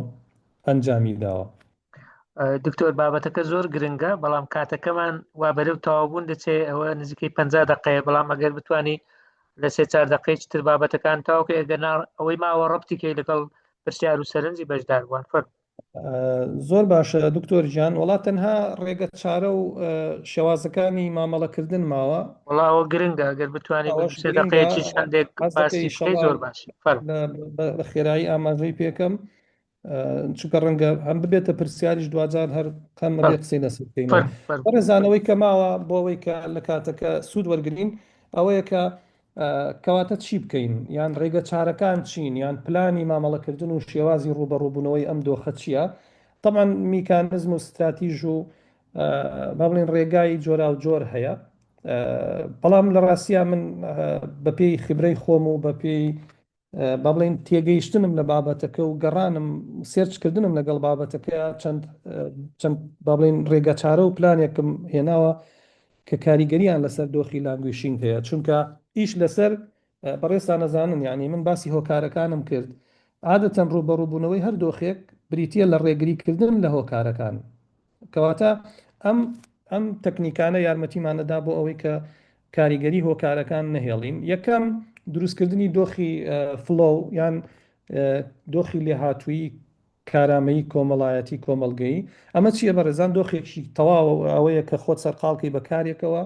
ئەنجامی داوە. دکتۆر بابەتەکە زۆر گرنگە بەڵام کاتەکەمان وا بەرەو تەواوبوون دەچێ ئەوە نزیکەی 50 دقەیە بەڵام ئەگەر بتانی لە سێ چار دقەی تر بابەتەکان تاوکە ئەگەر ئەوەی ماوە ڕەبتی کەی لەگەڵ پرسیار و سەرنجی بەشداربووان فەر زۆر باشە دکتۆر گیان وڵا تەنها ڕێگە چارە و شێوازەکانی مامەڵەکردن ماوە وڵا ئەوە گرنگە ئەگەر بتوانانی بە سێ دقەیەکی هەندێک باسی بکەی زۆر باش فەر بە خێرایی ئاماژەی پێکەم چونکە ڕەنگە هەم ببێتە پرسیاریش دواجار هەر قەم بێ قسەی لەسەر بکەینەوە. بەڕێزان ئەوەی کە ماوە بۆ ئەوەی کە لە کاتەکە سوود وەرگین ئەوەیە کە کەواتە چی بکەین؟ یان ڕێگە چارەکان چین؟ یان پلانی مامەڵەکردن و شێوازی ڕووبەڕووبوونەوەی ئەم دۆخە چییە؟ تەبعەن میکانزم و ستراتیژ و با بڵێین ڕێگای جۆراوجۆر هەیە، بەڵام لە ڕاستیا من بەپێی خیبرەی خۆم و بەپێی با بڵێین تێگەیشتنم لە بابەتەکە و گەڕانم search کردنم لەگەڵ بابەتەکە چەند چەند با بڵێین ڕێگەچارە و پلانێکم هێناوە کە کاریگەریان لەسەر دۆخی languishing هەیە چونکە ئیش لەسەر بەڕێزتان ئەزانن یانی من باسی هۆکارەکانم کرد عادەتەن ڕووبەڕووبوونەوەی هەر دۆخێک بریتییە لە ڕێگریکردن لە هۆکارەکان کەواتە ئەم ئەم تەکنیکانە یارمەتیمان ئەدا بۆ ئەوەی کە کاریگەری هۆکارەکان نەهێڵین. یەکەم، دروستکردنی دۆخی flow یان دۆخی لێهاتوویی کارامەیی کۆمەڵایەتی کۆمەڵگەیی. ئەمە چییە بەڕێزان؟ دۆخێکی تەواو ئەوەیە کە خۆت سەرقاڵ کەی بە کارێکەوە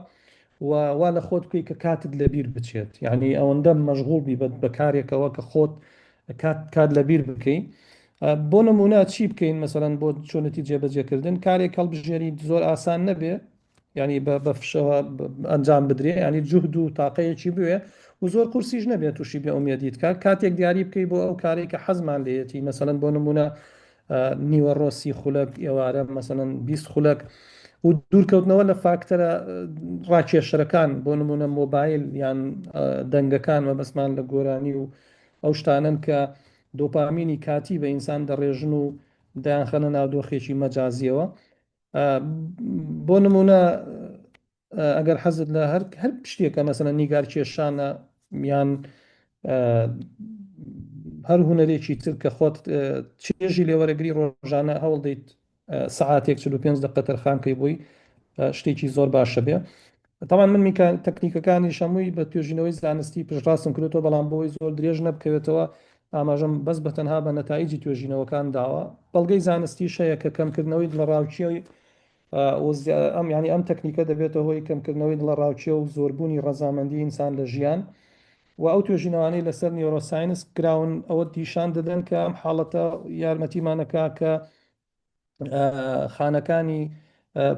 و وا لە خۆت بکەی کە کاتت لەبیر بچێت. یعنی ئەوەندە مەشغوڵ بی بە کارێکەوە کە خۆت کات کات لەبیر بکەی. بۆ نمونە چی بکەین مەسەلەن بۆ چۆنێتی جێبەجێکردن کارێک هەڵبژێریت زۆر ئاسان نەبێ یعنی بە فشەوە ئەنجام بدرێ ینی جوهد و تاقەیەکی بوێ و زۆر قورسیش نەبێت تووشی بێ ئومێدیت کات کاتێک دیاری بکەی بۆ ئەو کارێک کە حەزمان لێیەتی مەسەلەن بۆ نمونە نیوەڕۆ 30 خولەک ئێوارە مەسەلەن 20 خولەک و دوورکەوتنەوە لە فاکتەرە ڕاکێشەرەکان بۆ نمونە مۆبایل یان دەنگەکان مەبەستمان لە گۆرانی و ئەو شتانەن کە دۆپامینی کاتی بە ئینسان دەڕێژن و دەیانخەنە ناو دۆخێکی مەجازیەوە. بۆ نمونە ئەگەر حەزت لە هەر هەر شتێکە مەسەلەن نیگار کێشانە یان هەر هونەرێکی تر کە خۆت چێژی لێوەرەگری ڕۆژانە هەوڵ دەیت سەعاتێک 45 دقە تەرخان کەی بۆی شتێکی زۆر باشە بێ تاوان من میکان تەکنیکەکانی شەمووی بە توێژینەوەی زانستی پشتڕاستم کردێتەوە بەڵام بۆی زۆر درێژ نەبکەوێتەوە ئاماژەم بەس بە تەنها بە نەتایجی توێژینەوەکان داوە بەڵگەی زانستیش هەیە کە کەمکردنەوەی دڵەڕاوکێ ئەم یعنی ئەم تەکنیکە دەبێتە هۆی کەمکردنەوەی دڵەڕاوکێ و زۆربوونی ڕەزامەندی ئینسان لە ژیان و ئەو توێژینەوانەی لەسەر neuroscience کراون ئەوە نیشان دەدەن کە ئەم حاڵەتە یارمەتیمانەکە کە خانەکانی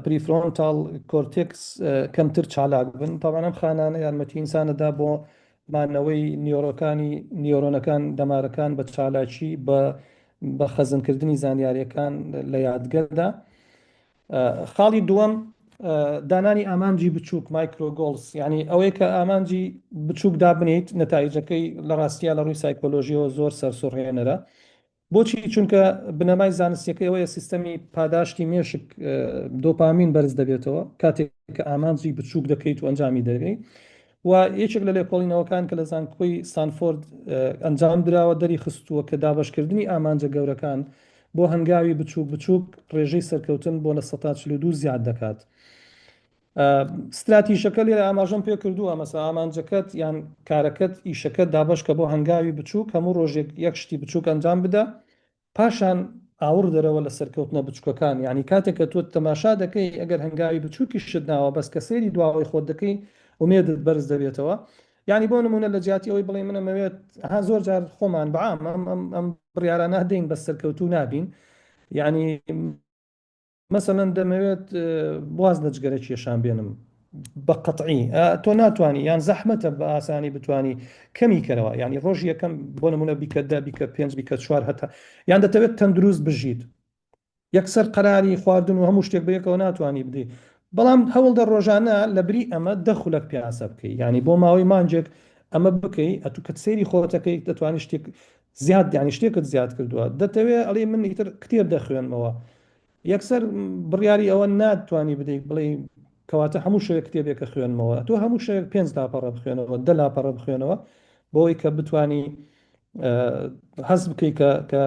prefrontal cortex کەمتر چالاک بن. تاوان ئەم خانانە یارمەتی ئینسانەدا بۆ مانەوەی نیۆرۆکانی نیۆرۆنەکان دەمارەکان بە چالاکی بە بە خەزنکردنی زانیاریەکان لە یادگەدا. خاڵی دووەم دانانی ئامانجی بچووک micro goals یعنی ئەوەی کە ئامانجی بچووک دابنیت نەتایجەکەی لە ڕاستیە لە ڕووی سایکۆلۆژیەوە زۆر سەرسوڕهێنەرە بۆچی؟ چونکە بنەمای زانستیەکەی ئەوەیە سیستەمی پاداشتی مێشک دۆپامین بەرز دەبێتەوە کاتێک کە ئامانجی بچووک دەکەیت و ئەنجامی دەگەی و یەکێک لە لێکۆڵینەوەکان کە لە زانکۆی ستانفۆرد ئەنجام دراوە دەری خستووە کە دابەشکردنی ئامانجە گەورەکان بۆ هەنگاوی بچووک بچووک ڕێژەی سەرکەوتن بۆ 42% زیاد دەکات. ستراتیژەکە لێرە ئاماژەم پێ کردووە مەسە ئامانجەکەت یان کارەکەت ئیشەکەت دابەشکە بۆ هەنگاوی بچووک هەموو ڕۆژێک یەک شتی بچووک ئەنجام بدە پاشان ئاوڕ دەرەوە لە سەرکەوتنە بچووکەکان یعنی کاتێک کە تۆ تەماشا دەکەی ئەگەر هەنگاوی بچووکیشت ناوە بەس کە سەیری دواوەی خۆت دەکەی ئومێدت بەرز دەبێتەوە یعنی بۆ نمونە لە جیاتی ئەوەی بڵێ من ئەمەوێت ها زۆر جار خۆمان بەعام ئەم ئەم ئەم بڕیارانە دەین بەس سەرکەوتوو نابین یعنی مەسەلەن دەمەوێت واز لە جگەرە کێشان بێنم بە قەتعی تۆ ناتوانانی یان زەحمەتە بە ئاسانی بتانی کەمی کەرەوە ینی ڕۆژ یەکەم بۆ نمونە بیکە دە بیکە پێنج بیکە چوار هەتا یان دەتەوێت تەندروست بژیت یەکسەر قەراری خواردن و هەموو شتێک بەیەکەوە ناتوانانی بدەیت بەڵام هەوڵدە ڕۆژانە لە بری ئەمە دە خولەک پیاسە بکەی ینی بۆ ماوەی مانجێک ئەمە بکەی ئەتو کە سەیری خۆتەکەی دەتوانانی شتێک زیاد یانی شتێکت زیاد کردووە دەتەوێ ئەڵێ من ئیتر کتێب دەخوێنمەوە یەکسەر بڕیاری ئەوە ناتوانی بدەیت بڵێ کەواتە هەموو شەوێک کتێبێکە خوێنمەوە تۆ هەموو شەوێک پێنج لاپەڕە بخوێنەوە دە لاپەڕە بخوێنەوە بۆی کە بتانی هەست بکەیت کە کە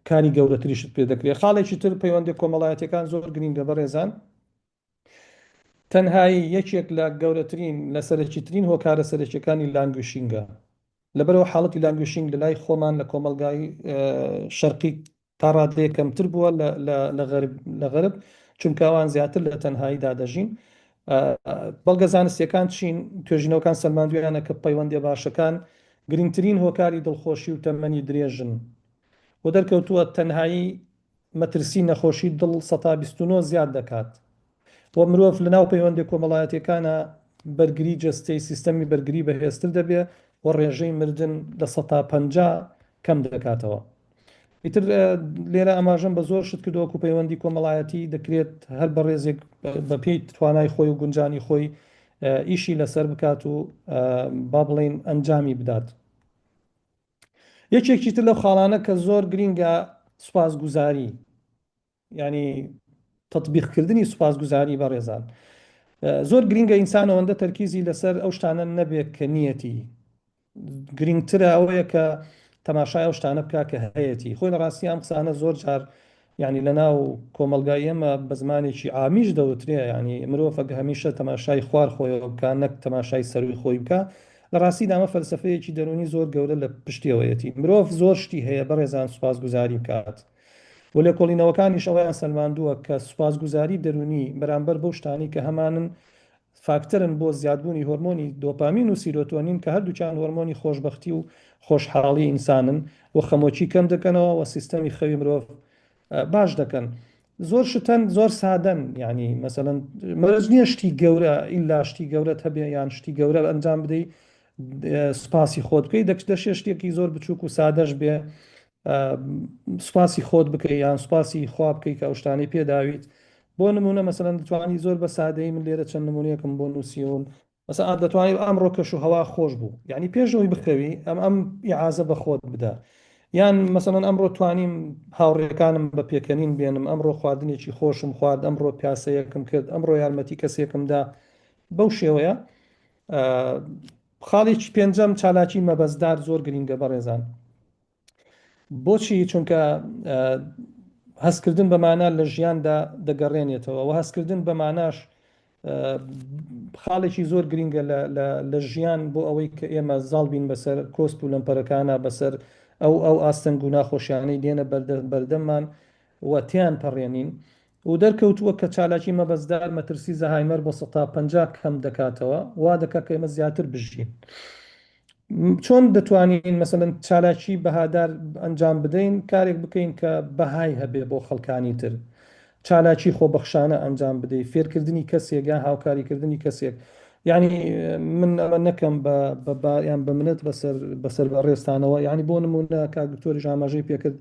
کاری گەورەتریشت پێ دەکرێت خاڵێکی تر پەیوەندی کۆمەڵایەتەکان زۆر گرنگە بەڕێزان تەنهایی یەکێک لە گەورەترین لە سەرەکیترین هۆکارە سەرەکیەکانی languishing ە. لەبەرئەوە حاڵەتی languishing لە لای خۆمان لە کۆمەڵگای شەرقی تا ڕادەیەک کەمتر بووە لە غەرب چونکە ئەوان زیاتر لە تەنهاییدا دەژین. بەڵگە زانستیەکان چین؟ توێژینەوەکان سەلماندویانە کە پەیوەندیە باشەکان گرنگترین هۆکاری دڵخۆشی و تەمەنی درێژن و دەرکەوتووە تەنهایی مەترسی نەخۆشی دڵ 29% زیاد دەکات و مرۆڤ لەناو پەیوەندیە کۆمەڵایەتیەکانا. بەرگری جەستەی سیستەمی بەرگری بەهێزتر دەبێ و ڕێژەی مردن 50% کەم دەکاتەوە. ئیتر لێرە ئاماژەم بە زۆر شت کردووە وەکو پەیوەندی کۆمەڵایەتی دەکرێت هەر بەڕێزێک بە پێی توانای خۆی و گونجانی خۆی ئیشی لەسەر بکات و با بڵێین ئەنجامی بدات. یەکێکی تر لەو خاڵانە کە زۆر گرینگە سوپاسگوزاری یعنی تطبیقکردنی سوپاسگوزاری بەڕێزان زۆر گرینگە ئینسان ئەوەندە تەرکیزی لەسەر ئەو شتانە نەبێت کە نیەتی گرینگترە ئەوەیە کە تەماشای ئەو شتانە بکا کە هەیەتی خۆی لە ڕاستی ئەم قسانە زۆر جار یعنی لە ناو کۆمەڵگای ئێمە بە زمانێکی عامیش دەوترێ یعنی مرۆڤ ئەگە هەمیشە تەماشای خوار خۆیەوە بکا نەک تەماشای سەروی خۆی بکا لە ڕاستیدا ئەمە فەلسەفەیەکی دەروونی زۆر گەورە لە پشتیەوەیەتی مرۆڤ زۆر شتی هەیە بەڕێزان سوپاسگوزاری بکات و لێکۆڵینەوەکانیش ئەوەیان سەلماندووە کە سوپاسگوزاری دەروونی بەرامبەر بەو شتانەی کە هەمانن فاکتەرن بۆ زیادبوونی هۆرمۆنی دۆپامین و سیرۆتۆنین کە هەردووکیان هۆرمۆنی خۆشبەختی و خۆشحاڵی ئینسانن و خەمۆکی کەم دەکەنەوە و سیستەمی خەوی مرۆڤ باش دەکەن. زۆر شت هەن زۆر سادەن یانی مەسەلەن مەرج نییە شتی گەورە ئیلا شتی گەورەت هەبێ یان شتی گەورە ئەنجام بدەی سوپاسی خۆت بکەی دەشێ شتێکی زۆر بچووک و سادەش بێ سوپاسی خۆت بکەی یان سوپاسی خوا بکەی کە ئەو شتانەی پێداویت بۆ نمونە مەسەلەن دەتوانی زۆر بە سادەیی من لێرە چەند نمونەیەکم بۆ نووسیون مەسەلەن دەتوانی ئەمڕۆ کەش و هەوا خۆش بوو یعنی پێش ئەوەی بخەوی ئەم ئەم ئیعازە بە خۆت بدە یان مەسەلەن ئەمڕۆ توانیم هاوڕێکانم بە پێکەنین بێنم ئەمڕۆ خواردنێکی خۆشم خوارد ئەمڕۆ پیاسەیەکم کرد ئەمڕۆ یارمەتی کەسێکم دا بەو شێوەیە خاڵێکی پێنجەم چالاکی مەبەستدار زۆر گرینگە بەڕێزان بۆچی؟ چونکە هەستکردن بە مانا لە ژیاندا دەگەڕێنێتەوە و هەستکردن بە ماناش خاڵێکی زۆر گرینگە لە ژیان بۆ ئەوەی کە ئێمە زاڵ بین بەسەر کۆسپ و لەمپەرەکانە بەسەر ئەو ئەو ئاستەنگ و ناخۆشیانەی دێنە بەردەممان و تیان پەڕێنین و دەرکەوتووە کە چالاکی مەبەستدار مەترسی زەهایمەر بۆ 50% کەم دەکاتەوە وا دەکات کە ئێمە زیاتر بژین. چۆن دەتوانین مەسەلەن چالاکی بەهادار ئەنجام بدەین؟ کارێک بکەین کە بەهای هەبێ بۆ خەڵکانی تر. چالاکی خۆبەخشانە ئەنجام بدەی، فێرکردنی کەسێک یان هاوکاریکردنی کەسێک. یعنی من ئەمە نەکەم بە بە با یان بە منەت بەسەر بەسەر بەڕێزتانەوە. یعنی بۆ نموونە کاک دکتۆریش ئاماژەی پێکرد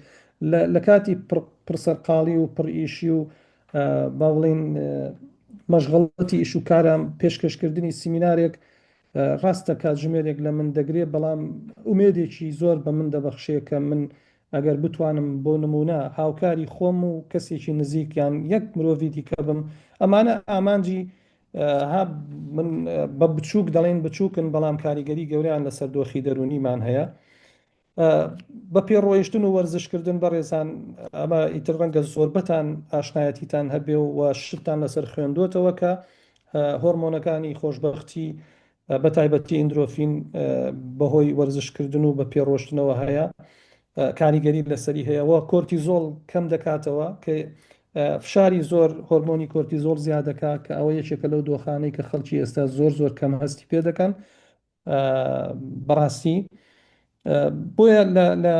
لە لە کاتی پڕ پڕ سەرقاڵی و پڕ ئیشی و با بڵێین مەشغەڵەتی ئیش و کارە پێشکەشکردنی سیمینارێک ڕاستە کاتژمێرێک لە من دەگرێ، بەڵام ئومێدێکی زۆر بە من دەبەخشێ کە من ئەگەر بتوانم بۆ نموونە هاوکاری خۆم و کەسێکی نزیک یان یەک مرۆڤی دیکە بم، ئەمانە ئامانجی ها من بە بچووک دەڵێن بچووکن، بەڵام کاریگەری گەورەیان لەسەر دۆخی دەروونیمان هەیە. بە پێ ڕۆیشتن و وەرزشکردن بەڕێزان ئەمە ئیتر ڕەنگە زۆربەتان ئاشنایەتیتان هەبێ و شتتان لەسەر خوێندووەتەوە کە هۆرمۆنەکانی خۆشبەختی بە تایبەتی ئیندرۆفین بەهۆی وەرزشکردن و بە پێ ڕۆشتنەوە هەیە کاریگەری لەسەری هەیە و کۆرتیزۆڵ کەم دەکاتەوە کە فشاری زۆر هۆرمۆنی کۆرتیزۆڵ زیاد دەکات کە ئەوە یەکێکە لەو دۆخانەی کە خەڵکی ئێستا زۆر زۆر کەم هەستی پێ دەکەن بەڕاستی بۆیە لە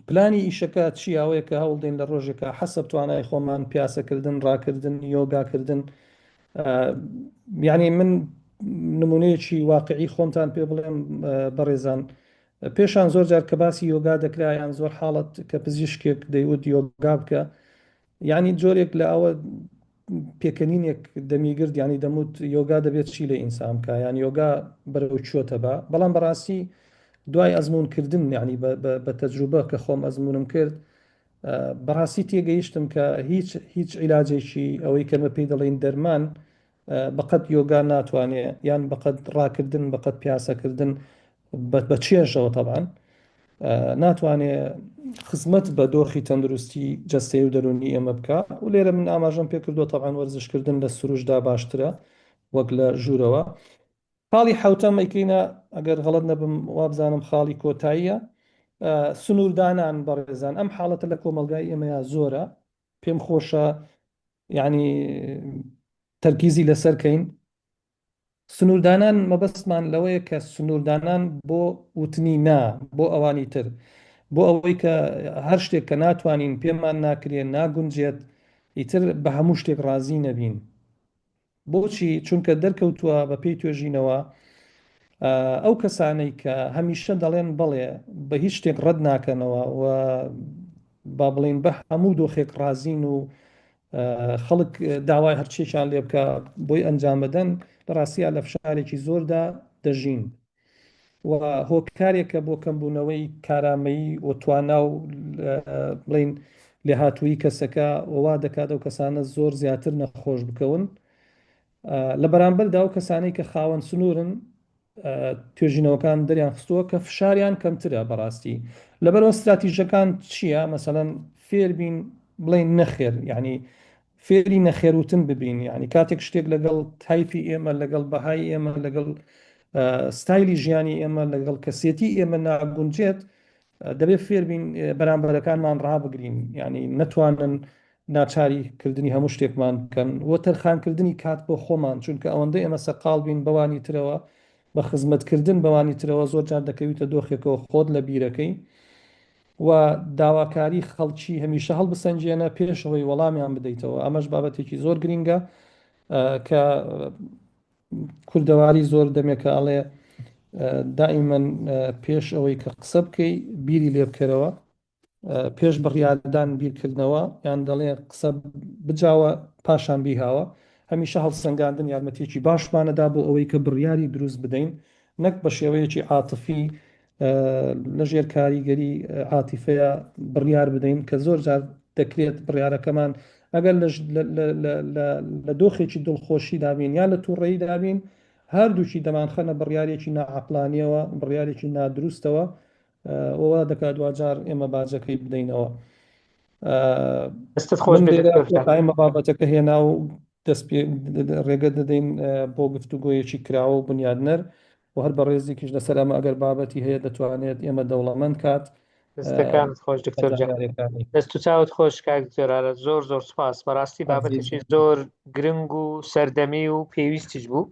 پلانی ئیشەکە چی ئەوەیە کە هەوڵدەین لە ڕۆژێکە حەسەب توانای خۆمان پیاسەکردن ڕاکردن یۆگاکردن یعنی من نمونەیەکی واقعی خۆمتان پێ بڵێم بەڕێزان پێشان زۆر جار کە باسی یۆگا دەکرا یان زۆر حاڵەت کە پزیشکێک دەیوت یۆگا بکە یانی جۆرێک لە ئەوە پێکەنینێک دەمیگرت یانی دەموت یۆگا دەبێت چی لە ئینسان بکە یان یۆگا بەرەو چۆتە بە بەڵام بەڕاستی دوای ئەزمون کردن یعنی بە تەجروبە کە خۆم ئەزمونم کرد بەڕاستی تێگەیشتم کە هیچ هیچ عیلاجێکی ئەوەی کە مە پێی دەڵێن دەرمان بەقەد یۆگا ناتوانێ یان بەقەد ڕاکردن بەقەد پیاسەکردن بە چێژەوە تەبان ناتوانێ خزمەت بە دۆخی تەندروستی جەستەی و دەرونی ئێمە بکە و لێرە من ئاماژەم پێکردووە تەبان وەرزشکردن لە سروشدا باشترە وەک لە ژوورەوە خاڵی حوتەم ئەیکەینە ئەگەر غەڵت نەبم وابزانم خاڵی کۆتاییە سنووردانان بەڕێزان ئەم حاڵەتە لە کۆمەڵگای ئێمەیا زۆرە پێم خۆشە یعنی تەرکیزی لەسەر کەین. سنووردانان مەبەستمان لەوەیە کە سنووردانان بۆ وتنی نا بۆ ئەوانی تر، بۆ ئەوەی کە هەر شتێک کە ناتوانین، پێمان ناکرێ، ناگونجێت، ئیتر بە هەموو شتێک ڕازی نەبین. بۆچی؟ چونکە دەرکەوتووە بە پێی توێژینەوە ئەو کەسانەی کە هەمیشە دەڵێن بەڵێ بە هیچ شتێک ڕەت ناکەنەوە و با بڵێین بە هەموو دۆخێک ڕازین و خەڵک داوای هەرچیەکیان لێ بکە بۆی ئەنجامەدەن لە ڕاستیا لە فشارێکی زۆردا دەژین و هۆکارێکە بۆ کەمبوونەوەی کارامەیی و توانا و بڵێین لێهاتوویی کەسەکە و وا دەکات ئەو کەسانە زۆر زیاتر نەخۆش بکەون. لە بەرامبەردا ئەو کەسانەی کە خاوەن سنوورن توێژینەوەکان دەریان خستووە کە فشاریان کەمترە بەڕاستی. لەبەرئەوە ستراتیژەکان چییە؟ مەسەلەن فێربین بڵێین نەخێر یعنی فێری نەخێر وتن ببین یعنی کاتێک شتێک لەگەڵ تایپی ئێمە لەگەڵ بەهای ئێمە لەگەڵ ستایلی ژیانی ئێمە لەگەڵ کەسێتی ئێمە ناگونجێت دەبێت فێربین بەرامبەرەکانمان ڕابگرین یعنی نەتوانن ناچاری کردنی هەموو شتێکمان بکەن و تەرخانکردنی کات بۆ خۆمان چونکە ئەوەندە ئێمە سەرقاڵ بین بەوانی ترەوە بە خزمەتکردن بەوانی ترەوە زۆر جار دەکەویتە دۆخێکەوە خۆت لە بیرەکەی و داواکاری خەڵکی هەمیشە هەڵبسەنگێنە پێش ئەوەی وەڵامیان بدەیتەوە، ئەمەش بابەتێکی زۆر گرینگە کە کوردەواری زۆر دەمێکە ئەڵێ دائیمەن پێش ئەوەی کە قسە بکەی بیری لێ بکەرەوە، پێش بڕیاردان بیرکردنەوە، یان دەڵێ قسە بجاوە پاشان بیهاوە. هەمیشە هەڵسەنگاندن یارمەتیەکی باشمانەدا بۆ ئەوەی کە بڕیاری دروست بدەین نەک بە شێوەیەکی عاتفی لەژێر کاریگەری عاتیفەیە بڕیار بدەین کە زۆر جار دەکرێت بڕیارەکەمان ئەگەر لە دۆخێکی دڵخۆشیدا بین یا لە تووڕەییدا بین هەردووکی دەمانخەنە بڕیارێکی ناعەقڵانیەوە بڕیارێکی نادروستەوە وا دەکات دواجار ئێمە باجەکەی بدەینەوە. دەستت خۆش من بێت لێرە دکتۆر جان. کۆتاییم بە بابەتەکە هێنا و دەست پێ ڕێگە دەدەین بۆ گفتوگۆیەکی کراوە و بنیادنەر و هەر بەڕێزێکیش لەسەر ئەمە ئەگەر بابەتی هەیە دەتوانێت ئێمە دەوڵەمەند کات دەستەکانت خۆش بە دکتۆر جان. زانیاریەکانی. دەست و چاوت خۆش کاک دکتۆر ئاراس زۆر زۆر سوپاس بەڕاستی ئازیزی بابەتێکی زۆر گرنگ و سەردەمی و پێویستیش بوو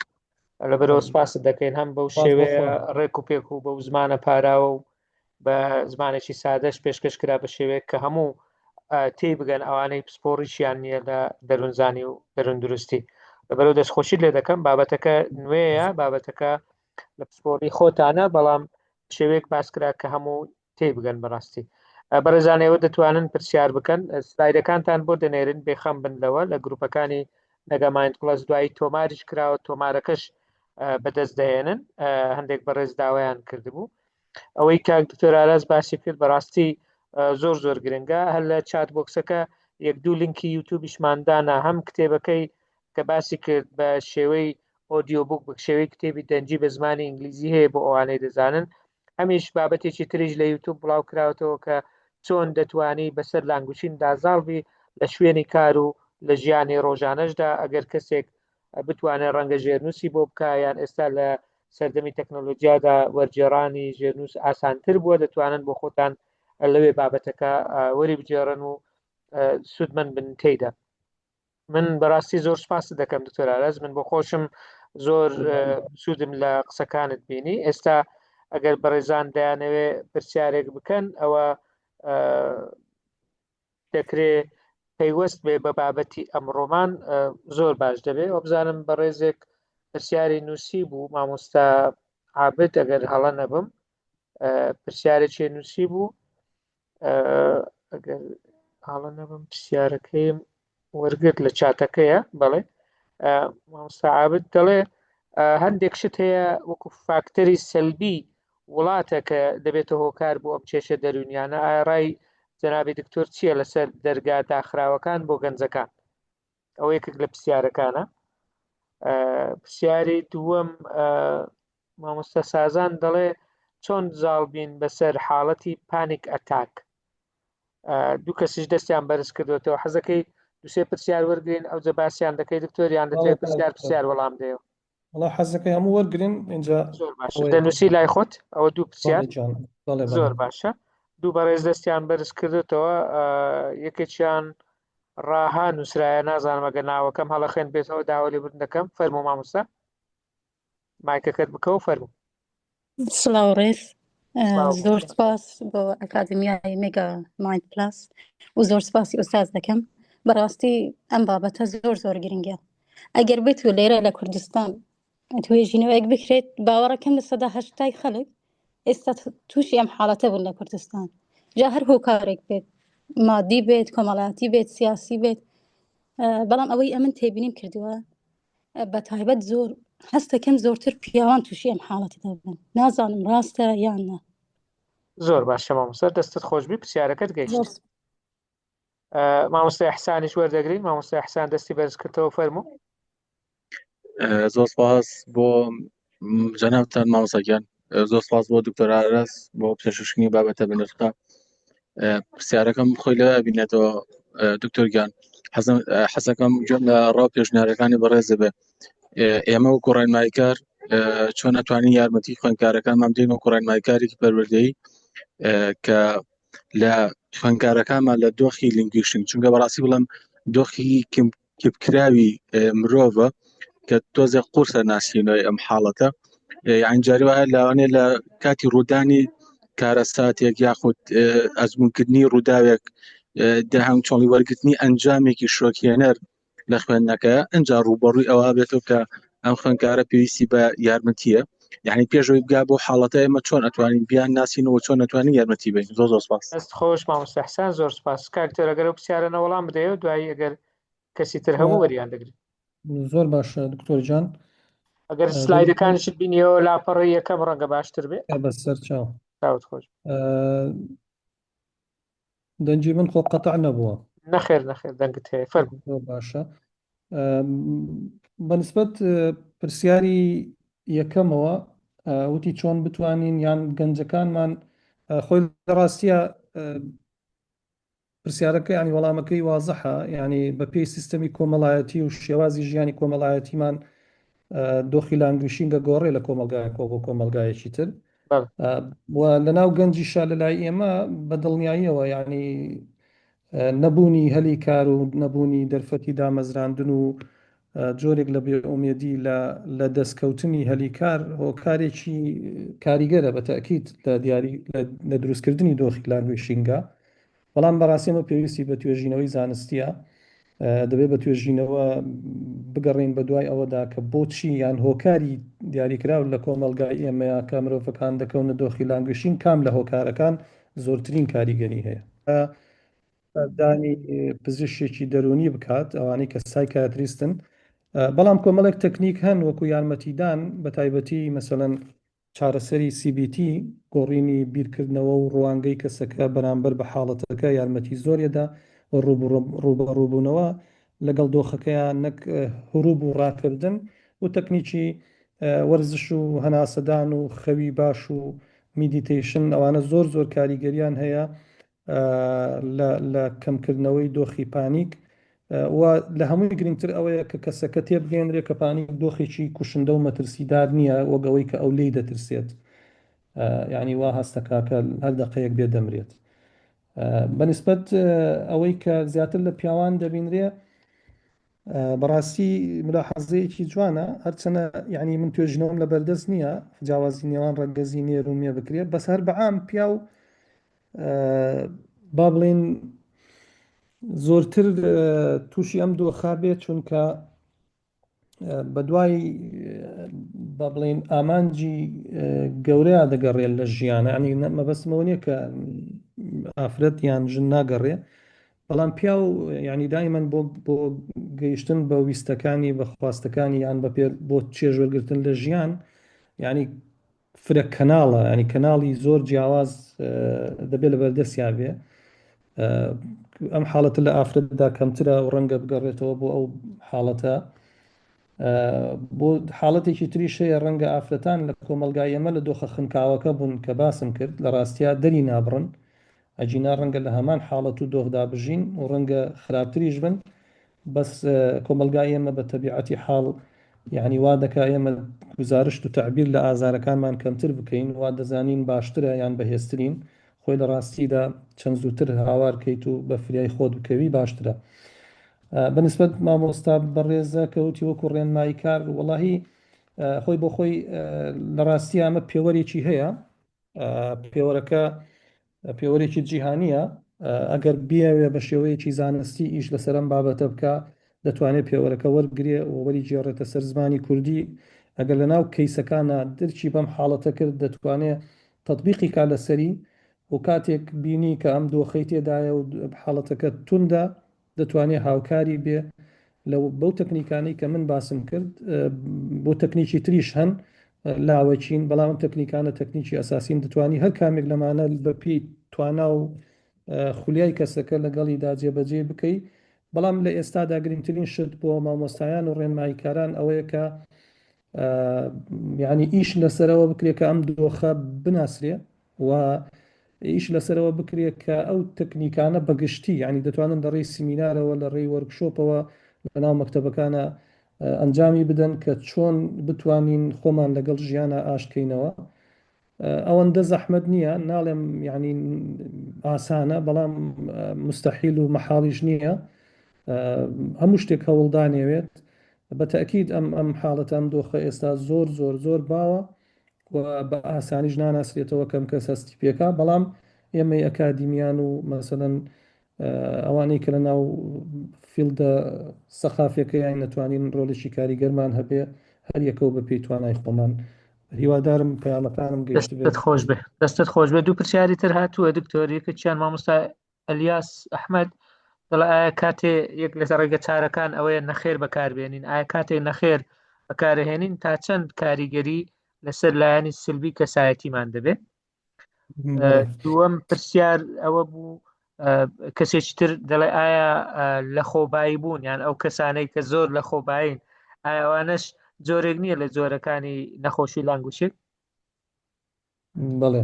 لەبەرەوە سپاست دەکەین هەم بەو سپاس بۆ شێوەیە خوا. ڕێک و پێک و بەو زمانە پاراوە و بە زمانێکی سادەش پێشکەش کرا بە شێوەیەک کە هەموو تێی بگەن ئەوانەی پسپۆڕیشیان نییە لە دەروونزانی و دەرووندروستی. لەبەرەوە دەستخۆشیت لێ دەکەم بابەتەکە نوێیە بابەتەکە لە پسپۆڕی خۆتانە بەڵام شێوەیەک باس کرا کە هەموو تێی بگەن بەڕاستی بەڕێزان ئێوە دەتوانن پرسیار بکەن سلایدەکانتان بۆ دەنێرن بێخەم بن لەوە لە گروپەکانی مێگا مایند پڵەس دوایی تۆماریش کراوە تۆمارەکەش بەدەست دەهێنن هەندێک بەڕێز داوایان کردبوو ئەوەی کاک دکتۆر ئاراس باسی کرد بەڕاستی زۆر زۆر گرنگە هەر لە chat box ەکە یەک دوو لینکی یوتیوبیشمان دانا هەم کتێبەکەی کە باسی کرد بە شێوەی audio book بە شێوەی کتێبی دەنگی بە زمانی ئینگلیزی هەیە بۆ ئەوانەی دەزانن هەمیش بابەتێکی تریش لە یوتوب بڵاو کراوەتەوە کە چۆن دەتوانی بەسەر languishing دا زاڵ بی لە شوێنی کار و لە ژیانی ڕۆژانەشدا ئەگەر کەسێک بتوانێت ڕەنگە ژێرنووسی بۆ بکە یان ئێستا لە سەردەمی تەکنۆلۆژیادا وەرگێڕانی ژێرنووس ئاسانتر بووە دەتوانن بۆ خۆتان لەوێ بابەتەکە وەری بگێڕن و سوودمەند بن تێیدا. من بەڕاستی زۆر سپاست دەکەم دکتۆر ئاراز من بۆ خۆشم زۆر سوودم لە قسەکانت بینی ئێستا ئەگەر بەڕێزان دەیانەوێ پرسیارێک بکەن ئەوە دەکرێ پەیوەست بێ بە بابەتی ئەمڕۆمان زۆر باش دەبێ و بزانم بەڕێزێک پرسیاری نووسی بوو مامۆستا عابد ئەگەر هەڵە نەبم پرسیارێکی نووسی بوو ئەگەر هەڵە نەبم پرسیارەکەیم وەرگرت لە چاتەکەیە بەڵێ مامۆستا عابد دەڵێ هەندێک شت هەیە وەکو فاکتەری سەلبی وڵاتە کە دەبێتە هۆکار بۆ ئەم کێشە دەروونیانە ئایا ڕای جەنابی دکتۆر چییە لەسەر دەرگا داخراوەکان بۆ گەنجەکان ئەوە یەکێک لە پرسیارەکانە پرسیاری دووەم مامۆستا سازان دەڵێ چۆن زاڵ بین بەسەر حاڵەتی panic attack دوو کەسیش دەستیان بەرز کردوێتەوە حەزەکەی دوسێ پرسیار وەرگین ئەو جە باسییان دەکەی دکتۆریان دەتێ پرسیار پرسیار وەڵام دەیەوە وەڵا حەزەکەی هەموو وەرگرین اینجا زۆر باشە دەنووسی لای خۆت ئەوە دوو پرسیار زۆر باشە دوو بەڕێز دەستیان بەرز کردوتەوە یەکێکیان ڕاها نووسرایە نازانم ئەگەر ناوەکەم هەڵە خوێن بێتەوە داوا لێبوردن دەکەم فەرموو مامۆستا مایکەکەت بکەوە فەرموو. سڵاو ڕێز سڵاو. زۆر سپاس بۆ ئەکادمیای مێگا مایند پلاس و زۆر سپاسی ئوستاز دەکەم بەڕاستی ئەم بابەتە زۆر زۆر گرنگە. ئەگەر بێت و لێرە لە کوردستان توێژینەوەیەک بکرێت باوەڕەکەم 80%ی خەڵک ئێستا تووشی ئەم حاڵەتە بوون لە کوردستان جا هەر هۆکارێک بێت مادی بێت کۆمەڵاتی بێت سیاسی بێت بەڵام ئەوەی ئەمن تێبینیم کردووە بە تایبەت زۆر هەستەکەم زۆرتر پیاوان تووشی ئەم حاڵەتە دەبن نازانم ڕاستە یان نا. زۆر باشە مامۆستا دەستت خۆشبی پرسیارەکەت گەیشت. مامۆستا ئیحسانیش وەردەگرین مامۆستا ئیحسان دەستی بەرز کردەوە فەرموو. زۆر سپاس بۆ جەنابتان مامۆستا گیان زۆر سپاس بۆ دکتۆر ئاراس بۆ پێشکەشکردنی بابەتە بەنرخە پرسیارەکەم خۆی لەوە بینێتەوە دکتۆر گیان حەزەکەم گوێم لە ڕاو پێشنیارەکانی بەڕێز بێ ئێمە و ڕێنماییکار چۆن ئەتوانین یارمەتی خوێندکارەکانمان بدەین و ڕێنماییکارێکی پەروەردەیی کە لە خوێندکارەکانمان لە دۆخی languishing چونکە بەڕاستی بڵێم دۆخی کپکراوی مرۆڤە کە تۆزێک قورسە ناسینەوەی ئەم حاڵەتە یان جاری وایە لاوانێ لە کاتی ڕوودانی کارەساتێک یاخود ئەزمونکردنی ڕووداوێک دەهەنگ چۆڵی وەرگرتنی ئەنجامێکی شۆکهێنەر لە خوێندنەکە ئەجا ڕووبەڕووی ئەوە بێتەوە کە ئەم خوێندکارە پێویستی بە یارمەتیە یعنی پێشەوەی بگا بۆ حاڵەتە ئێمە چۆن ئەتوانین بیان ناسینەوە چۆن ئەتوانین یارمەتی بین زۆر زۆر سپاس دەست خۆش مامۆستا حسان زۆر سپاس کاک تۆر ئەگەر ئەو پرسیارانە وەڵام بدەیەوە دوایی ئەگەر کەسی تر هەبوو وەریان دەگرین. زۆر باشە دکتۆر جان ئەگەر سلایدەکانیشت بینیەوە لاپەڕەی یەکەم ڕەنگە باشتر بێ. بەسەر چاو. چاوت خۆش. دەنگی من خۆ قەتع نەبووە. نەخێر نەخێر دەنگت هەیە فەرموو. زۆر باشە بەنسبەت پرسیاری یەکەمەوە وتی چۆن بتوانین یان گەنجەکانمان خۆی لە ڕاستیە پرسیارەکە ینی وەڵامەکەی وازحە ینی بە پێی سیستەمی کۆمەڵایەتی و شێوازی ژیانی کۆمەڵایەتیمان دۆخی languishing دەگۆڕێ لە کۆمەڵگایەکەوە بۆ کۆمەڵگایەکی تر و لەناو گەنجیشا لە لای ئێمە بە دڵنیاییەوە یعنی نەبوونی هەلی کار و نەبوونی دەرفەتی دامەزراندن و جۆرێک لە بێئومێدی لە دەستکەوتنی هەلی کار هۆکارێکی کاریگەرە بە تەئکید لە دیاری لە دروستکردنی دۆخی languishing ە بەڵام بەڕاستی ئەمە پێویستی بە توێژینەوەی زانستییە، دەبێت بە توێژینەوە بگەڕێین بەدوای ئەوەدا کە بۆچی یان هۆکاری دیاریکراو لە کۆمەڵگای ئێمەیا کە مرۆڤەکان دەکەونە دۆخی languishing کام لە هۆکارەکان زۆرترین کاریگەری هەیە. سەردانی پزیشکێکی دەروونی بکات، ئەوانەی کە psychiatrist ن، بەڵام کۆمەڵێک تەکنیک هەن وەکو یارمەتیدان بەتایبەتی مەسەلەن چارەسەری CBT، گۆڕینی بیرکردنەوە و ڕوانگەی کەسەکە بەرامبەر بە حاڵەتەکە یارمەتی زۆریەدا و ڕووبەڕووبوونەوە لەگەڵ دۆخەکەیا نەک هروب و ڕاکردن و تەکنیکی وەرزش و هەناسەدان و خەوی باش و meditation ئەوانە زۆر زۆر کاریگەریان هەیە لە کەمکردنەوەی دۆخی panic و لە هەمووی گرنگتر ئەوەیە کە کەسەکە تێبگەیەنرێت کە panic دۆخێکی کوشندە و مەترسیدار نییە وەک ئەوەی کە ئەو لێی دەترسێت یعنی وا هەستەکا کە هەر دەقەیەک بێ دەمرێت بەنسبەت ئەوەی کە زیاتر لە پیاوان دەبینرێ بەڕاستی ملاحەزەیەکی جوانە هەرچەنە یعنی من توێژینەوەم لە بەردەست نییە جیاوازی نێوان ڕەگەزی نێر و مێ بکرێت بەس هەر بەعام پیاو با بڵێین زۆرتر تووشی ئەم دۆخە بێت چونکە بەدوای با بڵێین ئامانجی گەورەیان دەگەڕێت لە ژیانە ئەنی مەبەستمەوە نییە کە ئافرەت یان ژن ناگەڕێ بەڵام پیاو یعنی دایمەن بۆ بۆ گەیشتن بە ویستەکانی بە خواستەکانی یان بە پێ بۆ چێژوەرگرتن لە ژیان یعنی فرە کەناڵە ینی کەناڵی زۆر جیاواز دەبێت لە بەردەستیا بێ ئەم حاڵەتە لە ئافرەتدا کەمترە و ڕەنگە بگەڕێتەوە بۆ ئەو حاڵەتە بۆ حاڵەتێکی تریش هەیە ڕەنگە ئافرەتان لە کۆمەلگای ئێمە لە دۆخە خنکاوەکە بوون کە باسم کرد لە ڕاستیا دەری نابڕن ئەگینا ڕەنگە لە هەمان حاڵەت و دۆخدا بژین و ڕەنگە خراپتریش بن بەس کۆمەڵگای ئێمە بە تەبیعەتی حاڵ یەعنی وا دەکا ئێمە گوزارشت و تەعبیر لە ئازارەکانمان کەمتر بکەین وا دەزانین باشترە یان بەهێزترین خۆی لە ڕاستیدا چەند زووتر هاوار کەیت و بە فریای خۆت بکەوی باشترە بە نسبەت مامۆستا بەڕێزە کە وتی وەکو ڕێنمایی کار وەڵاهی خۆی بۆ خۆی لە ڕاستییا ئەمە پێوەرێکی هەیە پێوەرەکە پێوەرێکی جیهانییە، ئەگەر بیەوێ بە شێوەیەکی زانستی ئیش لەسەر ئەم بابەتە بکا. دەتوانێت پێوەرەکە وەربگرێ و وەریگێڕێتە سەر زمانی کوردی. ئەگەر لەناو کەیسەکانا درکی بەم حاڵەتە کرد دەتوانێ تەتبیقی کا لەسەری و کاتێک بینی کە ئەم دۆخەی تێدایە و حاڵەتەکە توندە دەتوانێ هاوکاری بێ لە بەو تەکنیکانەی کە من باسم کرد بۆ تەکنیکی تریش هەن لاوەکین بەڵام ئەم تەکنیکانە تەکنیکی ئەساسین دەتوانی هەر کامێک لەمانە بە پێی توانا و خولیای کەسەکە لەگەڵیدا جێبەجێ بکەی بەڵام لە ئێستادا گرنگترین شت بۆ مامۆستایان و ڕێنماییکاران ئەوەیە کە یعنی ئیش لەسەرەوە بکرێت کە ئەم دۆخە بناسرێ و ئیش لەسەرەوە بکرێت کە ئەو تەکنیکانە بەگشتی یعنی دەتوانن لە ڕێی سیمینارەوە لە ڕێی وەرکشۆپەوە لەناو مەکتەبەکانە ئەنجامی بدەن کە چۆن بتوانین خۆمان لەگەڵ ژیانە ئاشتکەینەوە ئەوەندە زەحمەت نییە ناڵێم یعنی ئاسانە بەڵام مستحیل و مەحاڵیش نییە هەموو شتێک هەوڵدانێوێت بە تەئکید ئەم ئەم حاڵەتە ئەم دۆخە ئێستا زۆر زۆر زۆر باوە و بە ئاسانیش ناناسرێتەوە کەم کەس هەستی پێکا بەڵام ئێمەی ئەکادیمیان و مەسەلەن ئەوانەی کە لە ناو field ە سەقافیەکەیان نەتوانین ڕۆڵێکی کاریگەرمان هەبێ هەر یەکەو بە پێی توانای خۆمان هیوادارم پەیامەکانم گەیشتبێت. دەستت خۆش بێ دەستت خۆش بێ دوو پرسیاری تر هاتووە دکتۆر یەکێکیان مامۆستا ئەلیاس ئەحمەد دەڵێ ئایا کاتێ یەک لە ڕێگە چارەکان ئەوەیە نەخێر بەکاربێنین ئایا کاتێ نەخێر بەکارهێنین تا چەند کاریگەری لەسەر لایەنی سلبی کەسایەتیمان دەبێت دووەم پرسیار ئەوە بوو کەسێکی تر دەڵێ ئایا لە خۆبایی بوون یان ئەو کەسانەی کە زۆر لە خۆبایین ئایا ئەوانەش جۆرێک نییە لە جۆرەکانی نەخۆشی لانگوشک بەڵێ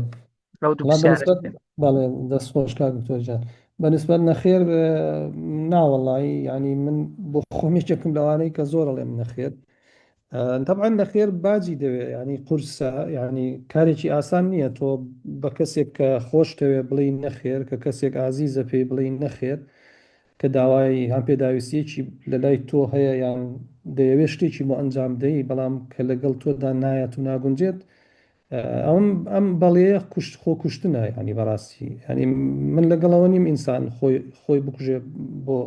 ئەو دوو پرسیارە بەڵێ دەست خۆش کاک دکتۆر جان بەنسبەت نەخێر ناوەڵایی ینی من بۆ خۆم یەکێکم لەوانەی کە زۆر ئەڵێم نەخێر تەبعەن نەخێر باجی دەوێ ینی قورسە ینی کارێکی ئاسان نییە تۆ بە کەسێک کە خۆشتەوێ بڵێی نەخێر کە کەسێک ئازیزە پێی بڵێی نەخێر کە داوای یان پێداویستیەکی لە لای تۆ هەیە یان دەیەوێت شتێکی بۆ ئەنجام بدەی بەڵام کە لەگەڵ تۆدا نایەت و ناگونجێت ئەم ئەم بەڵێیە کوشت خۆ کوشتنە ینی بەڕاستی ینی من لەگەڵەوە نیم ئینسان خۆی خۆی بکوژێ بۆ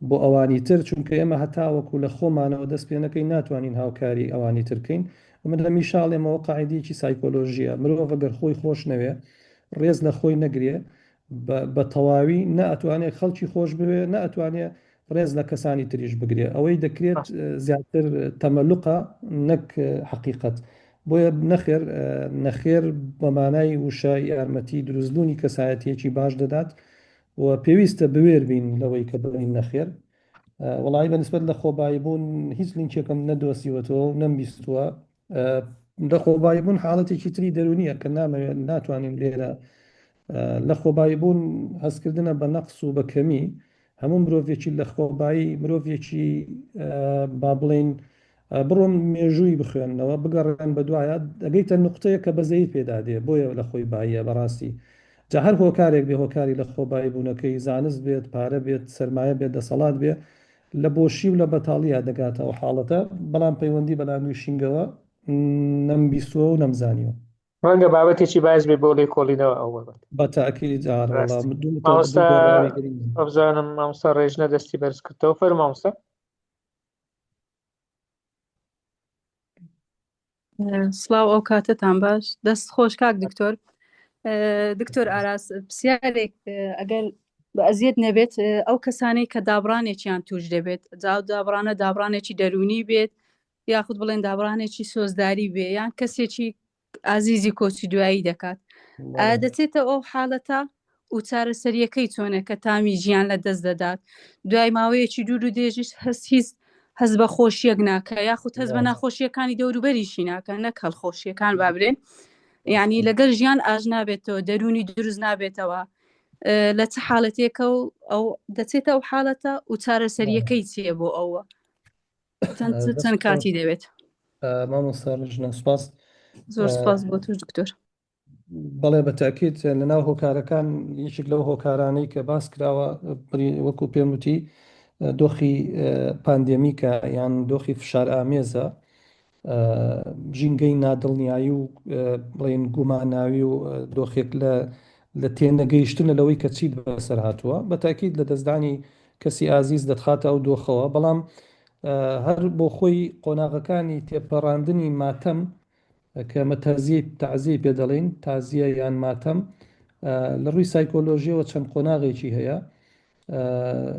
بۆ ئەوانی تر، چونکە ئێمە هەتاوەکو لە خۆمانەوە دەست پێ نەکەین ناتوانین هاوکاری ئەوانی تر بکەین و من هەمیشە ئەڵێم ئەوە قاعیدەیەکی سایکۆلۆژییە مرۆڤ گەر خۆی خۆش نەوێ ڕێز لە خۆی نەگرێ بە تەواوی نە ئەتوانێ خەڵکی خۆش بوێ نە ئەتوانێ ڕێز لە کەسانی تریش بگرێ ئەوەی دەکرێت زیاتر تەمەلوقە نەک حەقیقەت بۆیە نەخێر نەخێر بە مانای وشە یارمەتی دروستبوونی کەسایەتییەکی باش دەدات و پێویستە بوێر بین لەوەی کە بڵێین نەخێر. وەڵایی بە نسبەت لە خۆبایی بوون هیچ لینکێکم نەدۆزیوەتەوە و نەمبیستووە. لە خۆبایی بوون حاڵەتێکی تری دەروونییە کە نامەوێت ناتوانین لێرە لە خۆبایی بوون هەستکردنە بە نەقس و بە کەمی هەموو مرۆڤێکی لە خۆبایی مرۆڤێکی با بڵێین بڕۆن مێژووی بخوێننەوە بگەڕێن بەدوایا دەگەیتە نوقتەیەک کە بەزەیت پێدا دێ بۆیە لە خۆی باییە بەڕاستی جا هەر هۆکارێک بێ هۆکاری لە خۆبایی بوونەکەی زانست بێت پارە بێت سەرمایە بێت دەسەڵات بێ لە بۆشی و لە بەتاڵیا دەگاتە ئەو حاڵەتە بەڵام پەیوەندی بە لانگویشینگەوە نەمبیستووە و نەمزانیوە. ڕەنگە بابەتێکی باش بێ بۆ لێکۆڵینەوە ئەو بابەتە. بە تاکید ئارە وەڵا ڕاست دوو دوو مامۆستا گۆڕاوی گرنگن. وابزانم مامۆستا ڕێژنە دەستی بەرز کردەوە فەرموو مامۆستا. سڵاو ئەو کاتەتان باش دەست خۆش کاک دکتۆر دکتۆر ئاراس پرسیارێک ئەگەر بە ئەزیەت نەبێت ئەو کەسانەی کە دابڕانێکیان توش دەبێت جا دابڕانە دابڕانێکی دەرونی بێت یاخود بڵێن دابڕانێکی سۆزداری بێ یان کەسێکی ئازیزی کۆچی دوایی دەکات ئایا دەچێتە ئەو حاڵەتە و چارەسەریەکەی چۆنە کە تامی ژیان لە دەست دەدات دوای ماوەیەکی دوور و درێژیش هەست هیچ هەست بە خۆشیەک ناکە یاخود هەست بە ناخۆشیەکانی دەوروبەریشی ناکە نەک هەڵخۆشیەکان بابرێن یعنی لەگەل ژیان ئاژ نابێتەوە دەرونی دروست نابێتەوە لە چ حاڵەتێکە و ئەو دەچێتە ئەو حاڵەتە و چارەسەریەکەی چییە بۆ ئەوە چەند کاتی دەوێت؟ مامۆستا ژنە سپاس زۆر سپاس بۆ تۆش دکتۆر. بەڵێ بە تاکیت لە ناو هۆکارەکان یەکێک لەو هۆکارانەی کە باس کراوە وەکو پێم وتی دۆخی پاندێمیکە یان دۆخی فشار ئامێزە ژینگەی نادڵنیایی و بڵێن گوماناوی و دۆخێک لە لە تێنەگەیشتنە لەوەی کە چیت بەسەر هاتووە بە تاکیت لە دەستدانی. کەسی ئازیز دەتخاتە ئەو دۆخەوە بەڵام هەر بۆ خۆی قۆناغەکانی تێپەڕاندنی ماتەم کە ئەمە تەزیەی تەعزیەی پێ دەڵێین، تازیە یان ماتەم، لە ڕووی سایکۆلۆژیەوە چەند قۆناغێکی هەیە،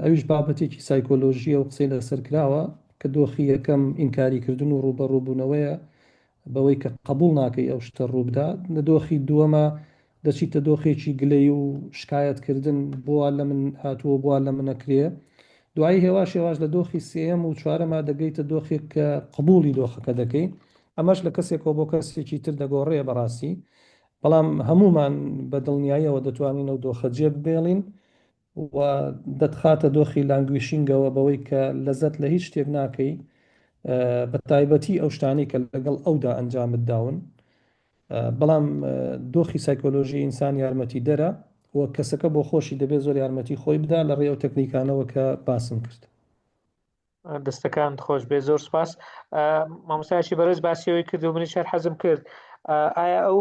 ئەویش بابەتێکی سایکۆلۆژیە و قسەی لەسەر کراوە کە دۆخی یەکەم ئینکاریکردن و ڕووبەڕووبوونەوەیە بەوەی کە قبوڵ ناکەی ئەو شتە ڕووبدا، لە دۆخی دووەمە دەچیتە دۆخێکی گلەیی و شکایەت کردن بۆ وا لە من هاتووە بۆ وا لە من ئەکرێ، دوایی هێواش هێواش لە دۆخی سێیەم و چوارەما دەگەیتە دۆخێک کە قبوڵی دۆخەکە دەکەی، ئەمەش لە کەسێکەوە بۆ کەسێکی تر دەگۆڕێ بەڕاستی، بەڵام هەموومان بە دڵنیاییەوە دەتوانین ئەو دۆخە جێ ببێڵین و دەتخاتە دۆخی languishing ەوە بەوەی کە لەزەت لە هیچ شتێک ناکەی بە تایبەتی ئەو شتانەی کە لەگەڵ ئەودا ئەنجامت داون. بەڵام دۆخی سایکۆلۆژی ئینسان یارمەتیدەرە و کەسەکە بۆ خۆشی دەبێت زۆر یارمەتی خۆی بدا لە ڕێی ئەو تەکنیکانەوە کە باسم کرد. دەستەکانت خۆش بێ زۆر سپاس مامۆستایشی بەڕێز باسیەوەی کرد و منیش هەر حەزم کرد ئایا ئەو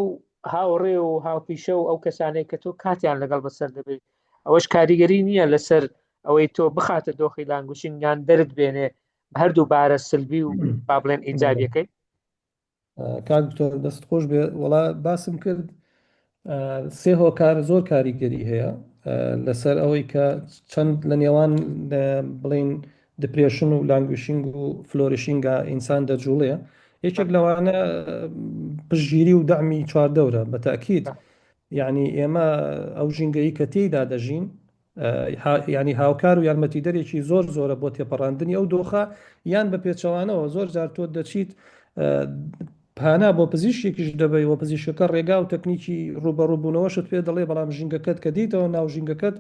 هاوڕێ و هاوپیشە و ئەو کەسانەی کە تۆ کاتیان لەگەڵ بەسەر دەبێت ئەوەش کاریگەری نییە لەسەر ئەوەی تۆ بخاتە دۆخی languishing یان دەرت بێنێ هەردوو بارە سلبی و با بڵێن ئیجابیەکەی کاک دکتۆر دەست خۆش بێ وەڵا باسم کرد سێ هۆکار زۆر کاریگەری هەیە لەسەر ئەوەی کە چەند لە نێوان بڵین depression و languishing و flourishing ا ئینسان دەجوڵێ یەکێک لەوانە پشتگیری و دەعمی چواردەورە بە تاکیید یعنی ئێمە ئەو ژینگەی کە تێیدا دەژین یانی هاوکار و یارمەتیدەرێکی زۆر زۆرە بۆ تێپەڕاندنی ئەو دۆخە یان بە پێچەوانەوە زۆر جار تۆ دەچیت پانا بۆ پزیشکێکیش دەبەی و پزیشکەکە ڕێگا و تەکنیکی ڕووبەڕووبوونەوەشت پێ دەڵێ بەڵام ژینگەکەت کە دیتەوە ناو ژینگەکەت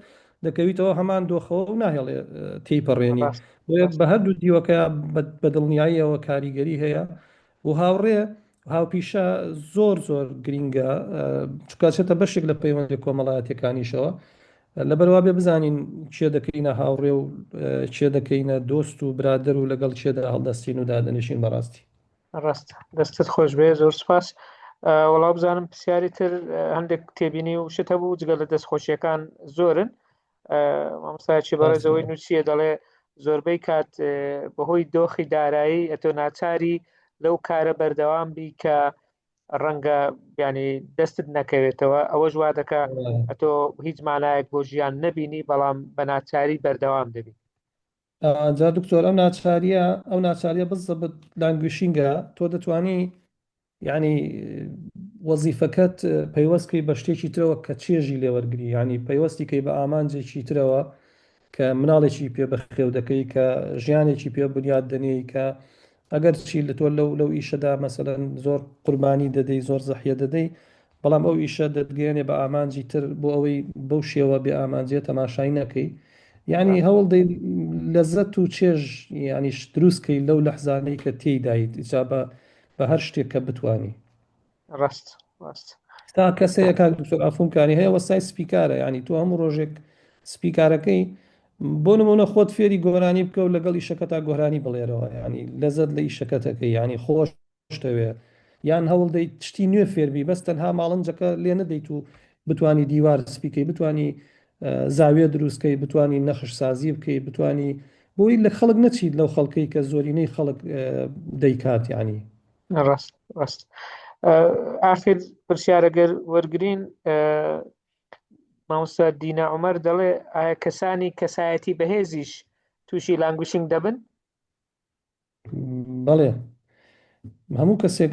دەکەویتەوە هەمان دۆخەوە و ناهێڵێ تێیپەڕێنی بۆیە بە هەردوو دیوەکە بە دڵنیاییەوە کاریگەری هەیە و هاوڕێ هاوپیشە زۆر زۆر گرینگە چونکە ئەچێتە بەشێک لە پەیوەندیە کۆمەڵایەتیەکانیشەوە لەبەر وابێ بزانین کێ دەکەینە هاوڕێ و کێ دەکەینە دۆست و برادەر و لەگەڵ کێدا هەڵدەستین و دادەنیشین بەڕاستی. ڕاستە دەستت خۆش بێ زۆر سپاس وەڵا بزانم پرسیاری تر هەندێک تێبینی و شت هەبوو جگە لە دەستخۆشیەکان زۆرن مامۆستایەکی بەڕێزەوەی نووسیە دەڵێ زۆربەی کات بەهۆی دۆخی دارایی ئەتۆ ناچاری لەو کارە بەردەوام بی کە ڕەنگە ینی دەستت نەکەوێتەوە ئەوەش وا دەکە ئەتۆ هیچ مانایەک بۆ ژیان نەبینی بەڵام بە ناچاری بەردەوام دەبی. جا دکتۆر ئەو ناچاریە ئەو ناچاریە بزەبت languishing ە تۆ دەتوانی یانی وەزیفەکەت پەیوەست کەی بە شتێکی ترەوە کە چێژی لێ وەرگری یانی پەیوەستی کەی بە ئامانجێکی ترەوە کە مناڵێکی پێ بەخێو دەکەی کە ژیانێکی پێ بنیات دەنێی کە ئەگەر چی لە تۆ لەو لەو ئیشەدا مەسەلەن زۆر قوربانی دەدەی زۆر زەحیە دەدەی بەڵام ئەو ئیشە دەتگەیەنێ بە ئامانجی تر بۆ ئەوەی بەو شێوە بێ ئامانجیە تەماشای نەکەی یعنی هەوڵ دەی لەزەت و چێژ یعنی دروست کەی لەو لەحزانەی کە تێیدایت جا بە بە هەر شتێک کە بتوانی. ڕاست ڕاست. تا کەس هەیە کاک دکتۆر عەفوم کانی هەیە وەستای سپیکارە یعنی تۆ هەموو ڕۆژێک سپیکارەکەی بۆ نمونە خۆت فێری گۆرانی بکە و لەگەڵ ئیشەکەتا گۆرانی بڵێرەوە یعنی لەزەت لە ئیشەکەتەکەی یعنی خۆشتەوێ یان هەوڵ دەیت شتی نوێ فێربی بەس تەنها ماڵنجەکە لێ نەدەیت و بتانی دیوار سپیکەی بتانی زاویە دروست کەی بتانی نەخش سازی بکەی بتانی بۆی لە خەڵک نەچیت لەو خەڵکەی کە زۆرینەی خەڵک دەیکات یعنی. ڕاست ڕاست ئاخر پرسیارەگەر وەرگین مامۆستا دینا عمر دەڵێ ئایا کەسانی کەسایەتی بەهێزیش تووشی languishing دەبن؟ بەڵێ هەموو کەسێک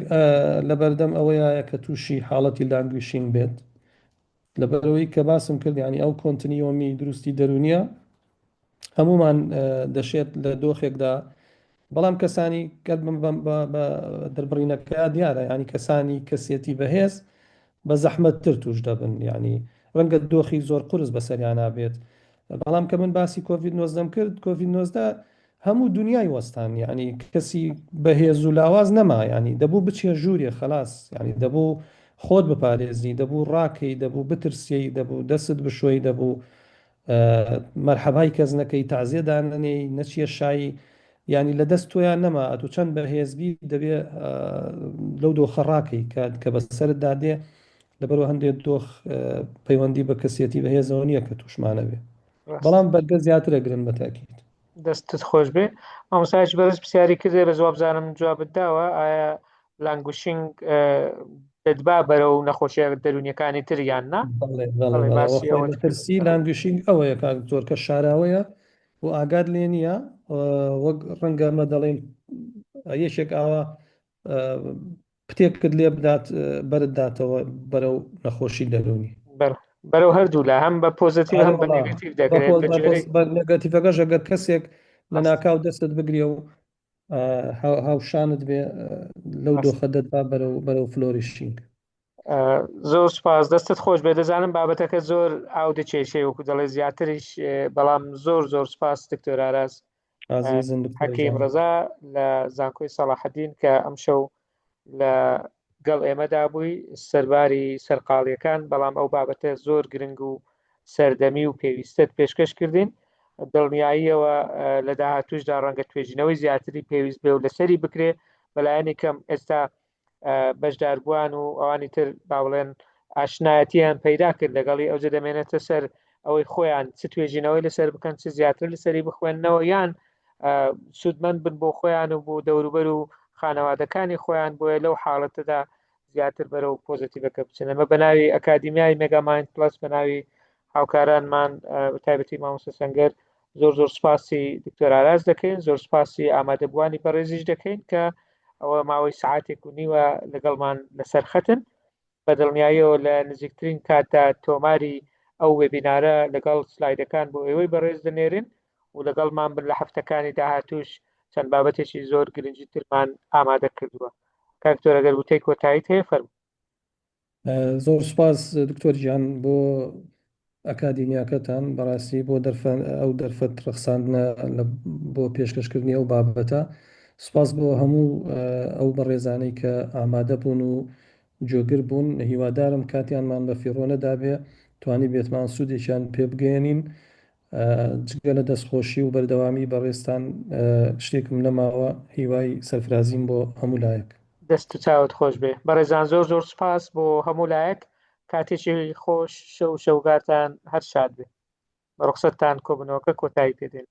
لەبەردەم ئەوەیە کە تووشی حاڵەتی languishing بێت لەبەرەوەی کە باسم کرد ینی ئەو continuum ی دروستی دەرونیە هەمومان دەشێت لە دۆخێکدا بەڵام کەسانی کە بە دەربڕینەکە دیارە ینی کەسانی کەسێتی بەهێز بە زەحمەتتر توش دەبن یعنی ڕەنگە دۆخی زۆر قورس بەسەریانا بێت بەڵام کە من باسی کۆڤید 19 کرد کۆڤید 19 هەموو دونیای وەستان یانی کەسی بەهێز و لاواز نەما یانی دەبوو بچیە ژوورێ خەلاس یانی دەبوو خۆت بپارێزی دەبوو ڕاکەی دەبوو بترسیەی دەبوو دەست بشۆی دەبوو مەرحەبای کەس نەکەی تازیە دانەنێی نەچیە شایی یانی لە دەست تۆیان نەما ئەتوو چەند بەهێزبی دەبێ لەو دۆخە ڕاکەی کە کە بەسەرتدا دێ لەبەرەوە هەندێک دۆخ پەیوەندی بە کەسێتی بەهێزەوە نییە کە تووشمانە بێ. بەڵام بەرگە زیاتر ئەگرن بە تاکید. دەستت خۆش بێ مامۆستایەکی بەڕێز پرسیاری کردێ بەس وابزانم جوابت داوە ئایا languishing دەتبا بەرەو نەخۆشیە دەروونیەکانی تر یان نا؟ بەڵێ بەڵێ بەڵێ ئەوە باسی خۆی ئەوەت کرد مەترسی languishing ئەوەیە کاک دکتۆر کە شاراوەیە و ئاگات لێ نییە وەک ڕەنگە ئەمە دەڵێن یەکێک ئاوا پتێکت لێ بدات بەرت داتەوە بەرەو نەخۆشی دەروونی. بەرەو هەردوو لا هەم بە پۆزەتیڤ هەم بە نێگەتیڤ دەکرێت بە جۆرێک بە نێگەتیڤەکەش ئەگەر کەسێک لە ناکاو دەستت بگرێ و هاوشانت بێ لەو دۆخە دەتبا بەرەو بەرەو flourishing. زۆر سپاس دەستت خۆش بێ دەزانم بابەتەکە زۆر ئاو دەکێشێ وەکو دەڵێ زیاتریش بەڵام زۆر زۆر سپاس دکتۆر ئاراس ئازیزن دکتۆر حەکیم گیان. ڕەزا لە زانکۆی سەڵاحەدین کە ئەمشەو لە گەڵ ئێمەدا بووی سەرباری سەرقاڵیەکان بەڵام ئەو بابەتە زۆر گرنگ و سەردەمی و پێویستت پێشکەش کردین دڵنیاییەوە لە داهاتوشدا ڕەنگە توێژینەوەی زیاتری پێویست بێ و لەسەری بکرێ بەلایەنی کەم ئێستا بەشداربووان و ئەوانی تر با بڵێن ئاشنایەتیان پەیدا کرد لەگەڵی ئەوجە دەمێنێتە سەر ئەوەی خۆیان چ توێژینەوەی لەسەر بکەن چ زیاتر لەسەری بخوێندنەوە یان سوودمەند بن بۆ خۆیان و بۆ دەوروبەر و خانەوادەکانی خۆیان بۆیە لەو حاڵەتەدا زیاتر بەرەو پۆزیتیڤەکە بچن ئەمە بە ناوی ئەکادیمیای مێگامایند پلس بە ناوی هاوکارانمان تایبەتی مامۆستا سەنگەر زۆر زۆر سپاسی دکتۆر ئاراس دەکەین زۆر سپاسی ئامادەبووانی بەڕێزیش دەکەین کە ئەوە ماوەی سعاتێک و نیوە لەگەڵمان لەسەر خەتن بە دڵنیاییەوە لە نزیکترین کاتدا تۆماری ئەو وێبینارە لەگەڵ سلایدەکان بۆ ئێوەی بەڕێز دەنێرین و لەگەڵمان بن لە هەفتەکانی داهاتوش چەند بابەتێکی زۆر گرنگی ترمان ئامادە کردووە کاک دکتۆر ئەگەر وتەی کۆتاییت هەیە فەرموو. زۆر سوپاس دکتۆر گیان بۆ ئەکادیمیاکەتان بەڕاستی بۆ ئەو دەرفەت ڕەخساندنە بۆ پێشکەشکردنی ئەو بابەتە سوپاس بۆ هەموو ئەو بەڕێزانەی کە ئامادە بوون و گوێگر بوون هیوادارم کاتیانمان بە فیڕۆ نەدابێ توانی بێتمان سوودێکیان پێ بگەیەنین جگە لە دەستخۆشی و بەردەوامی بەڕێزتان شتێکم نەماوە هیوای سەرفرازیم بۆ هەموو لایەک. دەست و چاوت خۆش بێ بەڕێزان زۆر زۆر سوپاس بۆ هەموو لایەک کاتێکی خۆش شەو شەوگارتان هەر شاد بێ بە ڕوخسەتتان کۆبنەوەکە کۆتایی پێدێن.